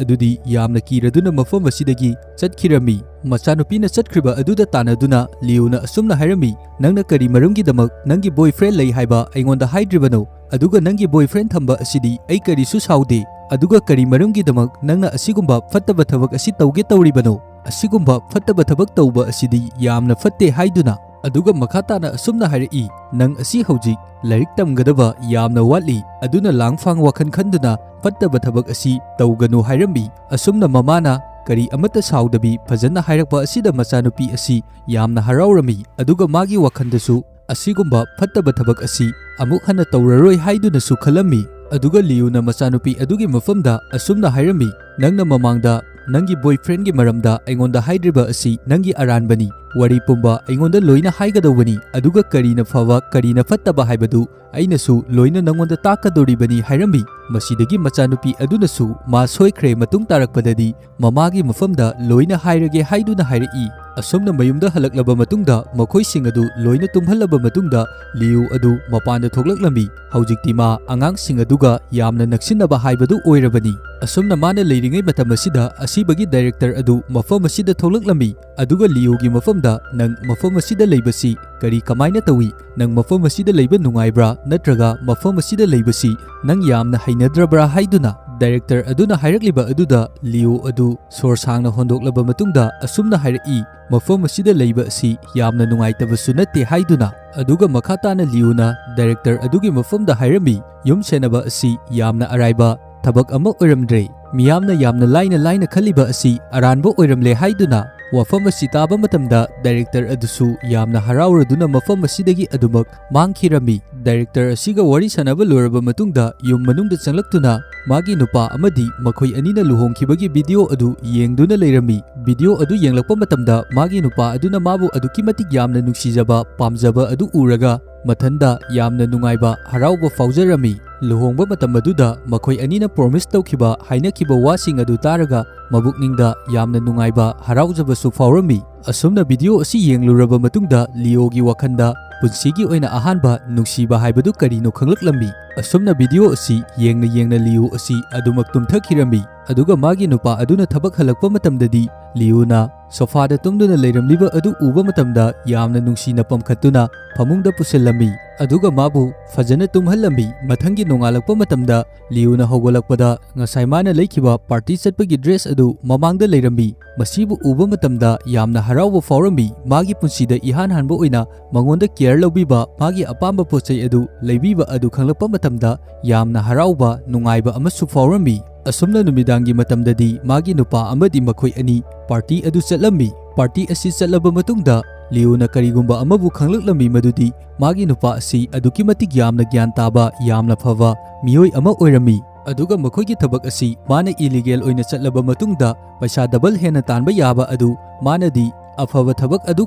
ꯑꯗꯨꯗꯤ ꯌꯥꯝꯅ ꯀꯤꯔꯗꯨꯅ ꯃꯐꯝ ꯑꯁꯤꯗꯒꯤ ꯆꯠꯈꯤꯔꯝꯃꯤ꯫ ꯃꯆꯥꯅꯨꯄꯤꯅ ꯆꯠꯈ꯭ꯔꯤꯕ ꯑꯗꯨꯗ ꯇꯥꯟꯅꯗꯨꯅ ꯂꯤꯌꯨꯅ ꯑꯁꯨꯝꯅ ꯍꯥꯏꯔꯝꯃꯤ, "ꯅꯪꯅ ꯀꯔꯤ ꯃꯔꯝꯒꯤꯗꯃꯛ ꯅꯪꯒꯤ ꯕꯣꯏꯐ꯭ꯔꯦꯟ ꯂꯩ ꯍꯥꯏꯕ ꯑꯩꯉꯣꯟꯗ ꯍꯥꯏꯗ꯭ꯔꯤꯕꯅꯣ? ꯑꯗꯨꯒ ꯅꯪꯒꯤ ꯕꯣꯏꯐ꯭ꯔꯦꯟ ꯊꯝꯕ ꯑꯁꯤꯗꯤ ꯑꯩ ꯀꯔꯤꯁꯨ ꯁꯥꯎꯗꯦ꯫ ꯑꯗꯨꯒ ꯀꯔꯤ ꯃꯔꯝꯒꯤꯗꯃꯛ ꯅꯪꯅ ꯑꯁꯤꯒꯨꯝꯕ ꯐꯠꯇꯕ ꯊꯕꯛ ꯑꯁꯤ ꯇꯧꯒꯦ ꯇꯧꯔꯤꯕꯅꯣ?" ꯑꯁꯤꯒꯨꯝꯕ ꯐꯠꯇꯕ ꯊꯕꯛ ꯇꯧꯕ ꯑꯁꯤꯗꯤ ꯌꯥꯝꯅ ꯐꯠꯇꯦ" ꯍꯥꯏꯗꯨꯅ꯫ ꯑꯗꯨꯒ ꯃꯈꯥ ꯇꯥꯅ ꯑꯁꯨꯝꯅ ꯍꯥꯏꯔꯛꯏ, "ꯅꯪ ꯑꯁꯤ ꯍꯧꯖꯤꯛ ꯂꯥꯏꯔꯤꯛ ꯇꯝꯒꯗꯕ ꯌꯥꯝꯅ ꯋꯥꯠꯂꯤ, ꯑꯗꯨꯅ ꯂꯥꯡꯐꯥꯡ ꯋꯥꯈꯜ ꯈꯟꯗꯨꯅ ꯐꯠꯇꯕ ꯊꯕꯛ ꯑꯁꯤ ꯇꯧꯒꯅꯨ" ꯍꯥꯏꯔꯝꯃꯤ꯫ ꯑꯁꯨꯝꯅ ꯃꯃꯥꯅ ꯀꯔꯤ ꯑꯃꯠꯇ ꯁꯥꯎꯗꯕꯤ ꯐꯖꯅ ꯍꯥꯏꯔꯛꯄ ꯑꯁꯤꯗ ꯃꯆꯥꯅꯨꯄꯤ ꯑꯁꯤ ꯌꯥꯝꯅ ꯍꯔꯥꯎꯔꯝꯃꯤ, ꯑꯗꯨꯒ ꯃꯥꯒꯤ ꯋꯥꯈꯜꯗꯁꯨ ꯑꯁꯤꯒꯨꯝꯕ ꯐꯠꯇꯕ ꯊꯕꯛ ꯑꯁꯤ ꯑꯃꯨꯛ ꯍꯟꯅ ꯇꯧꯔꯔꯣꯏ ꯍꯥꯏꯗꯨꯅꯁꯨ ꯈꯜꯂꯝꯃꯤ꯫ ꯑꯗꯨꯒ ꯂꯤꯌꯨꯅ ꯃꯆꯥꯅꯨꯄꯤ ꯑꯗꯨꯒꯤ ꯃꯐꯝꯗ ꯑꯁꯨꯝꯅ ꯍꯥꯏꯔꯝꯃꯤ, "ꯅꯪꯅ ꯃꯃꯥꯡꯗ ꯅꯪꯒꯤ boyfriendꯒꯤ ꯃꯔꯝꯗ ꯑꯩꯉꯣꯟꯗ ꯍꯥꯏꯗ꯭ꯔꯤꯕ ꯑꯁꯤ ꯅꯪꯒꯤ ꯑꯔꯥꯟꯕꯅꯤ꯫ ꯋꯥꯔꯤ ꯄꯨꯝꯕ ꯑꯩꯉꯣꯟꯗ ꯂꯣꯏꯅ ꯍꯥꯏꯒꯗꯧꯕꯅꯤ, ꯑꯗꯨꯒ ꯀꯔꯤꯅ ꯐꯕ, ꯀꯔꯤꯅ ꯐꯠꯇꯕ ꯍꯥꯏꯕꯗꯨ ꯑꯩꯅꯁꯨ ꯂꯣꯏꯅ ꯅꯪꯉꯣꯟꯗ ꯇꯥꯛꯀꯗꯧꯔꯤꯕꯅꯤ" ꯍꯥꯏꯔꯝꯃꯤ꯫ ꯃꯁꯤꯗꯒꯤ ꯃꯆꯥꯅꯨꯄꯤ ꯑꯗꯨꯅꯁꯨ ꯃꯥ ꯁꯣꯏꯈ꯭ꯔꯦ, ꯃꯇꯨꯡ ꯇꯥꯔꯛꯄꯗꯗꯤ ꯃꯃꯥꯒꯤ ꯃꯐꯝꯗ ꯂꯣꯏꯅ ꯍꯥꯏꯔꯒꯦ ꯍꯥꯏꯗꯨꯅ ꯍꯥꯏꯔꯛꯏ꯫ ꯑꯁꯨꯝꯅ ꯃꯌꯨꯝꯗ ꯍꯜꯂꯛꯂꯕ ꯃꯇꯨꯡꯗ ꯃꯈꯣꯏꯁꯤꯡ ꯑꯗꯨ ꯂꯣꯏꯅ ꯇꯨꯝꯍꯜꯂꯕ ꯃꯇꯨꯡꯗ ꯂꯤꯌꯨ ꯑꯗꯨ ꯃꯄꯥꯟꯗ ꯊꯣꯛꯂꯛꯂꯝꯃꯤ꯫ ꯍꯧꯖꯤꯛꯇꯤ ꯃꯥ ꯑꯉꯥꯡꯁꯤꯡ ꯑꯗꯨꯒ ꯌꯥꯝꯅ ꯅꯛꯁꯤꯟꯅꯕ ꯍꯥꯏꯕꯗꯨ ꯑꯣꯏꯔꯕꯅꯤ꯫ ꯑꯁꯨꯝꯅ ꯃꯥꯅ ꯂꯩꯔꯤꯉꯩ ꯃꯇꯝ ꯑꯁꯤꯗ ꯑꯁꯤꯕꯒꯤ director ꯑꯗꯨ ꯃꯐꯝ ꯑꯁꯤꯗ ꯊꯣꯛꯂꯛꯂꯝꯃꯤ꯫ ꯑꯗꯨꯒ ꯂꯤꯌꯨꯒꯤ ꯃꯐꯝꯗ, "ꯅꯪ ꯃꯐꯝ ꯑꯁꯤꯗ ꯂꯩꯕꯁꯤ ꯀꯔꯤ ꯀꯃꯥꯏꯅ ꯇꯧꯏ? ꯅꯪ ꯃꯐꯝ ꯑꯁꯤꯗ ꯂꯩꯕ ꯅꯨꯡꯉꯥꯏꯕ꯭ꯔꯥ? ꯅꯠꯇ꯭ꯔꯒ ꯃꯐꯝ ꯑꯁꯤꯗ ꯂꯩꯕꯁꯤ ꯅꯪ ꯌꯥꯝꯅ ꯍꯩꯅꯗ꯭ꯔꯕ꯭ꯔꯥ?" ꯍꯥꯏꯗꯨꯅ꯫ Director ꯑꯗꯨꯅ ꯍꯥꯏꯔꯛꯂꯤꯕ ꯑꯗꯨꯗ ꯂꯤꯌꯨ ꯑꯗꯨ ꯁꯣꯔ ꯁꯥꯡꯅ ꯍꯣꯟꯗꯣꯛꯂꯕ ꯃꯇꯨꯡꯗ ꯑꯁꯨꯝꯅ ꯍꯥꯏꯔꯛꯏ, "ꯃꯐꯝ ꯑꯁꯤꯗ ꯂꯩꯕ ꯑꯁꯤ ꯌꯥꯝꯅ ꯅꯨꯡꯉꯥꯏꯇꯕꯁꯨ ꯅꯠꯇꯦ" ꯍꯥꯏꯗꯨꯅ꯫ ꯑꯗꯨꯒ ꯃꯈꯥ ꯇꯥꯅ ꯂꯤꯌꯨꯅ director ꯑꯗꯨꯒꯤ ꯃꯐꯝꯗ ꯍꯥꯏꯔꯝꯃꯤ, "ꯌꯨꯝ ꯁꯦꯟꯅꯕ ꯑꯁꯤ ꯌꯥꯝꯅ ꯑꯔꯥꯏꯕ ꯊꯕꯛ ꯑꯃ ꯑꯣꯏꯔꯝꯗ꯭ꯔꯦ꯫ ꯃꯤꯌꯥꯝꯅ ꯌꯥꯝꯅ ꯂꯥꯏꯅ ꯂꯥꯏꯅ ꯈꯜꯂꯤꯕ ꯑꯁꯤ ꯑꯔꯥꯟꯕ ꯑꯣꯏꯔꯝꯂꯦ" ꯍꯥꯏꯗꯨꯅ꯫ ꯋꯥꯐꯝ ꯑꯁꯤ ꯇꯥꯕ ꯃꯇꯝꯗ director ꯑꯗꯨꯁꯨ ꯌꯥꯝꯅ ꯍꯔꯥꯎꯔꯗꯨꯅ ꯃꯐꯝ ꯑꯁꯤꯗꯒꯤ ꯑꯗꯨꯃꯛ ꯃꯥꯡꯈꯤꯔꯝꯃꯤ꯫ Director ꯑꯁꯤꯒ ꯋꯥꯔꯤ ꯁꯥꯟꯅꯕ ꯂꯣꯏꯔꯕ ꯃꯇꯨꯡꯗ ꯌꯨꯝ ꯃꯅꯨꯡꯗ ꯆꯪꯂꯛꯇꯨꯅ ꯃꯥꯒꯤ ꯅꯨꯄꯥ ꯑꯃꯗꯤ ꯃꯈꯣꯏ ꯑꯅꯤꯅ ꯂꯨꯍꯣꯡꯈꯤꯕꯒꯤ video ꯑꯗꯨ ꯌꯦꯡꯗꯨꯅ ꯂꯩꯔꯝꯃꯤ꯫ Video ꯑꯗꯨ ꯌꯦꯡꯂꯛꯄ ꯃꯇꯝꯗ ꯃꯥꯒꯤ ꯅꯨꯄꯥ ꯑꯗꯨꯅ ꯃꯥꯕꯨ ꯑꯗꯨꯛꯀꯤ ꯃꯇꯤꯛ ꯌꯥꯝꯅ ꯅꯨꯡꯁꯤꯖꯕ, ꯄꯥꯝꯖꯕ ꯑꯗꯨ ꯎꯔꯒ ꯃꯊꯟꯗ ꯌꯥꯝꯅ ꯅꯨꯡꯉꯥꯏꯕ, ꯍꯔꯥꯎꯕ ꯐꯥꯎꯖꯔꯝꯃꯤ꯫ ꯂꯨꯍꯣꯡꯕ ꯃꯇꯝ ꯑꯗꯨꯗ ꯃꯈꯣꯏ ꯑꯅꯤꯅ promise ꯇꯧꯈꯤꯕ, ꯍꯥꯏꯅꯈꯤꯕ ꯋꯥꯁꯤꯡ ꯑꯗꯨ ꯇꯥꯔꯒ ꯃꯕꯨꯛꯅꯤꯡꯗ ꯌꯥꯝꯅ ꯅꯨꯡꯉꯥꯏꯕ, ꯍꯔꯥꯎꯖꯕꯁꯨ ꯐꯥꯎꯔꯝꯃꯤ꯫ ꯑꯁꯨꯝꯅ video ꯑꯁꯤ ꯌꯦꯡꯂꯨꯔꯕ ꯃꯇꯨꯡꯗ ꯂꯤꯌꯣꯒꯤ ꯋꯥꯈꯜꯗ ꯄꯨꯟꯁꯤꯒꯤ ꯑꯣꯏꯅ ꯑꯍꯥꯟꯕ ꯅꯨꯡꯁꯤꯕ ꯍꯥꯏꯕꯗꯨ ꯀꯔꯤꯅꯣ ꯈꯪꯂꯛꯂꯝꯃꯤ꯫ ꯑꯁꯨꯝꯅ video ꯑꯁꯤ ꯌꯦꯡꯅ ꯌꯦꯡꯅ ꯂꯤꯌꯨ ꯑꯁꯤ ꯑꯗꯨꯃꯛ ꯇꯨꯝꯊꯈꯤꯔꯝꯃꯤ꯫ ꯑꯗꯨꯒ ꯃꯥꯒꯤ ꯅꯨꯄꯥ ꯑꯗꯨꯅ ꯊꯕꯛ ꯍꯜꯂꯛꯄ ꯃꯇꯝꯗꯗꯤ ꯂꯤꯌꯨꯅ sofaꯗ ꯇꯨꯝꯗꯨꯅ ꯂꯩꯔꯝꯂꯤꯕ ꯑꯗꯨ ꯎꯕ ꯃꯇꯝꯗ ꯌꯥꯝꯅ ꯅꯨꯡꯁꯤꯅ ꯄꯝꯈꯠꯇꯨꯅ ꯐꯃꯨꯡꯗ ꯄꯨꯁꯤꯜꯂꯝꯃꯤ꯫ ꯑꯗꯨꯒ ꯃꯥꯕꯨ ꯐꯖꯅ ꯇꯨꯝꯍꯜꯂꯝꯃꯤ꯫ ꯃꯊꯪꯒꯤ ꯅꯣꯡꯉꯥꯜꯂꯛꯄ ꯃꯇꯝꯗ ꯂꯤꯌꯨꯅ ꯍꯧꯒꯠꯂꯛꯄꯗ ꯉꯁꯥꯏ ꯃꯥꯅ ꯂꯩꯈꯤꯕ ꯄꯥꯔꯇꯤ ꯆꯠꯄꯒꯤ ꯗ꯭ꯔꯦꯁ ꯑꯗꯨ ꯃꯃꯥꯡꯗ ꯂꯩꯔꯝꯃꯤ꯫ ꯃꯁꯤꯕꯨ ꯎꯕ ꯃꯇꯝꯗ ꯌꯥꯝꯅ ꯍꯔꯥꯎꯕ ꯐꯥꯎꯔꯝꯃꯤ꯫ ꯃꯥꯒꯤ ꯄꯨꯟꯁꯤꯗ ꯏꯍꯥꯟ ꯍꯥꯟꯕ ꯑꯣꯏꯅ ꯃꯉꯣꯟꯗ ꯀꯦꯌꯔ ꯂꯧꯕꯤꯕ, ꯃꯥꯒꯤ ꯑꯄꯥꯝꯕ ꯄꯣꯠꯆꯩ ꯑꯗꯨ ꯂꯩꯕꯤꯕ ꯑꯗꯨ ꯈꯪꯂꯛꯄ ꯃꯇꯝꯗ ꯌꯥꯝꯅ ꯍꯔꯥꯎꯕ, ꯅꯨꯡꯉꯥꯏꯕ ꯑꯃꯁꯨ ꯐꯥꯎꯔꯝꯃꯤ꯫ ꯑꯁꯨꯝꯅ ꯅꯨꯃꯤꯗꯥꯡꯒꯤ ꯃꯇꯝꯗꯗꯤ ꯃꯥꯒꯤ ꯅꯨꯄꯥ ꯑꯃꯗꯤ ꯃꯈꯣꯏ ꯑꯅꯤ ꯄꯥꯔꯇꯤ ꯑꯗꯨ ꯆꯠꯂꯝꯃꯤ꯫ ꯄꯥꯔꯇꯤ ꯑꯁꯤ ꯆꯠꯂꯕ ꯃꯇꯨꯡꯗ ꯂꯤꯌꯨꯅ ꯀꯔꯤꯒꯨꯝꯕ ꯑꯃꯕꯨ ꯈꯪꯂꯛꯂꯝꯃꯤ, ꯃꯗꯨꯗꯤ ꯃꯥꯒꯤ ꯅꯨꯄꯥ ꯑꯁꯤ ꯑꯗꯨꯛꯀꯤ ꯃꯇꯤꯛ ꯌꯥꯝꯅ ꯒ꯭ꯌꯥꯟ ꯇꯥꯕ, ꯌꯥꯝꯅ ꯐꯕ ꯃꯤꯑꯣꯏ ꯑꯃ ꯑꯣꯏꯔꯝꯃꯤ꯫ ꯑꯗꯨꯒ ꯃꯈꯣꯏꯒꯤ ꯊꯕꯛ ꯑꯁꯤ ꯃꯥꯅ ꯏꯂꯤꯒꯦꯜ ꯑꯣꯏꯅ ꯆꯠꯂꯕ ꯃꯇꯨꯡꯗ ꯄꯩꯁꯥ ꯗꯕꯜ ꯍꯦꯟꯅ ꯇꯥꯟꯕ ꯌꯥꯕ ꯑꯗꯨ ꯃꯥꯅꯗꯤ ꯑꯐꯕ ꯊꯕꯛ ꯑꯗꯨ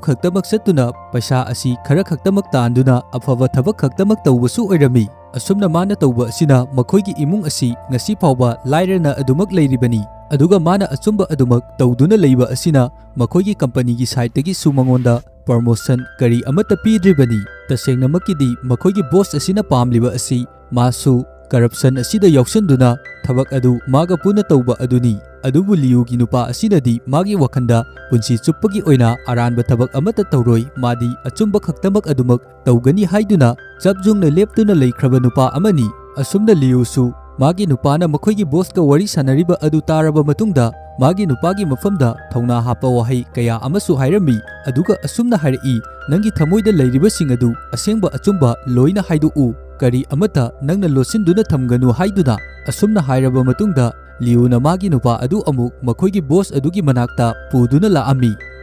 ꯈꯛꯇꯃꯛ ꯆꯠꯇꯨꯅ ꯄꯩꯁꯥ ꯑꯁꯤ ꯈꯔ ꯈꯛꯇꯃꯛ ꯇꯥꯟꯗꯨꯅ ꯑꯐꯕ ꯊꯕꯛ ꯈꯛꯇꯃꯛ ꯇꯧꯕꯁꯨ ꯑꯣꯏꯔꯝꯃꯤ꯫ ꯑꯁꯨꯝꯅ ꯃꯥꯅ ꯇꯧꯕ ꯑꯁꯤꯅ ꯃꯈꯣꯏꯒꯤ ꯏꯃꯨꯡ ꯑꯁꯤ ꯉꯁꯤ ꯐꯥꯎꯕ ꯂꯥꯏꯔꯅ ꯑꯗꯨꯃꯛ ꯂꯩꯔꯤꯕꯅꯤ꯫ ꯑꯗꯨꯒ ꯃꯥꯅ ꯑꯆꯨꯝꯕ ꯑꯗꯨꯃꯛ ꯇꯧꯗꯨꯅ ꯂꯩꯕ ꯑꯁꯤꯅ ꯃꯈꯣꯏꯒꯤ ꯀꯝꯄꯅꯤꯒꯤ ꯁꯥꯏꯠꯇꯒꯤꯁꯨ ꯃꯉꯣꯟꯗ ꯄ꯭ꯔꯃꯣꯁꯟ ꯀꯔꯤ ꯑꯃꯠꯇ ꯄꯤꯗ꯭ꯔꯤꯕꯅꯤ꯫ ꯇꯁꯦꯡꯅꯃꯛꯀꯤꯗꯤ ꯃꯈꯣꯏꯒꯤ ꯕꯣꯁ ꯑꯁꯤꯅ ꯄꯥꯝꯂꯤꯕ ꯑꯁꯤ ꯃꯥꯁꯨ ꯀꯔꯞꯁꯟ ꯑꯁꯤꯗ ꯌꯥꯎꯁꯤꯟꯗꯨꯅ ꯊꯕꯛ ꯑꯗꯨ ꯃꯥꯒ ꯄꯨꯟꯅ ꯇꯧꯕ ꯑꯗꯨꯅꯤ꯫ ꯑꯗꯨꯕꯨ ꯂꯤꯌꯨꯒꯤ ꯅꯨꯄꯥ ꯑꯁꯤꯅꯗꯤ ꯃꯥꯒꯤ ꯋꯥꯈꯜꯗ ꯄꯨꯟꯁꯤ ꯆꯨꯞꯄꯒꯤ ꯑꯣꯏꯅ ꯑꯔꯥꯟꯕ ꯊꯕꯛ ꯑꯃꯠꯇ ꯇꯧꯔꯣꯏ, ꯃꯥꯗꯤ ꯑꯆꯨꯝꯕ ꯈꯛꯇꯃꯛ ꯑꯗꯨꯃꯛ ꯇꯧꯒꯅꯤ ꯍꯥꯏꯗꯨꯅ ꯆꯞ ꯌꯨꯡꯅ ꯂꯦꯞꯇꯨꯅ ꯂꯩꯈ꯭ꯔꯕ ꯅꯨꯄꯥ ꯑꯃꯅꯤ꯫ ꯑꯁꯨꯝꯅ ꯂꯤꯌꯨꯁꯨ ꯃꯥꯒꯤ ꯅꯨꯄꯥꯅ ꯃꯈꯣꯏꯒꯤ ꯕꯣꯁꯀ ꯋꯥꯔꯤ ꯁꯥꯟꯅꯔꯤꯕ ꯑꯗꯨ ꯇꯥꯔꯕ ꯃꯇꯨꯡꯗ ꯃꯥꯒꯤ ꯅꯨꯄꯥꯒꯤ ꯃꯐꯝꯗ ꯊꯧꯅꯥ ꯍꯥꯞꯄ ꯋꯥꯍꯩ ꯀꯌꯥ ꯑꯃꯁꯨ ꯍꯥꯏꯔꯝꯃꯤ꯫ ꯑꯗꯨꯒ ꯑꯁꯨꯝꯅ ꯍꯥꯏꯔꯛꯏ, "ꯅꯪꯒꯤ ꯊꯃꯣꯏꯗ ꯂꯩꯔꯤꯕꯁꯤꯡ ꯑꯗꯨ ꯑꯁꯦꯡꯕ ꯑꯆꯨꯝꯕ ꯂꯣꯏꯅ ꯍꯥꯏꯗꯣꯛꯎ꯫ ꯀꯔꯤ ꯑꯃꯠꯇ ꯅꯪꯅ ꯂꯣꯠꯁꯤꯟꯗꯨꯅ ꯊꯝꯒꯅꯨ" ꯍꯥꯏꯗꯨꯅ꯫ ꯑꯁꯨꯝꯅ ꯍꯥꯏꯔꯕ ꯃꯇꯨꯡꯗ ꯂꯤꯌꯨꯅ ꯃꯥꯒꯤ ꯅꯨꯄꯥ ꯑꯗꯨ ꯑꯃꯨꯛ ꯃꯈꯣꯏꯒꯤ ꯕꯣꯁ ꯑꯗꯨꯒꯤ ꯃꯅꯥꯛꯇ ꯄꯨꯗꯨꯅ ꯂꯥꯛꯑꯝꯃꯤ꯫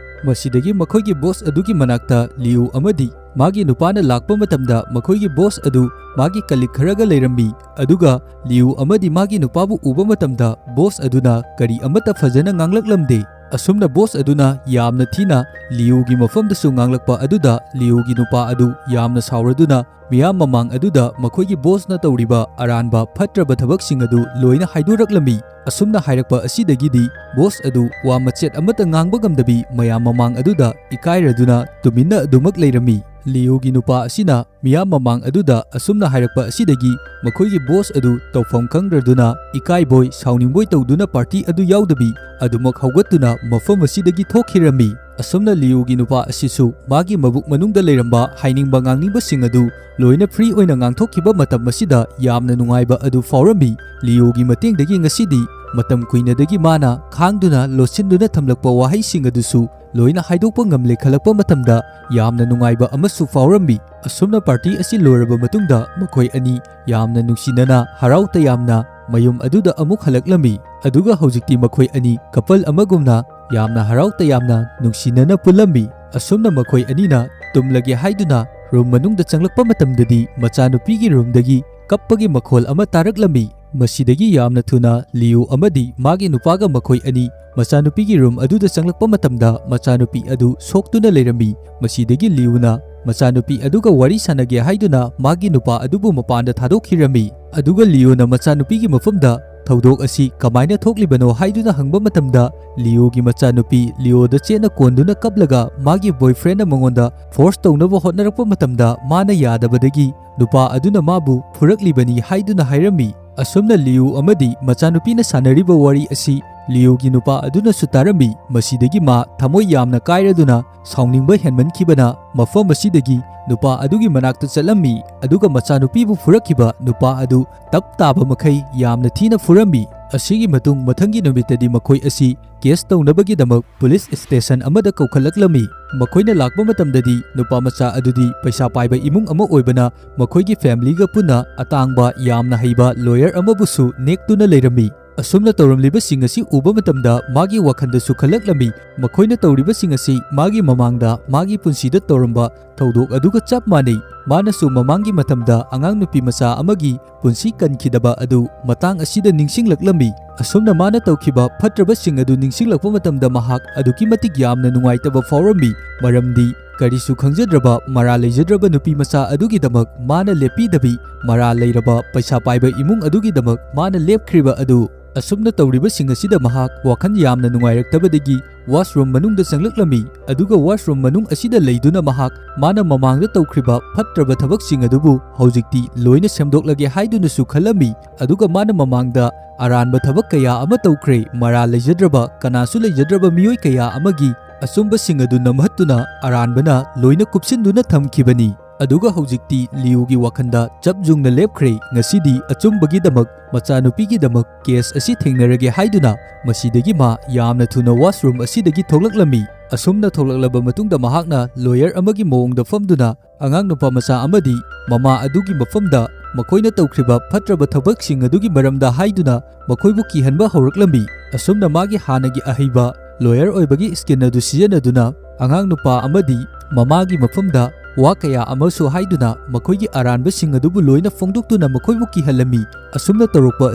ꯃꯁꯤꯗꯒꯤ ꯃꯈꯣꯏꯒꯤ ꯕꯣꯁ ꯑꯗꯨꯒꯤ ꯃꯅꯥꯛꯇ ꯂꯤꯌꯨ ꯑꯃꯗꯤ ꯃꯥꯒꯤ ꯅꯨꯄꯥꯅ ꯂꯥꯛꯄ ꯃꯇꯝꯗ ꯃꯈꯣꯏꯒꯤ ꯕꯣꯁ ꯑꯗꯨ ꯃꯥꯒꯤ ꯀꯂꯤꯛ ꯈꯔꯒ ꯂꯩꯔꯝꯃꯤ꯫ ꯑꯗꯨꯒ ꯂꯤꯌꯨ ꯑꯃꯗꯤ ꯃꯥꯒꯤ ꯅꯨꯄꯥꯕꯨ ꯎꯕ ꯃꯇꯝꯗ ꯕꯣꯁ ꯑꯗꯨꯅ ꯀꯔꯤ ꯑꯃꯠꯇ ꯐꯖꯅ ꯉꯥꯡꯂꯛꯂꯝꯗꯦ꯫ ꯑꯁꯨꯝꯅ ꯕꯣꯁ ꯑꯗꯨꯅ ꯌꯥꯝꯅ ꯊꯤꯅ ꯂꯤꯌꯨꯒꯤ ꯃꯐꯝꯗꯁꯨ ꯉꯥꯡꯂꯛꯄ ꯑꯗꯨꯗ ꯂꯤꯌꯨꯒꯤ ꯅꯨꯄꯥ ꯑꯗꯨ ꯌꯥꯝꯅ ꯁꯥꯎꯔꯗꯨꯅ ꯃꯤꯌꯥꯝ ꯃꯃꯥꯡ ꯑꯗꯨꯗ ꯃꯈꯣꯏꯒꯤ ꯕꯣꯁꯅ ꯇꯧꯔꯤꯕ ꯑꯔꯥꯟꯕ ꯐꯠꯇ꯭ꯔꯕ ꯊꯕꯛꯁꯤꯡ ꯑꯗꯨ ꯂꯣꯏꯅ ꯍꯥꯏꯗꯣꯔꯛꯂꯝꯃꯤ꯫ ꯑꯁꯨꯝꯅ ꯍꯥꯏꯔꯛꯄ ꯑꯁꯤꯗꯒꯤꯗꯤ ꯕꯣꯁ ꯑꯗꯨ ꯋꯥ ꯃꯆꯦꯠ ꯑꯃꯠꯇ ꯉꯥꯡꯕ ꯉꯝꯗꯕꯤ ꯃꯌꯥꯝ ꯃꯃꯥꯡ ꯑꯗꯨꯗ ꯏꯀꯥꯏꯔꯗꯨꯅ ꯇꯨꯃꯤꯟꯅ ꯑꯗꯨꯃꯛ ꯂꯩꯔꯝꯃꯤ꯫ ꯂꯤꯌꯨꯒꯤ ꯅꯨꯄꯥ ꯑꯁꯤꯅ ꯃꯤꯌꯥꯝ ꯃꯃꯥꯡ ꯑꯗꯨꯗ ꯑꯁꯨꯝꯅ ꯍꯥꯏꯔꯛꯄ ꯑꯁꯤꯗꯒꯤ ꯃꯈꯣꯏꯒꯤ ꯕꯣꯁ ꯑꯗꯨ ꯇꯧꯐꯝ ꯈꯪꯗ꯭ꯔꯗꯨꯅ ꯏꯀꯥꯏꯕꯣꯏ ꯁꯥꯎꯅꯤꯡꯕꯣꯏ ꯇꯧꯗꯨꯅ ꯄꯥꯔꯇꯤ ꯑꯗꯨ ꯌꯥꯎꯗꯕꯤ ꯑꯗꯨꯃꯛ ꯍꯧꯒꯠꯇꯨꯅ ꯃꯐꯝ ꯑꯁꯤꯗꯒꯤ ꯊꯣꯛꯈꯤꯔꯝꯃꯤ꯫ ꯑꯁꯨꯝꯅ ꯂꯤꯌꯨꯒꯤ ꯅꯨꯄꯥ ꯑꯁꯤꯁꯨ ꯃꯥꯒꯤ ꯃꯕꯨꯛ ꯃꯅꯨꯡꯗ ꯂꯩꯔꯝꯕ ꯍꯥꯏꯅꯤꯡꯕ ꯉꯥꯡꯅꯤꯡꯕꯁꯤꯡ ꯑꯗꯨ ꯂꯣꯏꯅ ꯐ꯭ꯔꯤ ꯑꯣꯏꯅ ꯉꯥꯡꯊꯣꯛꯈꯤꯕ ꯃꯇꯝ ꯑꯁꯤꯗ ꯌꯥꯝꯅ ꯅꯨꯡꯉꯥꯏꯕ ꯑꯗꯨ ꯐꯥꯎꯔꯝꯃꯤ꯫ ꯂꯤꯌꯨꯒꯤ ꯃꯇꯦꯡꯗꯒꯤ ꯉꯁꯤꯗꯤ ꯃꯇꯝ ꯀꯨꯏꯅꯗꯒꯤ ꯃꯥꯅ ꯈꯥꯡꯗꯨꯅ ꯂꯣꯠꯁꯤꯟꯗꯨꯅ ꯊꯝꯂꯛꯄ ꯋꯥꯍꯩꯁꯤꯡ ꯑꯗꯨꯁꯨ ꯂꯣꯏꯅ ꯍꯥꯏꯗꯣꯛꯄ ꯉꯝꯂꯦ ꯈꯜꯂꯛꯄ ꯃꯇꯝꯗ ꯌꯥꯝꯅ ꯅꯨꯡꯉꯥꯏꯕ ꯑꯃꯁꯨ ꯐꯥꯎꯔꯝꯃꯤ꯫ ꯑꯁꯨꯝꯅ ꯄꯥꯔꯇꯤ ꯑꯁꯤ ꯂꯣꯏꯔꯕ ꯃꯇꯨꯡꯗ ꯃꯈꯣꯏ ꯑꯅꯤ ꯌꯥꯝꯅ ꯅꯨꯡꯁꯤꯅꯅ ꯍꯔꯥꯎ ꯇꯌꯥꯝꯅ ꯃꯌꯨꯝ ꯑꯗꯨꯗ ꯑꯃꯨꯛ ꯍꯜꯂꯛꯂꯝꯃꯤ꯫ ꯑꯗꯨꯒ ꯍꯧꯖꯤꯛꯇꯤ ꯃꯈꯣꯏ ꯑꯅꯤ ꯀꯄꯜ ꯑꯃꯒꯨꯝꯅ ꯌꯥꯝꯅ ꯍꯔꯥꯎ ꯇꯌꯥꯝꯅ ꯅꯨꯡꯁꯤꯅꯅ ꯄꯨꯜꯂꯝꯃꯤ꯫ ꯑꯁꯨꯝꯅ ꯃꯈꯣꯏ ꯑꯅꯤꯅ ꯇꯨꯝꯂꯒꯦ ꯍꯥꯏꯗꯨꯅ ꯔꯨꯝ ꯃꯅꯨꯡꯗ ꯆꯪꯂꯛꯄ ꯃꯇꯝꯗꯗꯤ ꯃꯆꯥꯅꯨꯄꯤꯒꯤ ꯔꯨꯝꯗꯒꯤ ꯀꯞꯄꯒꯤ ꯃꯈꯣꯜ ꯑꯃ ꯇꯥꯔꯛꯂꯝꯃꯤ꯫ ꯃꯁꯤꯗꯒꯤ ꯌꯥꯝꯅ ꯊꯨꯅ ꯂꯤꯌꯨ ꯑꯃꯗꯤ ꯃꯥꯒꯤ ꯅꯨꯄꯥꯒ ꯃꯈꯣꯏ ꯑꯅꯤ ꯃꯆꯥꯅꯨꯄꯤꯒꯤ ꯔꯨꯝ ꯑꯗꯨꯗ ꯆꯪꯂꯛꯄ ꯃꯇꯝꯗ ꯃꯆꯥꯅꯨꯄꯤ ꯑꯗꯨ ꯁꯣꯛꯇꯨꯅ ꯂꯩꯔꯝꯃꯤ꯫ ꯃꯁꯤꯗꯒꯤ ꯂꯤꯌꯨꯅ ꯃꯆꯥꯅꯨꯄꯤ ꯑꯗꯨꯒ ꯋꯥꯔꯤ ꯁꯥꯟꯅꯒꯦ ꯍꯥꯏꯗꯨꯅ ꯃꯥꯒꯤ ꯅꯨꯄꯥ ꯑꯗꯨꯕꯨ ꯃꯄꯥꯟꯗ ꯊꯥꯗꯣꯛꯈꯤꯔꯝꯃꯤ꯫ ꯑꯗꯨꯒ ꯂꯤꯌꯨꯅ ꯃꯆꯥꯅꯨꯄꯤꯒꯤ ꯃꯐꯝꯗ ꯊꯧꯗꯣꯛ ꯑꯁꯤ ꯀꯃꯥꯏꯅ ꯊꯣꯛꯂꯤꯕꯅꯣ ꯍꯥꯏꯗꯨꯅ ꯍꯪꯕ ꯃꯇꯝꯗ ꯂꯤꯌꯨꯒꯤ ꯃꯆꯥꯅꯨꯄꯤ ꯂꯤꯌꯣꯗ ꯆꯦꯠꯅ ꯀꯣꯟꯗꯨꯅ ꯀꯞꯂꯒ ꯃꯥꯒꯤ ꯕꯣꯏꯐ꯭ꯔꯦꯟꯅ ꯃꯉꯣꯟꯗ ꯐꯣꯔꯁ ꯇꯧꯅꯕ ꯍꯣꯠꯅꯔꯛꯄ ꯃꯇꯝꯗ ꯃꯥꯅ ꯌꯥꯗꯕꯗꯒꯤ ꯅꯨꯄꯥ ꯑꯗꯨꯅ ꯃꯥꯕꯨ ꯐꯨꯔꯛꯂꯤꯕꯅꯤ ꯍꯥꯏꯗꯨꯅ ꯍꯥꯏꯔꯝꯃꯤ꯫ ꯑꯁꯨꯝꯅ ꯂꯤꯌꯨ ꯑꯃꯗꯤ ꯃꯆꯥꯅꯨꯄꯤꯅ ꯁꯥꯟꯅꯔꯤꯕ ꯋꯥꯔꯤ ꯑꯁꯤ ꯂꯤꯌꯨꯒꯤ ꯅꯨꯄꯥ ꯑꯗꯨꯅꯁꯨ ꯇꯥꯔꯝꯃꯤ꯫ ꯃꯁꯤꯗꯒꯤ ꯃꯥ ꯊꯃꯣꯏ ꯌꯥꯝꯅ ꯀꯥꯏꯔꯗꯨꯅ ꯁꯥꯎꯅꯤꯡꯕ ꯍꯦꯟꯃꯟꯈꯤꯕꯅ ꯃꯐꯝ ꯑꯁꯤꯗꯒꯤ ꯅꯨꯄꯥ ꯑꯗꯨꯒꯤ ꯃꯅꯥꯛꯇ ꯆꯠꯂꯝꯃꯤ, ꯑꯗꯨꯒ ꯃꯆꯥꯅꯨꯄꯤꯕꯨ ꯐꯨꯔꯛꯈꯤꯕ ꯅꯨꯄꯥ ꯑꯗꯨ ꯇꯞ ꯇꯥꯕ ꯃꯈꯩ ꯌꯥꯝꯅ ꯊꯤꯅ ꯐꯨꯔꯝꯃꯤ꯫ ꯑꯁꯤꯒꯤ ꯃꯇꯨꯡ ꯃꯊꯪꯒꯤ ꯅꯨꯃꯤꯠꯇꯗꯤ ꯃꯈꯣꯏ ꯑꯁꯤ ꯀꯦꯁ ꯇꯧꯅꯕꯒꯤꯗꯃꯛ ꯄꯨꯂꯤꯁ ꯁ꯭ꯇꯦꯁꯟ ꯑꯃꯗ ꯀꯧꯈꯠꯂꯛꯂꯝꯃꯤ꯫ ꯃꯈꯣꯏꯅ ꯂꯥꯛꯄ ꯃꯇꯝꯗꯗꯤ ꯅꯨꯄꯥ ꯃꯆꯥ ꯑꯗꯨꯗꯤ ꯄꯩꯁꯥ ꯄꯥꯏꯕ ꯏꯃꯨꯡ ꯑꯃ ꯑꯣꯏꯕꯅ ꯃꯈꯣꯏꯒꯤ ꯐꯦꯃꯤꯂꯤꯒ ꯄꯨꯟꯅ ꯑꯇꯥꯡꯕ ꯌꯥꯝꯅ ꯍꯩꯕ ꯂꯣꯌꯔ ꯑꯃꯕꯨꯁꯨ ꯅꯦꯛꯇꯨꯅ ꯂꯩꯔꯝꯃꯤ꯫ ꯑꯁꯨꯝꯅ ꯇꯧꯔꯝꯂꯤꯕꯁꯤꯡ ꯑꯁꯤ ꯎꯕ ꯃꯇꯝꯗ ꯃꯥꯒꯤ ꯋꯥꯈꯜꯗꯁꯨ ꯈꯜꯂꯛꯂꯝꯃꯤ, ꯃꯈꯣꯏꯅ ꯇꯧꯔꯤꯕꯁꯤꯡ ꯑꯁꯤ ꯃꯥꯒꯤ ꯃꯃꯥꯡꯗ ꯃꯥꯒꯤ ꯄꯨꯟꯁꯤꯗ ꯇꯧꯔꯝꯕ ꯊꯧꯗꯣꯛ ꯑꯗꯨꯒ ꯆꯞ ꯃꯥꯟꯅꯩ꯫ ꯃꯥꯅꯁꯨ ꯃꯃꯥꯡꯒꯤ ꯃꯇꯝꯗ ꯑꯉꯥꯡ ꯅꯨꯄꯤ ꯃꯆꯥ ꯑꯃꯒꯤ ꯄꯨꯟꯁꯤ ꯀꯟꯈꯤꯗꯕ ꯑꯗꯨ ꯃꯇꯥꯡ ꯑꯁꯤꯗ ꯅꯤꯡꯁꯤꯡꯂꯛꯂꯝꯃꯤ꯫ ꯑꯁꯨꯝꯅ ꯃꯥꯅ ꯇꯧꯈꯤꯕ ꯐꯠꯇ꯭ꯔꯕꯁꯤꯡ ꯑꯗꯨ ꯅꯤꯡꯁꯤꯡꯂꯛꯄ ꯃꯇꯝꯗ ꯃꯍꯥꯛ ꯑꯗꯨꯛꯀꯤ ꯃꯇꯤꯛ ꯌꯥꯝꯅ ꯅꯨꯡꯉꯥꯏꯇꯕ ꯐꯥꯎꯔꯝꯃꯤ, ꯃꯔꯝꯗꯤ ꯀꯔꯤꯁꯨ ꯈꯪꯖꯗ꯭ꯔꯕ ꯃꯔꯥꯜ ꯂꯩꯖꯗ꯭ꯔꯕ ꯅꯨꯄꯤ ꯃꯆꯥ ꯑꯗꯨꯒꯤꯗꯃꯛ ꯃꯥꯅ ꯂꯦꯞꯄꯤꯗꯕꯤ, ꯃꯔꯥꯜ ꯂꯩꯔꯕ ꯄꯩꯁꯥ ꯄꯥꯏꯕ ꯏꯃꯨꯡ ꯑꯗꯨꯒꯤꯗꯃꯛ ꯃꯥꯅ ꯂꯦꯞꯈ꯭ꯔꯤꯕ ꯑꯗꯨ꯫ ꯑꯁꯨꯝꯅ ꯇꯧꯔꯤꯕꯁꯤꯡ ꯑꯁꯤꯗ ꯃꯍꯥꯛ ꯋꯥꯈꯜ ꯌꯥꯝꯅ ꯅꯨꯡꯉꯥꯏꯔꯛꯇꯕꯗꯒꯤ ꯋꯥꯁꯔꯨꯝ ꯃꯅꯨꯡꯗ ꯆꯪꯂꯛꯂꯝꯃꯤ, ꯑꯗꯨꯒ ꯋꯥꯁꯔꯨꯝ ꯃꯅꯨꯡ ꯑꯁꯤꯗ ꯂꯩꯗꯨꯅ ꯃꯍꯥꯛ ꯃꯥꯅ ꯃꯃꯥꯡꯗ ꯇꯧꯈ꯭ꯔꯤꯕ ꯐꯠꯇ꯭ꯔꯕ ꯊꯕꯛꯁꯤꯡ ꯑꯗꯨꯕꯨ ꯍꯧꯖꯤꯛꯇꯤ ꯂꯣꯏꯅ ꯁꯦꯝꯗꯣꯛꯂꯒꯦ ꯍꯥꯏꯗꯨꯅꯁꯨ ꯈꯜꯂꯝꯃꯤ꯫ ꯑꯗꯨꯒ ꯃꯥꯅ ꯃꯃꯥꯡꯗ ꯑꯔꯥꯟꯕ ꯊꯕꯛ ꯀꯌꯥ ꯑꯃ ꯇꯧꯈ꯭ꯔꯦ, ꯃꯔꯥꯜ ꯂꯩꯖꯗ꯭ꯔꯕ, ꯀꯅꯥꯁꯨ ꯂꯩꯖꯗ꯭ꯔꯕ ꯃꯤꯑꯣꯏ ꯀꯌꯥ ꯑꯃꯒꯤ ꯑꯆꯨꯝꯕꯁꯤꯡ ꯑꯗꯨ ꯅꯝꯍꯠꯇꯨꯅ ꯑꯔꯥꯟꯕꯅ ꯂꯣꯏꯅ ꯀꯨꯞꯁꯤꯟꯗꯨꯅ ꯊꯝꯈꯤꯕꯅꯤ꯫ ꯑꯗꯨꯒ ꯍꯧꯖꯤꯛꯇꯤ ꯂꯤꯌꯨꯒꯤ ꯋꯥꯈꯜꯗ ꯆꯞ ꯌꯨꯡꯅ ꯂꯦꯞꯈ꯭ꯔꯦ꯫ ꯉꯁꯤꯗꯤ ꯑꯆꯨꯝꯕꯒꯤꯗꯃꯛ, ꯃꯆꯥꯅꯨꯄꯤꯒꯤꯗꯃꯛ ꯀꯦꯁ ꯑꯁꯤ ꯊꯦꯡꯅꯔꯒꯦ ꯍꯥꯏꯗꯨꯅ ꯃꯁꯤꯗꯒꯤ ꯃꯥ ꯌꯥꯝꯅ ꯊꯨꯅ ꯋꯥꯁꯔꯨꯝ ꯑꯁꯤꯗꯒꯤ ꯊꯣꯛꯂꯛꯂꯝꯃꯤ꯫ ꯑꯁꯨꯝꯅ ꯊꯣꯛꯂꯛꯂꯕ ꯃꯇꯨꯡꯗ ꯃꯍꯥꯛꯅ ꯂꯣꯌꯔ ꯑꯃꯒꯤ ꯃꯑꯣꯡꯗ ꯐꯝꯗꯨꯅ ꯑꯉꯥꯡ ꯅꯨꯄꯥ ꯃꯆꯥ ꯑꯃꯗꯤ ꯃꯃꯥ ꯑꯗꯨꯒꯤ ꯃꯐꯝꯗ ꯃꯈꯣꯏꯅ ꯇꯧꯈ꯭ꯔꯤꯕ ꯐꯠꯇ꯭ꯔꯕ ꯊꯕꯛꯁꯤꯡ ꯑꯗꯨꯒꯤ ꯃꯔꯝꯗ ꯍꯥꯏꯗꯨꯅ ꯃꯈꯣꯏꯕꯨ ꯀꯤꯍꯟꯕ ꯍꯧꯔꯛꯂꯝꯃꯤ꯫ ꯑꯁꯨꯝꯅ ꯃꯥꯒꯤ ꯍꯥꯟꯅꯒꯤ ꯑꯍꯩꯕ ꯂꯣꯌꯔ ꯑꯣꯏꯕꯒꯤ ꯁ꯭ꯀꯤꯜ ꯑꯗꯨ ꯁꯤꯖꯤꯟꯅꯗꯨꯅ ꯑꯉꯥꯡ ꯅꯨꯄꯥ ꯑꯃꯗꯤ ꯃꯃꯥꯒꯤ ꯃꯐꯝꯗ ꯋꯥ ꯀꯌꯥ ꯑꯃꯁꯨ ꯍꯥꯏꯗꯨꯅ ꯃꯈꯣꯏꯒꯤ ꯑꯔꯥꯟꯕꯁꯤꯡ ꯑꯗꯨꯕꯨ ꯂꯣꯏꯅ ꯐꯣꯡꯗꯣꯛꯇꯨꯅ ꯃꯈꯣꯏꯕꯨ ꯀꯤꯍꯜꯂꯝꯃꯤ꯫ ꯑꯁꯨꯝꯅ ꯇꯧꯔꯛꯄ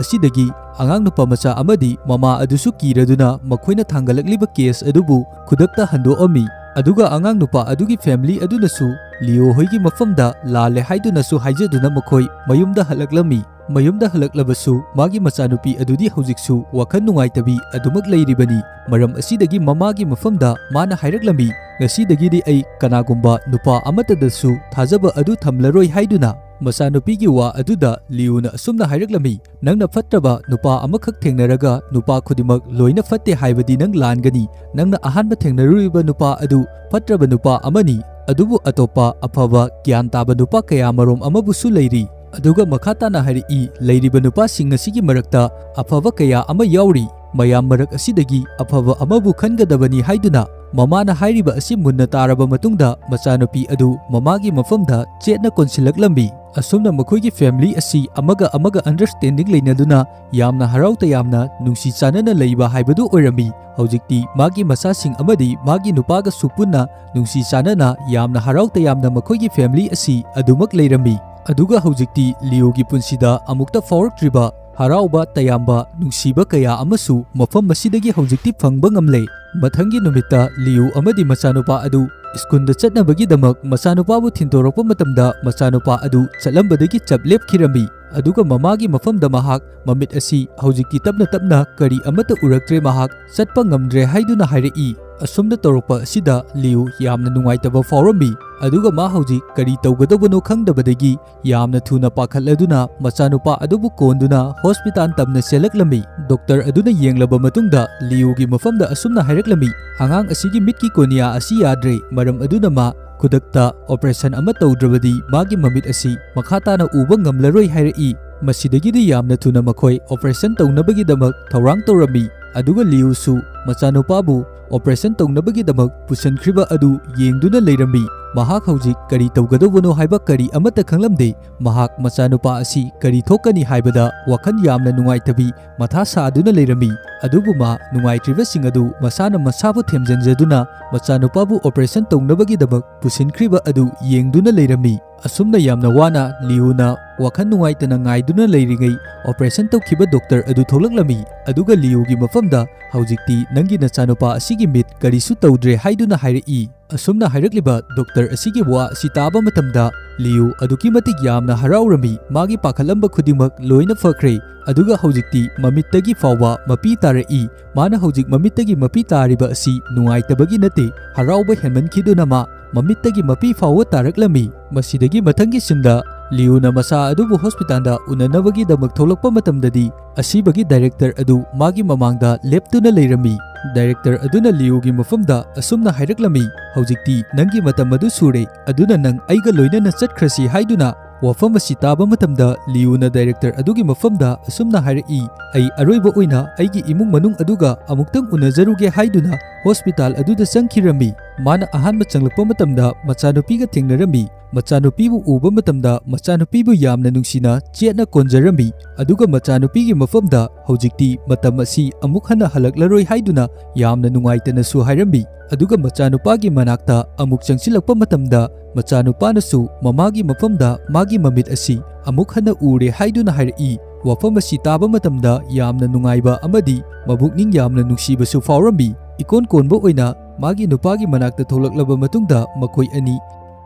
ꯑꯁꯤꯗꯒꯤ ꯑꯉꯥꯡ ꯅꯨꯄꯥ ꯃꯆꯥ ꯑꯃꯗꯤ ꯃꯃꯥ ꯑꯗꯨꯁꯨ ꯀꯤꯔꯗꯨꯅ ꯃꯈꯣꯏꯅ ꯊꯥꯡꯒꯠꯂꯛꯂꯤꯕ ꯀꯦꯁ ꯑꯗꯨꯕꯨ ꯈꯨꯗꯛꯇ ꯍꯟꯗꯣꯛꯑꯝꯃꯤ꯫ ꯑꯗꯨꯒ ꯑꯉꯥꯡ ꯅꯨꯄꯥ ꯑꯗꯨꯒꯤ ꯐꯦꯃꯤꯂꯤ ꯑꯗꯨꯅꯁꯨ ꯂꯤꯌꯣ ꯍꯣꯏꯒꯤ ꯃꯐꯝꯗ ꯂꯥꯜꯂꯦ ꯍꯥꯏꯗꯨꯅꯁꯨ ꯍꯥꯏꯖꯗꯨꯅ ꯃꯈꯣꯏ ꯃꯌꯨꯝꯗ ꯍꯜꯂꯛꯂꯝꯃꯤ꯫ ꯃꯌꯨꯝꯗ ꯍꯜꯂꯛꯂꯕꯁꯨ ꯃꯥꯒꯤ ꯃꯆꯥꯅꯨꯄꯤ ꯑꯗꯨꯗꯤ ꯍꯧꯖꯤꯛꯁꯨ ꯋꯥꯈꯜ ꯅꯨꯡꯉꯥꯏꯇꯕꯤ ꯑꯗꯨꯃꯛ ꯂꯩꯔꯤꯕꯅꯤ꯫ ꯃꯔꯝ ꯑꯁꯤꯗꯒꯤ ꯃꯃꯥꯒꯤ ꯃꯐꯝꯗ ꯃꯥꯅ ꯍꯥꯏꯔꯛꯂꯝꯃꯤ, "ꯉꯁꯤꯗꯒꯤꯗꯤ ꯑꯩ ꯀꯅꯥꯒꯨꯝꯕ ꯅꯨꯄꯥ ꯑꯃꯠꯇꯗꯁꯨ ꯊꯥꯖꯕ ꯑꯗꯨ ꯊꯝꯂꯔꯣꯏ" ꯍꯥꯏꯗꯨꯅ꯫ ꯃꯆꯥꯅꯨꯄꯤꯒꯤ ꯋꯥ ꯑꯗꯨꯗ ꯂꯤꯌꯨꯅ ꯑꯁꯨꯝꯅ ꯍꯥꯏꯔꯛꯂꯝꯃꯤ, "ꯅꯪꯅ ꯐꯠꯇ꯭ꯔꯕ ꯅꯨꯄꯥ ꯑꯃꯈꯛ ꯊꯦꯡꯅꯔꯒ ꯅꯨꯄꯥ ꯈꯨꯗꯤꯡꯃꯛ ꯂꯣꯏꯅ ꯐꯠꯇꯦ ꯍꯥꯏꯕꯗꯤ ꯅꯪ ꯂꯥꯟꯒꯅꯤ꯫ ꯅꯪꯅ ꯑꯍꯥꯟꯕ ꯊꯦꯡꯅꯔꯨꯔꯤꯕ ꯅꯨꯄꯥ ꯑꯗꯨ ꯐꯠꯇ꯭ꯔꯕ ꯅꯨꯄꯥ ꯑꯃꯅꯤ, ꯑꯗꯨꯕꯨ ꯑꯇꯣꯞꯄ ꯑꯐꯕ ꯒ꯭ꯌꯥꯟ ꯇꯥꯕ ꯅꯨꯄꯥ ꯀꯌꯥ ꯃꯔꯨꯝ ꯑꯃꯕꯨꯁꯨ ꯂꯩꯔꯤ"꯫ ꯑꯗꯨꯒ ꯃꯈꯥ ꯇꯥꯅ ꯍꯥꯏꯔꯛꯏ, "ꯂꯩꯔꯤꯕ ꯅꯨꯄꯥꯁꯤꯡ ꯑꯁꯤꯒꯤ ꯃꯔꯛꯇ ꯑꯐꯕ ꯀꯌꯥ ꯑꯃ ꯌꯥꯎꯔꯤ꯫ ꯃꯌꯥꯝ ꯃꯔꯛ ꯑꯁꯤꯗꯒꯤ ꯑꯐꯕ ꯑꯃꯕꯨ ꯈꯟꯒꯗꯕꯅꯤ" ꯍꯥꯏꯗꯨꯅ ꯃꯃꯥꯅ ꯍꯥꯏꯔꯤꯕ ꯑꯁꯤ ꯃꯨꯟꯅ ꯇꯥꯔꯕ ꯃꯇꯨꯡꯗ ꯃꯆꯥꯅꯨꯄꯤ ꯑꯗꯨ ꯃꯃꯥꯒꯤ ꯃꯐꯝꯗ ꯆꯦꯠꯅ ꯀꯣꯟꯁꯤꯜꯂꯛꯂꯝꯃꯤ꯫ ꯑꯁꯨꯝꯅ ꯃꯈꯣꯏꯒꯤ ꯐꯦꯃꯤꯂꯤ ꯑꯁꯤ ꯑꯃꯒ ꯑꯃꯒ ꯑꯟꯗꯔꯁ꯭ꯇꯦꯟꯗꯤꯡ ꯂꯩꯅꯗꯨꯅ ꯌꯥꯝꯅ ꯍꯔꯥꯎ ꯇꯌꯥꯝꯅ ꯅꯨꯡꯁꯤ ꯆꯥꯟꯅꯅ ꯂꯩꯕ ꯍꯥꯏꯕꯗꯨ ꯑꯣꯏꯔꯝꯃꯤ꯫ ꯍꯧꯖꯤꯛꯇꯤ ꯃꯥꯒꯤ ꯃꯆꯥꯁꯤꯡ ꯑꯃꯗꯤ ꯃꯥꯒꯤ ꯅꯨꯄꯥꯒꯁꯨ ꯄꯨꯟꯅ ꯅꯨꯡꯁꯤ ꯆꯥꯟꯅꯅ ꯌꯥꯝꯅ ꯍꯔꯥꯎ ꯇꯌꯥꯝꯅ ꯃꯈꯣꯏꯒꯤ ꯐꯦꯃꯤꯂꯤ ꯑꯁꯤ ꯑꯗꯨꯃꯛ ꯂꯩꯔꯝꯃꯤ꯫ ꯑꯗꯨꯒ ꯍꯧꯖꯤꯛꯇꯤ ꯂꯤꯌꯣꯒꯤ ꯄꯨꯟꯁꯤꯗ ꯑꯃꯨꯛꯇ ꯐꯥꯎꯔꯛꯇ꯭ꯔꯤꯕ ꯍꯔꯥꯎꯕ ꯇꯌꯥꯝꯕ ꯅꯨꯡꯁꯤꯕ ꯀꯌꯥ ꯑꯃꯁꯨ ꯃꯐꯝ ꯑꯁꯤꯗꯒꯤ ꯍꯧꯖꯤꯛꯇꯤ ꯐꯪꯕ ꯉꯝꯂꯦ꯫ ꯃꯊꯪꯒꯤ ꯅꯨꯃꯤꯠꯇ ꯂꯤꯌꯨ ꯑꯃꯗꯤ ꯃꯆꯥꯅꯨꯄꯥ ꯑꯗꯨ ꯁ꯭ꯀꯨꯜꯗ ꯆꯠꯅꯕꯒꯤꯗꯃꯛ ꯃꯆꯥꯅꯨꯄꯥꯕꯨ ꯊꯤꯟꯗꯣꯔꯛꯄ ꯃꯇꯝꯗ ꯃꯆꯥꯅꯨꯄꯥ ꯑꯗꯨ ꯆꯠꯂꯝꯕꯗꯒꯤ ꯆꯞ ꯂꯦꯞꯈꯤꯔꯝꯃꯤ꯫ ꯑꯗꯨꯒ ꯃꯃꯥꯒꯤ ꯃꯐꯝꯗ ꯃꯍꯥꯛ ꯃꯃꯤꯠ ꯑꯁꯤ ꯍꯧꯖꯤꯛꯇꯤ ꯇꯞꯅ ꯇꯞꯅ ꯀꯔꯤ ꯑꯃꯠꯇ ꯎꯔꯛꯇ꯭ꯔꯦ, ꯃꯍꯥꯛ ꯆꯠꯄ ꯉꯝꯗ꯭ꯔꯦ ꯍꯥꯏꯗꯨꯅ ꯍꯥꯏꯔꯛꯏ꯫ ꯑꯁꯨꯝꯅ ꯇꯧꯔꯛꯄ ꯑꯁꯤꯗ ꯂꯤꯌꯨ ꯌꯥꯝꯅ ꯅꯨꯡꯉꯥꯏꯇꯕ ꯐꯥꯎꯔꯝꯃꯤ, ꯑꯗꯨꯒ ꯃꯥ ꯍꯧꯖꯤꯛ ꯀꯔꯤ ꯇꯧꯒꯗꯕꯅꯣ ꯈꯪꯗꯕꯗꯒꯤ ꯌꯥꯝꯅ ꯊꯨꯅ ꯄꯥꯈꯠꯂꯗꯨꯅ ꯃꯆꯥꯅꯨꯄꯥ ꯑꯗꯨꯕꯨ ꯀꯣꯟꯗꯨꯅ ꯍꯣꯁꯄꯤꯇꯥꯜ ꯇꯝꯅ ꯆꯦꯜꯂꯛꯂꯝꯃꯤ꯫ ꯗꯣꯛꯇꯔ ꯑꯗꯨꯅ ꯌꯦꯡꯂꯕ ꯃꯇꯨꯡꯗ ꯂꯤꯌꯨꯒꯤ ꯃꯐꯝꯗ ꯑꯁꯨꯝꯅ ꯍꯥꯏꯔꯛꯂꯝꯃꯤ, "ꯑꯉꯥꯡ ꯑꯁꯤꯒꯤ ꯃꯤꯠꯀꯤ ꯀꯣꯅꯤꯌꯥ ꯑꯁꯤ ꯌꯥꯗ꯭ꯔꯦ, ꯃꯔꯝ ꯑꯗꯨꯅ ꯃꯥ ꯈꯨꯗꯛꯇ ꯑꯣꯄꯔꯦꯁꯟ ꯑꯃ ꯇꯧꯗ꯭ꯔꯕꯗꯤ ꯃꯥꯒꯤ ꯃꯃꯤꯠ ꯑꯁꯤ ꯃꯈꯥ ꯇꯥꯅ ꯎꯕ ꯉꯝꯂꯔꯣꯏ" ꯍꯥꯏꯔꯛꯏ꯫ ꯃꯁꯤꯗꯒꯤꯗꯤ ꯌꯥꯝꯅ ꯊꯨꯅ ꯃꯈꯣꯏ ꯑꯣꯄꯔꯦꯁꯟ ꯇꯧꯅꯕꯒꯤꯗꯃꯛ ꯊꯧꯔꯥꯡ ꯇꯧꯔꯝꯃꯤ꯫ ꯑꯗꯨꯒ ꯂꯤꯌꯨꯁꯨ ꯃꯆꯥꯅꯨꯄꯥꯕꯨ ꯑꯣꯄꯔꯦꯁꯟ ꯇꯧꯅꯕꯒꯤꯗꯃꯛ ꯄꯨꯁꯤꯟꯈ꯭ꯔꯤꯕ ꯑꯗꯨ ꯌꯦꯡꯗꯨꯅ ꯂꯩꯔꯝꯃꯤ꯫ ꯃꯍꯥꯛ ꯍꯧꯖꯤꯛ ꯀꯔꯤ ꯇꯧꯒꯗꯧꯕꯅꯣ ꯍꯥꯏꯕ ꯀꯔꯤ ꯑꯃꯠꯇ ꯈꯪꯂꯝꯗꯦ꯫ ꯃꯍꯥꯛ ꯃꯆꯥꯅꯨꯄꯥ ꯑꯁꯤ ꯀꯔꯤ ꯊꯣꯛꯀꯅꯤ ꯍꯥꯏꯕꯗ ꯋꯥꯈꯜ ꯌꯥꯝꯅ ꯅꯨꯡꯉꯥꯏꯇꯕꯤ ꯃꯊꯥ ꯁꯥꯗꯨꯅ ꯂꯩꯔꯝꯃꯤ꯫ ꯑꯗꯨꯕꯨ ꯃꯥ ꯅꯨꯡꯉꯥꯏꯇ꯭ꯔꯤꯕꯁꯤꯡ ꯑꯗꯨ ꯃꯁꯥꯅ ꯃꯁꯥꯕꯨ ꯊꯦꯝꯖꯤꯟꯖꯗꯨꯅ ꯃꯆꯥꯅꯨꯄꯥꯕꯨ ꯑꯣꯄꯔꯦꯁꯟ ꯇꯧꯅꯕꯒꯤꯗꯃꯛ ꯄꯨꯁꯤꯟꯈ꯭ꯔꯤꯕ ꯑꯗꯨ ꯌꯦꯡꯗꯨꯅ ꯂꯩꯔꯝꯃꯤ꯫ ꯑꯁꯨꯝꯅ ꯌꯥꯝꯅ ꯋꯥꯅ ꯂꯤꯌꯨꯅ ꯋꯥꯈꯜ ꯅꯨꯡꯉꯥꯏꯇꯅ ꯉꯥꯏꯗꯨꯅ ꯂꯩꯔꯤꯉꯩ, ꯑꯣꯄꯔꯦꯁꯟ ꯇꯧꯈꯤꯕ ꯗꯣꯛꯇꯔ ꯑꯗꯨ ꯊꯣꯛꯂꯛꯂꯝꯃꯤ꯫ ꯑꯗꯨꯒ ꯂꯤꯌꯨꯒꯤ ꯃꯐꯝꯗ, "ꯍꯧꯖꯤꯛꯇꯤ ꯅꯪꯒꯤ ꯅꯆꯥꯅꯨꯄꯥ ꯑꯁꯤꯒꯤ ꯃꯤꯠ ꯀꯔꯤꯁꯨ ꯇꯧꯗ꯭ꯔꯦ" ꯍꯥꯏꯗꯨꯅ ꯍꯥꯏꯔꯛꯏ꯫ ꯑꯁꯨꯝꯅ ꯍꯥꯏꯔꯛꯂꯤꯕ ꯗꯣꯛꯇꯔ ꯑꯁꯤꯒꯤ ꯋꯥ ꯑꯁꯤ ꯇꯥꯕ ꯃꯇꯝꯗ ꯂꯤꯌꯨ ꯑꯗꯨꯛꯀꯤ ꯃꯇꯤꯛ ꯌꯥꯝꯅ ꯍꯔꯥꯎꯔꯝꯃꯤ꯫ ꯃꯥꯒꯤ ꯄꯥꯈꯠꯂꯝꯕ ꯈꯨꯗꯤꯡꯃꯛ ꯂꯣꯏꯅ ꯐꯈ꯭ꯔꯦ꯫ ꯑꯗꯨꯒ ꯍꯧꯖꯤꯛꯇꯤ ꯃꯃꯤꯠꯇꯒꯤ ꯐꯥꯎꯕ ꯃꯄꯤ ꯇꯥꯔꯛꯏ꯫ ꯃꯥꯅ ꯍꯧꯖꯤꯛ ꯃꯃꯤꯠꯇꯒꯤ ꯃꯄꯤ ꯇꯥꯔꯤꯕ ꯑꯁꯤ ꯅꯨꯡꯉꯥꯏꯇꯕꯒꯤ ꯅꯠꯇꯦ, ꯍꯔꯥꯎꯕ ꯍꯦꯟꯃꯟꯈꯤꯗꯨꯅ ꯃꯥ ꯃꯃꯤꯠꯇꯒꯤ ꯃꯄꯤ ꯐꯥꯎꯕ ꯇꯥꯔꯛꯂꯝꯃꯤ꯫ ꯃꯁꯤꯗꯒꯤ ꯃꯊꯪꯒꯤ ꯁꯤꯟꯗ ꯂꯤꯌꯨꯅ ꯃꯆꯥ ꯑꯗꯨꯕꯨ ꯍꯣꯁꯄꯤꯇꯥꯜꯗ ꯎꯅꯅꯕꯒꯤꯗꯃꯛ ꯊꯣꯛꯂꯛꯄ ꯃꯇꯝꯗꯗꯤ, ꯑꯁꯤꯕꯒꯤ ꯗꯥꯏꯔꯦꯛꯇꯔ ꯑꯗꯨ ꯃꯥꯒꯤ ꯃꯃꯥꯡꯗ ꯂꯦꯞꯇꯨꯅ ꯂꯩꯔꯝꯃꯤ꯫ ꯗꯥꯏꯔꯦꯛꯇꯔ ꯑꯗꯨꯅ ꯂꯤꯌꯨꯒꯤ ꯃꯐꯝꯗ ꯑꯁꯨꯝꯅ ꯍꯥꯏꯔꯛꯂꯝꯃꯤ, "ꯍꯧꯖꯤꯛꯇꯤ ꯅꯪꯒꯤ ꯃꯇꯝ ꯑꯗꯨ ꯁꯨꯔꯦ, ꯑꯗꯨꯅ ꯅꯪ ꯑꯩꯒ ꯂꯣꯏꯅꯅ ꯆꯠꯈ꯭ꯔꯁꯤ" ꯍꯥꯏꯗꯨꯅ꯫ ꯋꯥꯐꯝ ꯑꯁꯤ ꯇꯥꯕ ꯃꯇꯝꯗ ꯂꯤꯌꯨꯅ ꯗꯥꯏꯔꯦꯛꯇꯔ ꯑꯗꯨꯒꯤ ꯃꯐꯝꯗ ꯑꯁꯨꯝꯅ ꯍꯥꯏꯔꯛꯏ, "ꯑꯩ ꯑꯔꯣꯏꯕ ꯑꯣꯏꯅ ꯑꯩꯒꯤ ꯏꯃꯨꯡ ꯃꯅꯨꯡ ꯑꯗꯨꯒ ꯑꯃꯨꯛꯇꯪ ꯎꯅꯖꯔꯨꯒꯦ" ꯍꯥꯏꯗꯨꯅ ꯍꯣꯁꯄꯤꯇꯥꯜ ꯑꯗꯨꯗ ꯆꯪꯈꯤꯔꯝꯃꯤ꯫ ꯃꯥꯅ ꯑꯍꯥꯟꯕ ꯆꯪꯂꯛꯄ ꯃꯇꯝꯗ ꯃꯆꯥꯅꯨꯄꯤꯒ ꯊꯦꯡꯅꯔꯝꯃꯤ꯫ ꯃꯆꯥꯅꯨꯄꯤꯕꯨ ꯎꯕ ꯃꯇꯝꯗ ꯃꯆꯥꯅꯨꯄꯤꯕꯨ ꯌꯥꯝꯅ ꯅꯨꯡꯁꯤꯅ ꯆꯦꯠꯅ ꯀꯣꯟꯖꯔꯝꯃꯤ꯫ ꯑꯗꯨꯒ ꯃꯆꯥꯅꯨꯄꯤꯒꯤ ꯃꯐꯝꯗ ꯍꯧꯖꯤꯛꯇꯤ ꯃꯇꯝ ꯑꯁꯤ ꯑꯃꯨꯛ ꯍꯟꯅ ꯍꯜꯂꯛꯂꯔꯣꯏ ꯍꯥꯏꯗꯨꯅ ꯌꯥꯝꯅ ꯅꯨꯡꯉꯥꯏꯇꯅꯁꯨ ꯍꯥꯏꯔꯝꯃꯤ꯫ ꯑꯗꯨꯒ ꯃꯆꯥꯅꯨꯄꯥꯒꯤ ꯃꯅꯥꯛꯇ ꯑꯃꯨꯛ ꯆꯪꯁꯤꯜꯂꯛꯄ ꯃꯇꯝꯗ ꯃꯆꯥꯅꯨꯄꯥꯅꯁꯨ ꯃꯃꯥꯒꯤ ꯃꯐꯝꯗ ꯃꯥꯒꯤ ꯃꯃꯤꯠ ꯑꯁꯤ ꯑꯃꯨꯛ ꯍꯟꯅ ꯎꯔꯦ ꯍꯥꯏꯗꯨꯅ ꯍꯥꯏꯔꯛꯏ꯫ ꯋꯥꯐꯝ ꯑꯁꯤ ꯇꯥꯕ ꯃꯇꯝꯗ ꯌꯥꯝꯅ ꯅꯨꯡꯉꯥꯏꯕ ꯑꯃꯗꯤ ꯃꯕꯨꯛꯅꯤꯡ ꯌꯥꯝꯅ ꯅꯨꯡꯁꯤꯕꯁꯨ ꯐꯥꯎꯔꯝꯃꯤ꯫ ꯏꯀꯣꯟ ꯀꯣꯟꯕ ꯑꯣꯏꯅ ꯃꯥꯒꯤ ꯅꯨꯄꯥꯒꯤ ꯃꯅꯥꯛꯇ ꯊꯣꯛꯂꯛꯂꯕ ꯃꯇꯨꯡꯗ ꯃꯈꯣꯏ ꯑꯅꯤ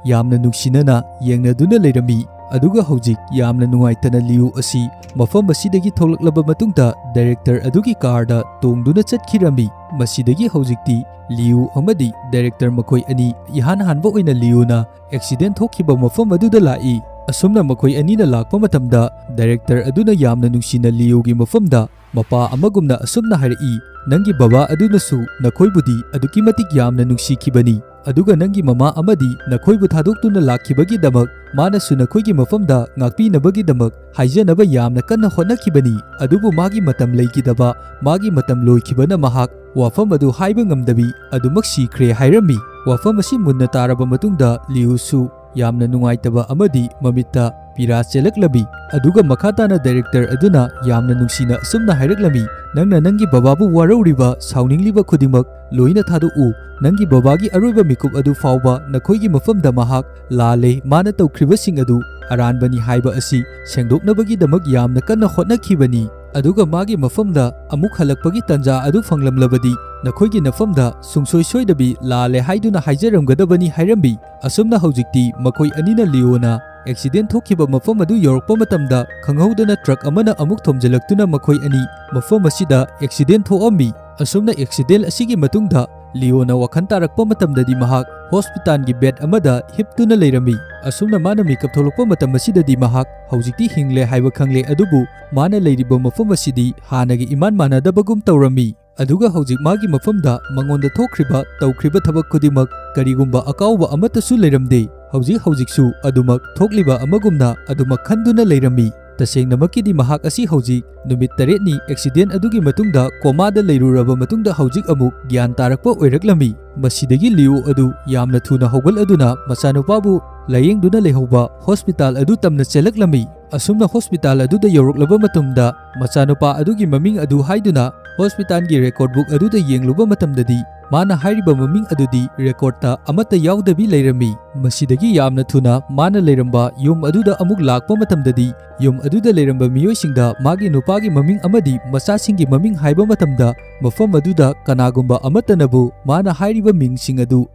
ꯌꯥꯝꯅ ꯅꯨꯡꯁꯤꯅꯅ ꯌꯦꯡꯅꯗꯨꯅ ꯂꯩꯔꯝꯃꯤ꯫ ꯑꯗꯨꯒ ꯍꯧꯖꯤꯛ ꯌꯥꯝꯅ ꯅꯨꯡꯉꯥꯏꯇꯅ ꯂꯤꯌꯨ ꯑꯁꯤ ꯃꯐꯝ ꯑꯁꯤꯗꯒꯤ ꯊꯣꯛꯂꯛꯂꯕ ꯃꯇꯨꯡꯗ ꯗꯥꯏꯔꯦꯛꯇꯔ ꯑꯗꯨꯒꯤ ꯀꯥꯔꯗ ꯇꯣꯡꯗꯨꯅ ꯆꯠꯈꯤꯔꯝꯃꯤ꯫ ꯃꯁꯤꯗꯒꯤ ꯍꯧꯖꯤꯛꯇꯤ ꯂꯤꯌꯨ ꯑꯃꯗꯤ ꯗꯥꯏꯔꯦꯛꯇꯔ ꯃꯈꯣꯏ ꯑꯅꯤ ꯏꯍꯥꯟ ꯍꯥꯟꯕ ꯑꯣꯏꯅ ꯂꯤꯌꯨꯅ ꯑꯦꯛꯁꯤꯗꯦꯟ ꯊꯣꯛꯈꯤꯕ ꯃꯐꯝ ꯑꯗꯨꯗ ꯂꯥꯛꯏ꯫ ꯑꯁꯨꯝꯅ ꯃꯈꯣꯏ ꯑꯅꯤꯅ ꯂꯥꯛꯄ ꯃꯇꯝꯗ ꯗꯥꯏꯔꯦꯛꯇꯔ ꯑꯗꯨꯅ ꯌꯥꯝꯅ ꯅꯨꯡꯁꯤꯅ ꯂꯤꯌꯨꯒꯤ ꯃꯐꯝꯗ ꯃꯄꯥ ꯑꯃꯒꯨꯝꯅ ꯑꯁꯨꯝꯅ ꯍꯥꯏꯔꯛꯏ, "ꯅꯪꯒꯤ ꯕꯕꯥ ꯑꯗꯨꯅꯁꯨ ꯅꯈꯣꯏꯕꯨꯗꯤ ꯑꯗꯨꯛꯀꯤ ꯃꯇꯤꯛ ꯌꯥꯝꯅ ꯅꯨꯡꯁꯤꯈꯤꯕꯅꯤ, ꯑꯗꯨꯒ ꯅꯪꯒꯤ ꯃꯃꯥ ꯑꯃꯗꯤ ꯅꯈꯣꯏꯕꯨ ꯊꯥꯗꯣꯛꯇꯨꯅ ꯂꯥꯛꯈꯤꯕꯒꯤꯗꯃꯛ ꯃꯥꯅꯁꯨ ꯅꯈꯣꯏꯒꯤ ꯃꯐꯝꯗ ꯉꯥꯛꯄꯤꯅꯕꯒꯤꯗꯃꯛ ꯍꯥꯏꯖꯅꯕ ꯌꯥꯝꯅ ꯀꯟꯅ ꯍꯣꯠꯅꯈꯤꯕꯅꯤ꯫ ꯑꯗꯨꯕꯨ ꯃꯥꯒꯤ ꯃꯇꯝ ꯂꯩꯈꯤꯗꯕ, ꯃꯥꯒꯤ ꯃꯇꯝ ꯂꯣꯏꯈꯤꯕꯅ ꯃꯍꯥꯛ ꯋꯥꯐꯝ ꯑꯗꯨ ꯍꯥꯏꯕ ꯉꯝꯗꯕꯤ ꯑꯗꯨꯃꯛ ꯁꯤꯈ꯭ꯔꯦ" ꯍꯥꯏꯔꯝꯃꯤ꯫ ꯋꯥꯐꯝ ꯑꯁꯤ ꯃꯨꯟꯅ ꯇꯥꯔꯕ ꯃꯇꯨꯡꯗ ꯂꯤꯌꯨꯁꯨ ꯌꯥꯝꯅ ꯅꯨꯡꯉꯥꯏꯇꯕ ꯑꯃꯗꯤ ꯃꯃꯤꯠꯇ ꯄꯤꯔꯥ ꯆꯦꯜꯂꯛꯂꯝꯃꯤ꯫ ꯑꯗꯨꯒ ꯃꯈꯥ ꯇꯥꯅ ꯗꯥꯏꯔꯦꯛꯇꯔ ꯑꯗꯨꯅ ꯌꯥꯝꯅ ꯅꯨꯡꯁꯤꯅ ꯑꯁꯨꯝꯅ ꯍꯥꯏꯔꯛꯂꯝꯃꯤ, "ꯅꯪꯅ ꯅꯪꯒꯤ ꯕꯕꯥꯕꯨ ꯋꯥꯔꯧꯔꯤꯕ, ꯁꯥꯎꯅꯤꯡꯂꯤꯕ ꯈꯨꯗꯤꯡꯃꯛ ꯂꯣꯏꯅ ꯊꯥꯗꯣꯛꯎ꯫ ꯅꯪꯒꯤ ꯕꯕꯥꯒꯤ ꯑꯔꯣꯏꯕ ꯃꯤꯀꯨꯞ ꯑꯗꯨ ꯐꯥꯎꯕ ꯅꯈꯣꯏꯒꯤ ꯃꯐꯝꯗ ꯃꯍꯥꯛ ꯂꯥꯜꯂꯦ, ꯃꯥꯅ ꯇꯧꯈ꯭ꯔꯤꯕꯁꯤꯡ ꯑꯗꯨ ꯑꯔꯥꯟꯕꯅꯤ ꯍꯥꯏꯕ ꯑꯁꯤ ꯁꯦꯡꯗꯣꯛꯅꯕꯒꯤꯗꯃꯛ ꯌꯥꯝꯅ ꯀꯟꯅ ꯍꯣꯠꯅꯈꯤꯕꯅꯤ꯫ ꯑꯗꯨꯒ ꯃꯥꯒꯤ ꯃꯐꯝꯗ ꯑꯃꯨꯛ ꯍꯜꯂꯛꯄꯒꯤ ꯇꯥꯟꯖꯥ ꯑꯗꯨ ꯐꯪꯂꯝꯂꯕꯗꯤ ꯅꯈꯣꯏꯒꯤ ꯅꯐꯝꯗ ꯁꯨꯡꯁꯣꯏ ꯁꯣꯏꯗꯕꯤ ꯂꯥꯜꯂꯦ ꯍꯥꯏꯗꯨꯅ ꯍꯥꯏꯖꯔꯝꯒꯗꯕꯅꯤ" ꯍꯥꯏꯔꯝꯃꯤ꯫ ꯑꯁꯨꯝꯅ ꯍꯧꯖꯤꯛꯇꯤ ꯃꯈꯣꯏ ꯑꯅꯤꯅ ꯂꯤꯌꯣꯅ ꯑꯦꯛꯁꯤꯗꯦꯟ ꯊꯣꯛꯈꯤꯕ ꯃꯐꯝ ꯑꯗꯨ ꯌꯧꯔꯛꯄ ꯃꯇꯝꯗ ꯈꯪꯍꯧꯗꯅ ꯇ꯭ꯔꯛ ꯑꯃꯅ ꯑꯃꯨꯛ ꯊꯣꯝꯖꯤꯜꯂꯛꯇꯨꯅ ꯃꯈꯣꯏ ꯑꯅꯤ ꯃꯐꯝ ꯑꯁꯤꯗ ꯑꯦꯛꯁꯤꯗꯦꯟ ꯊꯣꯛꯑꯝꯃꯤ꯫ ꯑꯁꯨꯝꯅ ꯑꯦꯛꯁꯤꯗꯦꯟ ꯑꯁꯤꯒꯤ ꯃꯇꯨꯡꯗ ꯂꯤꯌꯣꯅ ꯋꯥꯈꯜ ꯇꯥꯔꯛꯄ ꯃꯇꯝꯗꯗꯤ ꯃꯍꯥꯛ ꯍꯣꯁꯄꯤꯇꯥꯜꯒꯤ ꯕꯦꯗ ꯑꯃꯗ ꯍꯤꯞꯇꯨꯅ ꯂꯩꯔꯝꯃꯤ꯫ ꯑꯁꯨꯝꯅ ꯃꯥꯅ ꯃꯤꯀꯞ ꯊꯣꯛꯂꯛꯄ ꯃꯇꯝ ꯑꯁꯤꯗꯗꯤ ꯃꯍꯥꯛ ꯍꯧꯖꯤꯛꯇꯤ ꯍꯤꯡꯂꯦ ꯍꯥꯏꯕ ꯈꯪꯂꯦ, ꯑꯗꯨꯕꯨ ꯃꯥꯅ ꯂꯩꯔꯤꯕ ꯃꯐꯝ ꯑꯁꯤꯗꯤ ꯍꯥꯟꯅꯒ ꯏꯃꯥꯟ ꯃꯥꯟꯅꯗꯕꯒꯨꯝ ꯇꯧꯔꯝꯃꯤ꯫ ꯑꯗꯨꯒ ꯍꯧꯖꯤꯛ ꯃꯥꯒꯤ ꯃꯐꯝꯗ ꯃꯉꯣꯟꯗ ꯊꯣꯛꯈ꯭ꯔꯤꯕ, ꯇꯧꯈ꯭ꯔꯤꯕ ꯊꯕꯛ ꯈꯨꯗꯤꯡꯃꯛ ꯀꯔꯤꯒꯨꯝꯕ ꯑꯀꯥꯎꯕ ꯑꯃꯠꯇꯁꯨ ꯂꯩꯔꯝꯗꯦ꯫ ꯍꯧꯖꯤꯛ ꯍꯧꯖꯤꯛꯁꯨ ꯑꯗꯨꯃꯛ ꯊꯣꯛꯂꯤꯕ ꯑꯃꯒꯨꯝꯅ ꯑꯗꯨꯃꯛ ꯈꯟꯗꯨꯅ ꯂꯩꯔꯝꯃꯤ꯫ ꯇꯁꯦꯡꯅꯃꯛꯀꯤꯗꯤ ꯃꯍꯥꯛ ꯑꯁꯤ ꯍꯧꯖꯤꯛ ꯅꯨꯃꯤꯠ ꯇꯔꯦꯠꯅꯤ ꯑꯦꯛꯁꯤꯗꯦꯟ ꯑꯗꯨꯒꯤ ꯃꯇꯨꯡꯗ ꯀꯣꯃꯥꯗ ꯂꯩꯔꯨꯔꯕ ꯃꯇꯨꯡꯗ ꯍꯧꯖꯤꯛ ꯑꯃꯨꯛ ꯒ꯭ꯌꯥꯟ ꯇꯥꯔꯛꯄ ꯑꯣꯏꯔꯛꯂꯝꯃꯤ꯫ ꯃꯁꯤꯗꯒꯤ ꯂꯤꯌꯣ ꯑꯗꯨ ꯌꯥꯝꯅ ꯊꯨꯅ ꯍꯧꯒꯠꯂꯗꯨꯅ ꯃꯆꯥꯅꯨꯄꯥꯕꯨ ꯂꯥꯌꯦꯡꯗꯨꯅ ꯂꯩꯍꯧꯕ ꯍꯣꯁꯄꯤꯇꯥꯜ ꯑꯗꯨ ꯇꯝꯅ ꯆꯦꯜꯂꯛꯂꯝꯃꯤ꯫ ꯑꯁꯨꯝꯅ ꯍꯣꯁꯄꯤꯇꯥꯜ ꯑꯗꯨꯗ ꯌꯧꯔꯛꯂꯕ ꯃꯇꯝꯗ ꯃꯆꯥꯅꯨꯄꯥ ꯑꯗꯨꯒꯤ ꯃꯃꯤꯡ ꯑꯗꯨ ꯍꯥꯏꯗꯨꯅ ꯍꯣꯁꯄꯤꯇꯥꯜꯒꯤ ꯔꯦꯀꯣꯔꯗ ꯕꯨꯛ ꯑꯗꯨꯗ ꯌꯦꯡꯂꯨꯕ ꯃꯇꯝꯗꯗꯤ ꯃꯥꯅ ꯍꯥꯏꯔꯤꯕ ꯃꯃꯤꯡ ꯑꯗꯨꯗꯤ ꯔꯦꯀꯣꯔꯗꯇ ꯑꯃꯠꯇ ꯌꯥꯎꯗꯕꯤ ꯂꯩꯔꯝꯃꯤ꯫ ꯃꯁꯤꯗꯒꯤ ꯌꯥꯝꯅ ꯊꯨꯅ ꯃꯥꯅ ꯂꯩꯔꯝꯕ ꯌꯨꯝ ꯑꯗꯨꯗ ꯑꯃꯨꯛ ꯂꯥꯛꯄ ꯃꯇꯝꯗꯗꯤ ꯌꯨꯝ ꯑꯗꯨꯗ ꯂꯩꯔꯝꯕ ꯃꯤꯑꯣꯏꯁꯤꯡꯗ ꯃꯥꯒꯤ ꯅꯨꯄꯥꯒꯤ ꯃꯃꯤꯡ ꯑꯃꯗꯤ ꯃꯆꯥꯁꯤꯡꯒꯤ ꯃꯃꯤꯡ ꯍꯥꯏꯕ ꯃꯇꯝꯗ ꯃꯐꯝ ꯑꯗꯨꯗ ꯀꯅꯥꯒꯨꯝꯕ ꯑꯃꯠꯇꯅꯕꯨ ꯃꯥꯅ ꯍꯥꯏꯔꯤꯕ ꯃꯤꯡꯁꯤꯡ ꯑꯗꯨ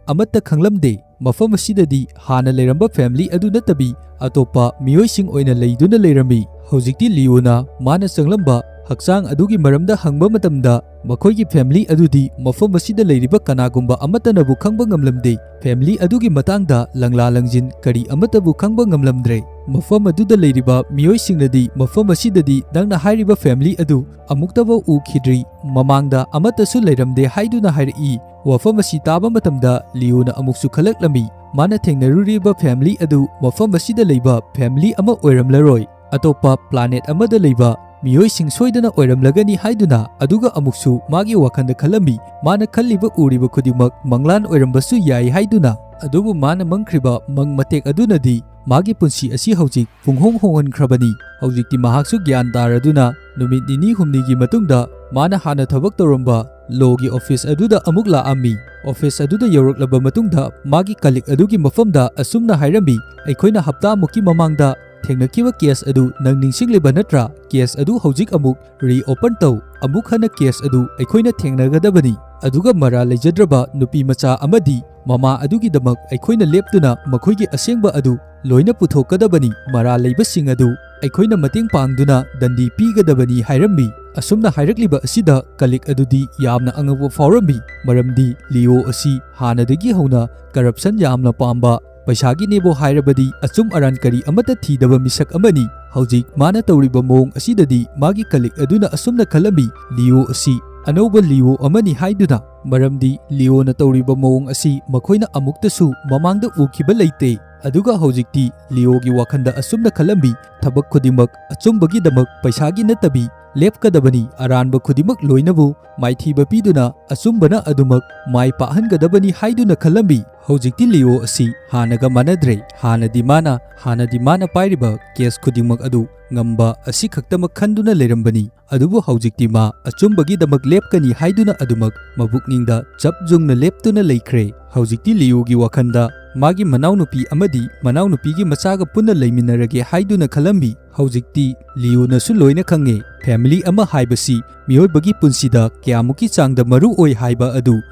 ꯑꯃꯠꯇ ꯈꯪꯂꯝꯗꯦ꯫ ꯃꯐꯝ ꯑꯁꯤꯗꯗꯤ ꯍꯥꯟꯅ ꯂꯩꯔꯝꯕ ꯐꯦꯃꯤꯂꯤ ꯑꯗꯨ ꯅꯠꯇꯕꯤ ꯑꯇꯣꯞꯄ ꯃꯤꯑꯣꯏꯁꯤꯡ ꯑꯣꯏꯅ ꯂꯩꯗꯨꯅ ꯂꯩꯔꯝꯃꯤ꯫ ꯍꯧꯖꯤꯛꯇꯤ ꯂꯤꯌꯣꯅ ꯃꯥꯅ ꯆꯪꯂꯝꯕ ꯍꯛꯆꯥꯡ ꯑꯗꯨꯒꯤ ꯃꯔꯝꯗ ꯍꯪꯕ ꯃꯇꯝꯗ, ꯃꯈꯣꯏꯒꯤ ꯐꯦꯃꯤꯂꯤ ꯑꯗꯨꯗꯤ ꯃꯐꯝ ꯑꯁꯤꯗ ꯂꯩꯔꯤꯕ ꯀꯅꯥꯒꯨꯝꯕ ꯑꯃꯠꯇꯅꯕꯨ ꯈꯪꯕ ꯉꯝꯂꯝꯗꯦ꯫ ꯐꯦꯃꯤꯂꯤ ꯑꯗꯨꯒꯤ ꯃꯇꯥꯡꯗ ꯂꯪꯂꯥ ꯂꯪꯖꯤꯟ ꯀꯔꯤ ꯑꯃꯠꯇꯕꯨ ꯈꯪꯕ ꯉꯝꯂꯝꯗ꯭ꯔꯦ꯫ ꯃꯐꯝ ꯑꯗꯨꯗ ꯂꯩꯔꯤꯕ ꯃꯤꯑꯣꯏꯁꯤꯡꯅꯗꯤ ꯃꯐꯝ ꯑꯁꯤꯗꯗꯤ ꯅꯪꯅ ꯍꯥꯏꯔꯤꯕ ꯐꯦꯃꯤꯂꯤ ꯑꯗꯨ ꯑꯃꯨꯛꯇꯐꯥꯎ ꯎꯈꯤꯗ꯭ꯔꯤ, ꯃꯃꯥꯡꯗ ꯑꯃꯠꯇꯁꯨ ꯂꯩꯔꯝꯗꯦ ꯍꯥꯏꯗꯨꯅ ꯍꯥꯏꯔꯛꯏ꯫ ꯋꯥꯐꯝ ꯑꯁꯤ ꯇꯥꯕ ꯃꯇꯝꯗ ꯂꯤꯌꯣꯅ ꯑꯃꯨꯛꯁꯨ ꯈꯜꯂꯛꯂꯝꯃꯤ꯫ ꯃꯥꯅ ꯊꯦꯡꯅꯔꯨꯔꯤꯕ ꯐꯦꯃꯤꯂꯤ ꯑꯗꯨ ꯃꯐꯝ ꯑꯁꯤꯗ ꯂꯩꯕ ꯐꯦꯃꯤꯂꯤ ꯑꯃ ꯑꯣꯏꯔꯝꯂꯔꯣꯏ, ꯑꯇꯣꯞꯄ ꯄ꯭ꯂꯥꯅꯦꯠ ꯑꯃꯗ ꯂꯩꯕ ꯃꯤꯑꯣꯏꯁꯤꯡ ꯁꯣꯏꯗꯅ ꯑꯣꯏꯔꯝꯂꯒꯅꯤ ꯍꯥꯏꯗꯨꯅ, ꯑꯗꯨꯒ ꯑꯃꯨꯛꯁꯨ ꯃꯥꯒꯤ ꯋꯥꯈꯜꯗ ꯈꯜꯂꯝꯃꯤ, ꯃꯥꯅ ꯈꯜꯂꯤꯕ ꯎꯔꯤꯕ ꯈꯨꯗꯤꯡꯃꯛ ꯃꯪꯂꯥꯟ ꯑꯣꯏꯔꯝꯕꯁꯨ ꯌꯥꯏ ꯍꯥꯏꯗꯨꯅ꯫ ꯑꯗꯨꯕꯨ ꯃꯥꯅ ꯃꯪꯈ꯭ꯔꯤꯕ ꯃꯪ ꯃꯇꯦꯛ ꯑꯗꯨꯅꯗꯤ ꯃꯥꯒꯤ ꯄꯨꯟꯁꯤ ꯑꯁꯤ ꯍꯧꯖꯤꯛ ꯄꯨꯡꯍꯣꯡ ꯍꯣꯡꯍꯟꯈ꯭ꯔꯕꯅꯤ꯫ ꯍꯧꯖꯤꯛꯇꯤ ꯃꯍꯥꯛꯁꯨ ꯒ꯭ꯌꯥꯟ ꯇꯥꯔꯗꯨꯅ ꯅꯨꯃꯤꯠ ꯅꯤꯅꯤ ꯍꯨꯝꯅꯤꯒꯤ ꯃꯇꯨꯡꯗ ꯃꯥꯅ ꯍꯥꯟꯅ ꯊꯕꯛ ꯇꯧꯔꯝꯕ ꯂꯣꯒꯤ ꯑꯣꯐꯤꯁ ꯑꯗꯨꯗ ꯑꯃꯨꯛ ꯂꯥꯛꯑꯝꯃꯤ꯫ ꯑꯣꯐꯤꯁ ꯑꯗꯨꯗ ꯌꯧꯔꯛꯂꯕ ꯃꯇꯨꯡꯗ ꯃꯥꯒꯤ ꯀꯂꯤꯛ ꯑꯗꯨꯒꯤ ꯃꯐꯝꯗ ꯑꯁꯨꯝꯅ ꯍꯥꯏꯔꯝꯃꯤ, "ꯑꯩꯈꯣꯏꯅ ꯍꯞꯇꯥꯃꯨꯛꯀꯤ ꯃꯃꯥꯡꯗ ꯊꯦꯡꯅꯈꯤꯕ ꯀꯦꯁ ꯑꯗꯨ ꯅꯪ ꯅꯤꯡꯁꯤꯡꯂꯤꯕ ꯅꯠꯇ꯭ꯔꯥ? ꯀꯦꯁ ꯑꯗꯨ ꯍꯧꯖꯤꯛ ꯑꯃꯨꯛ ꯔꯤꯑꯣꯄꯟ ꯇꯧ꯫ ꯑꯃꯨꯛ ꯍꯟꯅ ꯀꯦꯁ ꯑꯗꯨ ꯑꯩꯈꯣꯏꯅ ꯊꯦꯡꯅꯒꯗꯕꯅꯤ꯫ ꯑꯗꯨꯒ ꯃꯔꯥꯜ ꯂꯩꯖꯗ꯭ꯔꯕ ꯅꯨꯄꯤ ꯃꯆꯥ ꯑꯃꯗꯤ ꯃꯃꯥ ꯑꯗꯨꯒꯤꯗꯃꯛ ꯑꯩꯈꯣꯏꯅ ꯂꯦꯞꯇꯨꯅ ꯃꯈꯣꯏꯒꯤ ꯑꯁꯦꯡꯕ ꯑꯗꯨ ꯂꯣꯏꯅ ꯄꯨꯊꯣꯛꯀꯗꯕꯅꯤ꯫ ꯃꯔꯥꯜ ꯂꯩꯕꯁꯤꯡ ꯑꯗꯨ ꯑꯩꯈꯣꯏꯅ ꯃꯇꯦꯡ ꯄꯥꯡꯗꯨꯅ ꯗꯟꯗꯤ ꯄꯤꯒꯗꯕꯅꯤ" ꯍꯥꯏꯔꯝꯃꯤ꯫ ꯑꯁꯨꯝꯅ ꯍꯥꯏꯔꯛꯂꯤꯕ ꯑꯁꯤꯗ ꯀꯂꯤꯛ ꯑꯗꯨꯗꯤ ꯌꯥꯝꯅ ꯑꯉꯛꯄ ꯐꯥꯎꯔꯝꯃꯤ, ꯃꯔꯝꯗꯤ ꯂꯤꯑꯣ ꯑꯁꯤ ꯍꯥꯟꯅꯗꯒꯤ ꯍꯧꯅ ꯀꯔꯞꯁꯟ ꯌꯥꯝꯅ ꯄꯥꯝꯕ, ꯄꯩꯁꯥꯒꯤꯅꯦꯕꯨ ꯍꯥꯏꯔꯕꯗꯤ ꯑꯆꯨꯝ ꯑꯔꯥꯟ ꯀꯔꯤ ꯑꯃꯠꯇ ꯊꯤꯗꯕ ꯃꯤꯁꯛ ꯑꯃꯅꯤ꯫ ꯍꯧꯖꯤꯛ ꯃꯥꯅ ꯇꯧꯔꯤꯕ ꯃꯑꯣꯡ ꯑꯁꯤꯗꯗꯤ ꯃꯥꯒꯤ ꯀꯂꯤꯛ ꯑꯗꯨꯅ ꯑꯁꯨꯝꯅ ꯈꯜꯂꯝꯃꯤ, "ꯂꯤꯑꯣ ꯑꯁꯤ ꯑꯅꯧꯕ ꯂꯤꯑꯣ ꯑꯃꯅꯤ" ꯍꯥꯏꯗꯨꯅ, ꯃꯔꯝꯗꯤ ꯂꯤꯑꯣꯅ ꯇꯧꯔꯤꯕ ꯃꯑꯣꯡ ꯑꯁꯤ ꯃꯈꯣꯏꯅ ꯑꯃꯨꯛꯇꯁꯨ ꯃꯃꯥꯡꯗ ꯎꯈꯤꯕ ꯂꯩꯇꯦ꯫ ꯑꯗꯨꯒ ꯍꯧꯖꯤꯛꯇꯤ ꯂꯤꯑꯣꯒꯤ ꯋꯥꯈꯜꯗ ꯑꯁꯨꯝꯅ ꯈꯜꯂꯝꯃꯤ, "ꯊꯕꯛ ꯈꯨꯗꯤꯡꯃꯛ ꯑꯆꯨꯝꯕꯒꯤꯗꯃꯛ ꯄꯩꯁꯥꯒꯤ ꯅꯠꯇꯕꯤ ꯂꯦꯞꯀꯗꯕꯅꯤ, ꯑꯔꯥꯟꯕ ꯈꯨꯗꯤꯡꯃꯛ ꯂꯣꯏꯅꯕꯨ ꯃꯥꯏꯊꯤꯕ ꯄꯤꯗꯨꯅ ꯑꯆꯨꯝꯕꯅ ꯑꯗꯨꯃꯛ ꯃꯥꯏ ꯄꯥꯛꯍꯟꯒꯗꯕꯅꯤ" ꯍꯥꯏꯗꯨꯅ ꯈꯜꯂꯝꯃꯤ꯫ ꯍꯧꯖꯤꯛꯇꯤ ꯂꯤꯑꯣ ꯑꯁꯤ ꯍꯥꯟꯅꯒ ꯃꯥꯟꯅꯗ꯭ꯔꯦ꯫ ꯍꯥꯟꯅꯗꯤ ꯃꯥꯅ, ꯍꯥꯟꯅꯗꯤ ꯃꯥꯅ ꯄꯥꯏꯔꯤꯕ ꯀꯦꯁ ꯈꯨꯗꯤꯡꯃꯛ ꯑꯗꯨ ꯉꯝꯕ ꯑꯁꯤ ꯈꯛꯇꯃꯛ ꯈꯟꯗꯨꯅ ꯂꯩꯔꯝꯕꯅꯤ꯫ ꯑꯗꯨꯕꯨ ꯍꯧꯖꯤꯛꯇꯤ ꯃꯥ ꯑꯆꯨꯝꯕꯒꯤꯗꯃꯛ ꯂꯦꯞꯀꯅꯤ ꯍꯥꯏꯗꯨꯅ ꯑꯗꯨꯃꯛ ꯃꯕꯨꯛꯅꯤꯡꯗ ꯆꯞ ꯌꯨꯡꯅ ꯂꯦꯞꯇꯨꯅ ꯂꯩꯈ꯭ꯔꯦ꯫ ꯍꯧꯖꯤꯛꯇꯤ ꯂꯤꯌꯨꯒꯤ ꯋꯥꯈꯜꯗ ꯃꯥꯒꯤ ꯃꯅꯥꯎꯅꯨꯄꯤ ꯑꯃꯗꯤ ꯃꯅꯥꯎꯅꯨꯄꯤꯒꯤ ꯃꯆꯥꯒ ꯄꯨꯟꯅ ꯂꯩꯃꯤꯟꯅꯔꯒꯦ ꯍꯥꯏꯗꯨꯅ ꯈꯜꯂꯝꯃꯤ꯫ ꯍꯧꯖꯤꯛꯇꯤ ꯂꯤꯌꯨꯅꯁꯨ ꯂꯣꯏꯅ ꯈꯪꯉꯦ, ꯐꯦꯃꯤꯂꯤ ꯑꯃ ꯍꯥꯏꯕꯁꯤ ꯃꯤꯑꯣꯏꯕꯒꯤ ꯄꯨꯟꯁꯤꯗ ꯀꯌꯥꯃꯨꯛꯀꯤ ꯆꯥꯡꯗ ꯃꯔꯨ ꯑꯣꯏ ꯍꯥꯏꯕ ꯑꯗꯨ꯫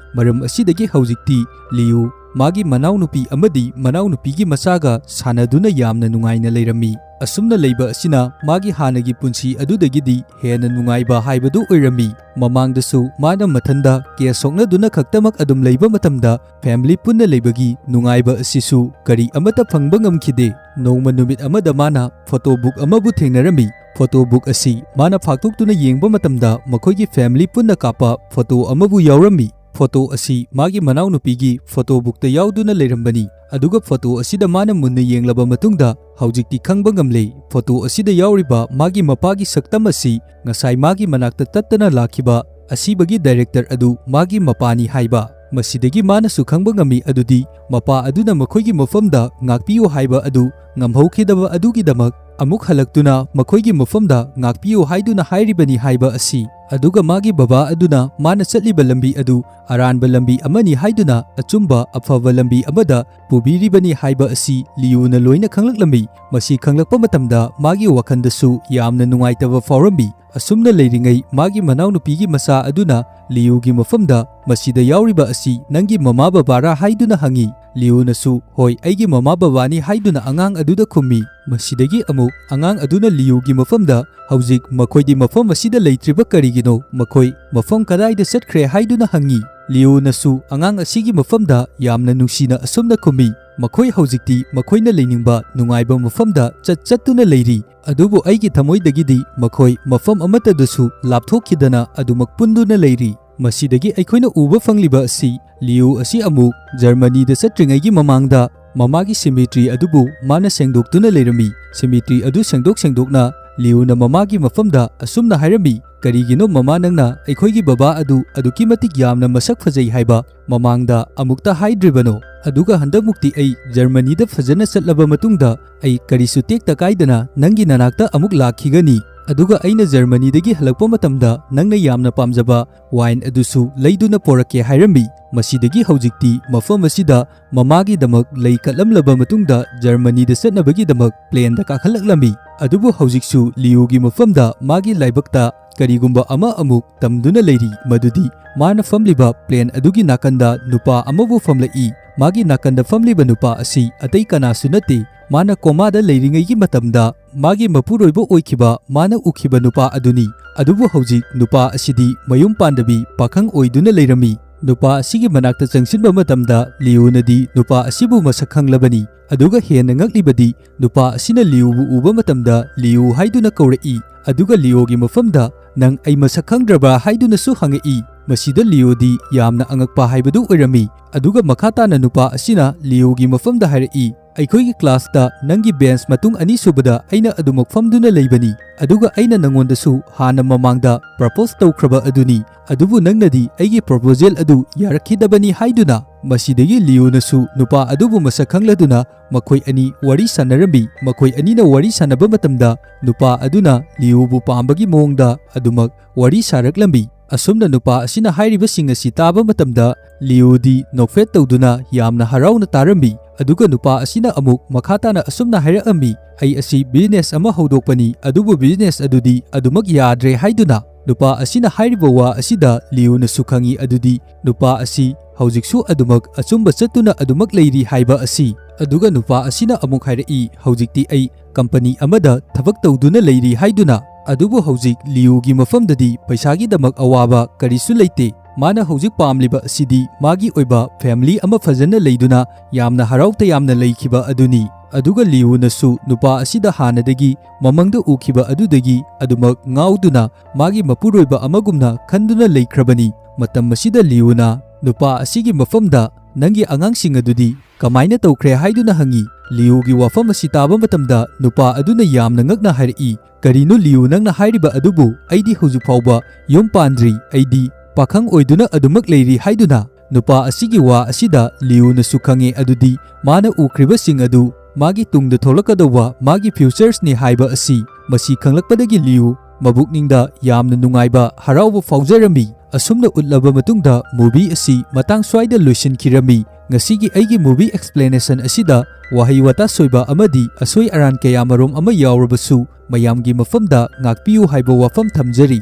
ꯃꯔꯝ ꯑꯁꯤꯗꯒꯤ ꯍꯧꯖꯤꯛꯇꯤ ꯂꯤꯌꯨ ꯃꯥꯒꯤ ꯃꯅꯥꯎꯅꯨꯄꯤ ꯑꯃꯗꯤ ꯃꯅꯥꯎꯅꯨꯄꯤꯒꯤ ꯃꯆꯥꯒ ꯁꯥꯟꯅꯗꯨꯅ ꯌꯥꯝꯅ ꯅꯨꯡꯉꯥꯏꯅ ꯂꯩꯔꯝꯃꯤ꯫ ꯑꯁꯨꯝꯅ ꯂꯩꯕ ꯑꯁꯤꯅ ꯃꯥꯒꯤ ꯍꯥꯟꯅꯒꯤ ꯄꯨꯟꯁꯤ ꯑꯗꯨꯗꯒꯤꯗꯤ ꯍꯦꯟꯅ ꯅꯨꯡꯉꯥꯏꯕ ꯍꯥꯏꯕꯗꯨ ꯑꯣꯏꯔꯝꯃꯤ꯫ ꯃꯃꯥꯡꯗꯁꯨ ꯃꯥꯅ ꯃꯊꯟꯗ ꯀꯦꯁ ꯁꯣꯛꯅꯗꯨꯅ ꯈꯛꯇꯃꯛ ꯑꯗꯨꯝ ꯂꯩꯕ ꯃꯇꯝꯗ ꯐꯦꯃꯤꯂꯤ ꯄꯨꯟꯅ ꯂꯩꯕꯒꯤ ꯅꯨꯡꯉꯥꯏꯕ ꯑꯁꯤꯁꯨ ꯀꯔꯤ ꯑꯃꯠꯇ ꯐꯪꯕ ꯉꯝꯈꯤꯗꯦ꯫ ꯅꯣꯡꯃ ꯅꯨꯃꯤꯠ ꯑꯃꯗ ꯃꯥꯅ ꯐꯣꯇꯣ ꯕꯨꯛ ꯑꯃꯕꯨ ꯊꯦꯡꯅꯔꯝꯃꯤ꯫ ꯐꯣꯇꯣ ꯕꯨꯛ ꯑꯁꯤ ꯃꯥꯅ ꯐꯥꯛꯇꯣꯛꯇꯨꯅ ꯌꯦꯡꯕ ꯃꯇꯝꯗ ꯃꯈꯣꯏꯒꯤ ꯐꯦꯃꯤꯂꯤ ꯄꯨꯟꯅ ꯀꯥꯞꯄ ꯐꯣꯇꯣ ꯑꯃꯕꯨ ꯌꯥꯎꯔꯝꯃꯤ꯫ ꯐꯣꯇꯣ ꯑꯁꯤ ꯃꯥꯒꯤ ꯃꯅꯥꯎꯅꯨꯄꯤꯒꯤ ꯐꯣꯇꯣ ꯕꯨꯛꯇ ꯌꯥꯎꯗꯨꯅ ꯂꯩꯔꯝꯕꯅꯤ꯫ ꯑꯗꯨꯒ ꯐꯣꯇꯣ ꯑꯁꯤꯗ ꯃꯥꯅ ꯃꯨꯟꯅ ꯌꯦꯡꯂꯕ ꯃꯇꯨꯡꯗ ꯍꯧꯖꯤꯛꯇꯤ ꯈꯪꯕ ꯉꯝꯂꯦ, ꯐꯣꯇꯣ ꯑꯁꯤꯗ ꯌꯥꯎꯔꯤꯕ ꯃꯥꯒꯤ ꯃꯄꯥꯒꯤ ꯁꯛꯇꯝ ꯑꯁꯤ ꯉꯁꯥꯏ ꯃꯥꯒꯤ ꯃꯅꯥꯛꯇ ꯇꯠꯇꯅ ꯂꯥꯛꯈꯤꯕ ꯑꯁꯤꯕꯒꯤ ꯗꯥꯏꯔꯦꯛꯇꯔ ꯑꯗꯨ ꯃꯥꯒꯤ ꯃꯄꯥꯅꯤ ꯍꯥꯏꯕ꯫ ꯃꯁꯤꯗꯒꯤ ꯃꯥꯅꯁꯨ ꯈꯪꯕ ꯉꯝꯃꯤ ꯑꯗꯨꯗꯤ ꯃꯄꯥ ꯑꯗꯨꯅ ꯃꯈꯣꯏꯒꯤ ꯃꯐꯝꯗ ꯉꯥꯛꯄꯤꯌꯨ ꯍꯥꯏꯕ ꯑꯗꯨ ꯉꯝꯍꯧꯈꯤꯗꯕ ꯑꯗꯨꯒꯤꯗꯃꯛ ꯑꯃꯨꯛ ꯍꯜꯂꯛꯇꯨꯅ ꯃꯈꯣꯏꯒꯤ ꯃꯐꯝꯗ ꯉꯥꯛꯄꯤꯌꯨ ꯍꯥꯏꯗꯨꯅ ꯍꯥꯏꯔꯤꯕꯅꯤ ꯍꯥꯏꯕ ꯑꯁꯤ꯫ ꯑꯗꯨꯒ ꯃꯥꯒꯤ ꯕꯕꯥ ꯑꯗꯨꯅ ꯃꯥꯅ ꯆꯠꯂꯤꯕ ꯂꯝꯕꯤ ꯑꯗꯨ ꯑꯔꯥꯟꯕ ꯂꯝꯕꯤ ꯑꯃꯅꯤ ꯍꯥꯏꯗꯨꯅ ꯑꯆꯨꯝꯕ ꯑꯐꯕ ꯂꯝꯕꯤ ꯑꯃꯗ ꯄꯨꯕꯤꯔꯤꯕꯅꯤ ꯍꯥꯏꯕ ꯑꯁꯤ ꯂꯤꯌꯨꯅ ꯂꯣꯏꯅ ꯈꯪꯂꯛꯂꯝꯃꯤ꯫ ꯃꯁꯤ ꯈꯪꯂꯛꯄ ꯃꯇꯝꯗ ꯃꯥꯒꯤ ꯋꯥꯈꯜꯗꯁꯨ ꯌꯥꯝꯅ ꯅꯨꯡꯉꯥꯏꯇꯕ ꯐꯥꯎꯔꯝꯃꯤ꯫ ꯑꯁꯨꯝꯅ ꯂꯩꯔꯤꯉꯩ ꯃꯥꯒꯤ ꯃꯅꯥꯎꯅꯨꯄꯤꯒꯤ ꯃꯆꯥ ꯑꯗꯨꯅ ꯂꯤꯌꯨꯒꯤ ꯃꯐꯝꯗ "ꯃꯁꯤꯗ ꯌꯥꯎꯔꯤꯕ ꯑꯁꯤ ꯅꯪꯒꯤ ꯃꯃꯥ ꯕꯕꯥꯔꯥ?" ꯍꯥꯏꯗꯨꯅ ꯍꯪꯉꯤ꯫ ꯂꯤꯌꯨꯅꯁꯨ "ꯍꯣꯏ, ꯑꯩꯒꯤ ꯃꯃꯥ ꯕꯕꯥꯅꯤ" ꯍꯥꯏꯗꯨꯅ ꯑꯉꯥꯡ ꯑꯗꯨꯗ ꯈꯨꯝꯃꯤ꯫ ꯃꯁꯤꯗꯒꯤ ꯑꯃꯨꯛ ꯑꯉꯥꯡ ꯑꯗꯨꯅ ꯂꯤꯌꯨꯒꯤ ꯃꯐꯝꯗ "ꯍꯧꯖꯤꯛ ꯃꯈꯣꯏꯗꯤ ꯃꯐꯝ ꯑꯁꯤꯗ ꯂꯩꯇ꯭ꯔꯤꯕ ꯀꯔꯤꯒꯤꯅꯣ? ꯃꯈꯣꯏ ꯃꯐꯝ ꯀꯗꯥꯏꯗ ꯆꯠꯈ꯭ꯔꯦ?" ꯍꯥꯏꯗꯨꯅ ꯍꯪꯉꯤ꯫ ꯂꯤꯌꯨꯅꯁꯨ ꯑꯉꯥꯡ ꯑꯁꯤꯒꯤ ꯃꯐꯝꯗ ꯌꯥꯝꯅ ꯅꯨꯡꯁꯤꯅ ꯑꯁꯨꯝꯅ ꯈꯨꯝꯃꯤ, "ꯃꯈꯣꯏ ꯍꯧꯖꯤꯛꯇꯤ ꯃꯈꯣꯏꯅ ꯂꯩꯅꯤꯡꯕ ꯅꯨꯡꯉꯥꯏꯕ ꯃꯐꯝꯗ ꯆꯠ ꯆꯠꯇꯨꯅ ꯂꯩꯔꯤ, ꯑꯗꯨꯕꯨ ꯑꯩꯒꯤ ꯊꯃꯣꯏꯗꯒꯤꯗꯤ ꯃꯈꯣꯏ ꯃꯐꯝ ꯑꯃꯠꯇꯗꯁꯨ ꯂꯥꯞꯊꯣꯛꯈꯤꯗꯅ ꯑꯗꯨꯃꯛ ꯄꯨꯟꯗꯨꯅ ꯂꯩꯔꯤ"꯫ ꯃꯁꯤꯗꯒꯤ ꯑꯩꯈꯣꯏꯅ ꯎꯕ ꯐꯪꯂꯤꯕ ꯑꯁꯤ ꯂꯤꯌꯨ ꯑꯁꯤ ꯑꯃꯨꯛ ꯖꯔꯃꯅꯤꯗ ꯆꯠꯇ꯭ꯔꯤꯉꯩꯒꯤ ꯃꯃꯥꯡꯗ ꯃꯃꯥꯒꯤ ꯁꯤꯃꯤꯇ꯭ꯔꯤ ꯑꯗꯨꯕꯨ ꯃꯥꯅ ꯁꯦꯡꯗꯣꯛꯇꯨꯅ ꯂꯩꯔꯝꯃꯤ꯫ ꯁꯤꯃꯤꯇ꯭ꯔꯤ ꯑꯗꯨ ꯁꯦꯡꯗꯣꯛ ꯁꯦꯡꯗꯣꯛꯅ ꯂꯤꯌꯨꯅ ꯃꯃꯥꯒꯤ ꯃꯐꯝꯗ ꯑꯁꯨꯝꯅ ꯍꯥꯏꯔꯝꯃꯤ, "ꯀꯔꯤꯒꯤꯅꯣ ꯃꯃꯥ ꯅꯪꯅ ꯑꯩꯈꯣꯏꯒꯤ ꯕꯕꯥ ꯑꯗꯨ ꯑꯗꯨꯛꯀꯤ ꯃꯇꯤꯛ ꯌꯥꯝꯅ ꯃꯁꯛ ꯐꯖꯩ ꯍꯥꯏꯕ ꯃꯃꯥꯡꯗ ꯑꯃꯨꯛꯇ ꯍꯥꯏꯗ꯭ꯔꯤꯕꯅꯣ? ꯑꯗꯨꯒ ꯍꯟꯗꯛꯃꯨꯛꯇꯤ ꯑꯩ ꯖꯔꯃꯅꯤꯗ ꯐꯖꯅ ꯆꯠꯂꯕ ꯃꯇꯨꯡꯗ ꯑꯩ ꯀꯔꯤꯁꯨ ꯇꯦꯛꯇ ꯀꯥꯏꯗꯅ ꯅꯪꯒꯤ ꯅꯅꯥꯛꯇ ꯑꯃꯨꯛ ꯂꯥꯛꯈꯤꯒꯅꯤ꯫ ꯑꯗꯨꯒ ꯑꯩꯅ ꯖꯔꯃꯅꯤꯗꯒꯤ ꯍꯜꯂꯛꯄ ꯃꯇꯝꯗ ꯅꯪꯅ ꯌꯥꯝꯅ ꯄꯥꯝꯖꯕ ꯋꯥꯏꯟ ꯑꯗꯨꯁꯨ ꯂꯩꯗꯨꯅ ꯄꯣꯔꯛꯀꯦ" ꯍꯥꯏꯔꯝꯃꯤ꯫ ꯃꯁꯤꯗꯒꯤ ꯍꯧꯖꯤꯛꯇꯤ ꯃꯐꯝ ꯑꯁꯤꯗ ꯃꯃꯥꯒꯤꯗꯃꯛ ꯂꯩ ꯀꯠꯂꯝꯂꯕ ꯃꯇꯨꯡꯗ ꯖꯔꯃꯅꯤꯗ ꯆꯠꯅꯕꯒꯤꯗꯃꯛ ꯄ꯭ꯂꯦꯟꯗ ꯀꯥꯈꯠꯂꯛꯂꯝꯃꯤ꯫ ꯑꯗꯨꯕꯨ ꯍꯧꯖꯤꯛꯁꯨ ꯂꯤꯌꯨꯒꯤ ꯃꯐꯝꯗ ꯃꯥꯒꯤ ꯂꯥꯏꯕꯛꯇ ꯀꯔꯤꯒꯨꯝꯕ ꯑꯃ ꯑꯃꯨꯛ ꯇꯝꯗꯨꯅ ꯂꯩꯔꯤ, ꯃꯗꯨꯗꯤ ꯃꯥꯅ ꯐꯝꯂꯤꯕ ꯄ꯭ꯂꯦꯟ ꯑꯗꯨꯒꯤ ꯅꯥꯀꯟꯗ ꯅꯨꯄꯥ ꯑꯃꯕꯨ ꯐꯝꯂꯛꯏ꯫ ꯃꯥꯒꯤ ꯅꯥꯀꯟꯗ ꯐꯝꯂꯤꯕ ꯅꯨꯄꯥ ꯑꯁꯤ ꯑꯇꯩ ꯀꯅꯥꯁꯨ ꯅꯠꯇꯦ, ꯃꯥꯅ ꯀꯣꯃꯥꯗ ꯂꯩꯔꯤꯉꯩꯒꯤ ꯃꯇꯝꯗ ꯃꯥꯒꯤ ꯃꯄꯨꯔꯣꯏꯕ ꯑꯣꯏꯈꯤꯕ ꯃꯥꯅ ꯎꯈꯤꯕ ꯅꯨꯄꯥ ꯑꯗꯨꯅꯤ꯫ ꯑꯗꯨꯕꯨ ꯍꯧꯖꯤꯛ ꯅꯨꯄꯥ ꯑꯁꯤꯗꯤ ꯃꯌꯨꯝ ꯄꯥꯟꯗꯕꯤ ꯄꯥꯈꯪ ꯑꯣꯏꯗꯨꯅ ꯂꯩꯔꯝꯃꯤ꯫ ꯅꯨꯄꯥ ꯑꯁꯤꯒꯤ ꯃꯅꯥꯛꯇ ꯆꯪꯁꯤꯟꯕ ꯃꯇꯝꯗ ꯂꯤꯌꯨꯅꯗꯤ ꯅꯨꯄꯥ ꯑꯁꯤꯕꯨ ꯃꯁꯛ ꯈꯪꯂꯕꯅꯤ꯫ ꯑꯗꯨꯒ ꯍꯦꯟꯅ ꯉꯛꯂꯤꯕꯗꯤ ꯅꯨꯄꯥ ꯑꯁꯤꯅ ꯂꯤꯌꯨꯕꯨ ꯎꯕ ꯃꯇꯝꯗ ꯂꯤꯌꯨ ꯍꯥꯏꯗꯨꯅ ꯀꯧꯔꯛꯏ꯫ ꯑꯗꯨꯒ ꯂꯤꯌꯣꯒꯤ ꯃꯐꯝꯗ "ꯅꯪ ꯑꯩ ꯃꯁꯛ ꯈꯪꯗ꯭ꯔꯕ꯭ꯔꯥ?" ꯍꯥꯏꯗꯨꯅꯁꯨ ꯍꯪꯉꯛꯏ꯫ ꯃꯁꯤꯗ ꯂꯤꯌꯣꯗꯤ ꯌꯥꯝꯅ ꯑꯉꯛꯄ ꯍꯥꯏꯕꯗꯨ ꯑꯣꯏꯔꯝꯃꯤ꯫ ꯑꯗꯨꯒ ꯃꯈꯥ ꯇꯥꯅ ꯅꯨꯄꯥ ꯑꯁꯤꯅ ꯂꯤꯌꯣꯒꯤ ꯃꯐꯝꯗ ꯍꯥꯏꯔꯛꯏ, "ꯑꯩꯈꯣꯏꯒꯤ ꯀ꯭ꯂꯥꯁꯇ ꯅꯪꯒꯤ ꯕꯦꯟꯁ ꯃꯇꯨꯡ ꯑꯅꯤꯁꯨꯕꯗ ꯑꯩꯅ ꯑꯗꯨꯃꯛ ꯐꯝꯗꯨꯅ ꯂꯩꯕꯅꯤ, ꯑꯗꯨꯒ ꯑꯩꯅ ꯅꯪꯉꯣꯟꯗꯁꯨ ꯍꯥꯟꯅ ꯃꯃꯥꯡꯗ ꯄ꯭ꯔꯄꯣꯁ ꯇꯧꯈ꯭ꯔꯕ ꯑꯗꯨꯅꯤ, ꯑꯗꯨꯕꯨ ꯅꯪꯅꯗꯤ ꯑꯩꯒꯤ ꯄ꯭ꯔꯄꯣꯖꯦꯜ ꯑꯗꯨ ꯌꯥꯔꯛꯈꯤꯗꯕꯅꯤ" ꯍꯥꯏꯗꯨꯅ꯫ ꯃꯁꯤꯗꯒꯤ ꯂꯤꯌꯨꯅꯁꯨ ꯅꯨꯄꯥ ꯑꯗꯨꯕꯨ ꯃꯁꯛ ꯈꯪꯂꯗꯨꯅ ꯃꯈꯣꯏ ꯑꯅꯤ ꯋꯥꯔꯤ ꯁꯥꯟꯅꯔꯝꯃꯤ꯫ ꯃꯈꯣꯏ ꯑꯅꯤꯅ ꯋꯥꯔꯤ ꯁꯥꯟꯅꯕ ꯃꯇꯝꯗ ꯅꯨꯄꯥ ꯑꯗꯨꯅ ꯂꯤꯌꯨꯕꯨ ꯄꯥꯝꯕꯒꯤ ꯃꯑꯣꯡꯗ ꯑꯗꯨꯃꯛ ꯋꯥꯔꯤ ꯁꯥꯔꯛꯂꯝꯃꯤ꯫ ꯑꯁꯨꯝꯅ ꯅꯨꯄꯥ ꯑꯁꯤꯅ ꯍꯥꯏꯔꯤꯕꯁꯤꯡ ꯑꯁꯤ ꯇꯥꯕ ꯃꯇꯝꯗ ꯂꯤꯌꯨꯗꯤ ꯅꯣꯛꯐꯦꯠ ꯇꯧꯗꯨꯅ ꯌꯥꯝꯅ ꯍꯔꯥꯎꯅ ꯇꯥꯔꯝꯃꯤ꯫ ꯑꯗꯨꯒ ꯅꯨꯄꯥ ꯑꯁꯤꯅ ꯑꯃꯨꯛ ꯃꯈꯥ ꯇꯥꯅ ꯑꯁꯨꯝꯅ ꯍꯥꯏꯔꯛꯑꯝꯃꯤ, "ꯑꯩ ꯑꯁꯤ ꯕꯤꯖꯤꯅꯦꯁ ꯑꯃ ꯍꯧꯗꯣꯛꯄꯅꯤ, ꯑꯗꯨꯕꯨ ꯕꯤꯖꯤꯅꯦꯁ ꯑꯗꯨꯗꯤ ꯑꯗꯨꯃꯛ ꯌꯥꯗ꯭ꯔꯦ" ꯍꯥꯏꯗꯨꯅ꯫ ꯅꯨꯄꯥ ꯑꯁꯤꯅ ꯍꯥꯏꯔꯤꯕ ꯋꯥ ꯑꯁꯤꯗ ꯂꯤꯌꯨꯅꯁꯨ ꯈꯪꯏ, ꯑꯗꯨꯗꯤ ꯅꯨꯄꯥ ꯑꯁꯤ ꯍꯧꯖꯤꯛꯁꯨ ꯑꯗꯨꯃꯛ ꯑꯆꯨꯝꯕ ꯆꯠꯇꯨꯅ ꯑꯗꯨꯃꯛ ꯂꯩꯔꯤ ꯍꯥꯏꯕ ꯑꯁꯤ꯫ ꯑꯗꯨꯒ ꯅꯨꯄꯥ ꯑꯁꯤꯅ ꯑꯃꯨꯛ ꯍꯥꯏꯔꯛꯏ, "ꯍꯧꯖꯤꯛꯇꯤ ꯑꯩ ꯀꯝꯄꯅꯤ ꯑꯃꯗ ꯊꯕꯛ ꯇꯧꯗꯨꯅ ꯂꯩꯔꯤ" ꯍꯥꯏꯗꯨꯅ꯫ ꯑꯗꯨꯕꯨ ꯍꯧꯖꯤꯛ ꯂꯤꯌꯨꯒꯤ ꯃꯐꯝꯗꯗꯤ ꯄꯩꯁꯥꯒꯤꯗꯃꯛ ꯑꯋꯥꯕ ꯀꯔꯤꯁꯨ ꯂꯩꯇꯦ꯫ ꯃꯥꯅ ꯍꯧꯖꯤꯛ ꯄꯥꯝꯂꯤꯕ ꯑꯁꯤꯗꯤ ꯃꯥꯒꯤ ꯑꯣꯏꯕ ꯐꯦꯃꯤꯂꯤ ꯑꯃ ꯐꯖꯅ ꯂꯩꯗꯨꯅ ꯌꯥꯝꯅ ꯍꯔꯥꯎ ꯇꯌꯥꯝꯅ ꯂꯩꯈꯤꯕ ꯑꯗꯨꯅꯤ꯫ ꯑꯗꯨꯒ ꯂꯤꯌꯨꯅꯁꯨ ꯅꯨꯄꯥ ꯑꯁꯤꯗ ꯍꯥꯟꯅꯗꯒꯤ ꯃꯃꯪꯗ ꯎꯈꯤꯕ ꯑꯗꯨꯗꯒꯤ ꯑꯗꯨꯃꯛ ꯉꯥꯎꯗꯨꯅ ꯃꯥꯒꯤ ꯃꯄꯨꯔꯣꯏꯕ ꯑꯃꯒꯨꯝꯅ ꯈꯟꯗꯨꯅ ꯂꯩꯈ꯭ꯔꯕꯅꯤ꯫ ꯃꯇꯝ ꯑꯁꯤꯗ ꯂꯤꯌꯨꯅ ꯅꯨꯄꯥ ꯑꯁꯤꯒꯤ ꯃꯐꯝꯗ, "ꯅꯪꯒꯤ ꯑꯉꯥꯡꯁꯤꯡ ꯑꯗꯨꯗꯤ ꯀꯃꯥꯏꯅ ꯇꯧꯈ꯭ꯔꯦ?" ꯍꯥꯏꯗꯨꯅ ꯍꯪꯉꯤ꯫ ꯂꯤꯌꯨꯒꯤ ꯋꯥꯐꯝ ꯑꯁꯤ ꯇꯥꯕ ꯃꯇꯝꯗ ꯅꯨꯄꯥ ꯑꯗꯨꯅ ꯌꯥꯝꯅ ꯉꯛꯅ ꯍꯥꯏꯔꯛꯏ, "ꯀꯔꯤꯅꯣ ꯂꯤꯌꯨ ꯅꯪꯅ ꯍꯥꯏꯔꯤꯕ ꯑꯗꯨꯕꯨ? ꯑꯩꯗꯤ ꯍꯧꯖꯤꯛ ꯐꯥꯎꯕ ꯌꯨꯝ ꯄꯥꯟꯗ꯭ꯔꯤ, ꯑꯩꯗꯤ ꯄꯥꯈꯪ ꯑꯣꯏꯗꯨꯅ ꯑꯗꯨꯃꯛ ꯂꯩꯔꯤ" ꯍꯥꯏꯗꯨꯅ꯫ ꯅꯨꯄꯥ ꯑꯁꯤꯒꯤ ꯋꯥ ꯑꯁꯤꯗ ꯂꯤꯌꯨꯅꯁꯨ ꯈꯪꯉꯦ, ꯑꯗꯨꯗꯤ ꯃꯥꯅ ꯎꯈ꯭ꯔꯤꯕꯁꯤꯡ ꯑꯗꯨ ꯃꯥꯒꯤ ꯇꯨꯡꯗ ꯊꯣꯛꯂꯛꯀꯗꯧꯕ ꯃꯥꯒꯤ ꯐ꯭ꯌꯨꯆꯔꯁꯅꯤ ꯍꯥꯏꯕ ꯑꯁꯤ꯫ ꯃꯁꯤ ꯈꯪꯂꯛꯄꯗꯒꯤ ꯂꯤꯌꯨ ꯃꯕꯨꯛꯅꯤꯡꯗ ꯌꯥꯝꯅ ꯅꯨꯡꯉꯥꯏꯕ, ꯍꯔꯥꯎꯕ ꯐꯥꯎꯖꯔꯝꯃꯤ꯫ ꯑꯁꯨꯝꯅ ꯎꯠꯂꯕ ꯃꯇꯨꯡꯗ movie ꯑꯁꯤ ꯃꯇꯥꯡ ꯁ꯭ꯋꯥꯏꯗ ꯂꯣꯏꯁꯤꯟꯈꯤꯔꯝꯃꯤ꯫ ꯉꯁꯤꯒꯤ ꯑꯩꯒꯤ movie explanation ꯑꯁꯤꯗ ꯋꯥꯍꯩ ꯋꯥꯇꯥ ꯁꯣꯏꯕ ꯑꯃꯗꯤ ꯑꯁꯣꯏ ꯑꯔꯥꯟ ꯀꯌꯥꯃꯔꯨꯝ ꯑꯃ ꯌꯥꯎꯔꯕꯁꯨ ꯃꯌꯥꯝꯒꯤ ꯃꯐꯝꯗ ꯉꯥꯛꯄꯤꯌꯨ ꯍꯥꯏꯕ ꯋꯥꯐꯝ ꯊꯝꯖꯔꯤ꯫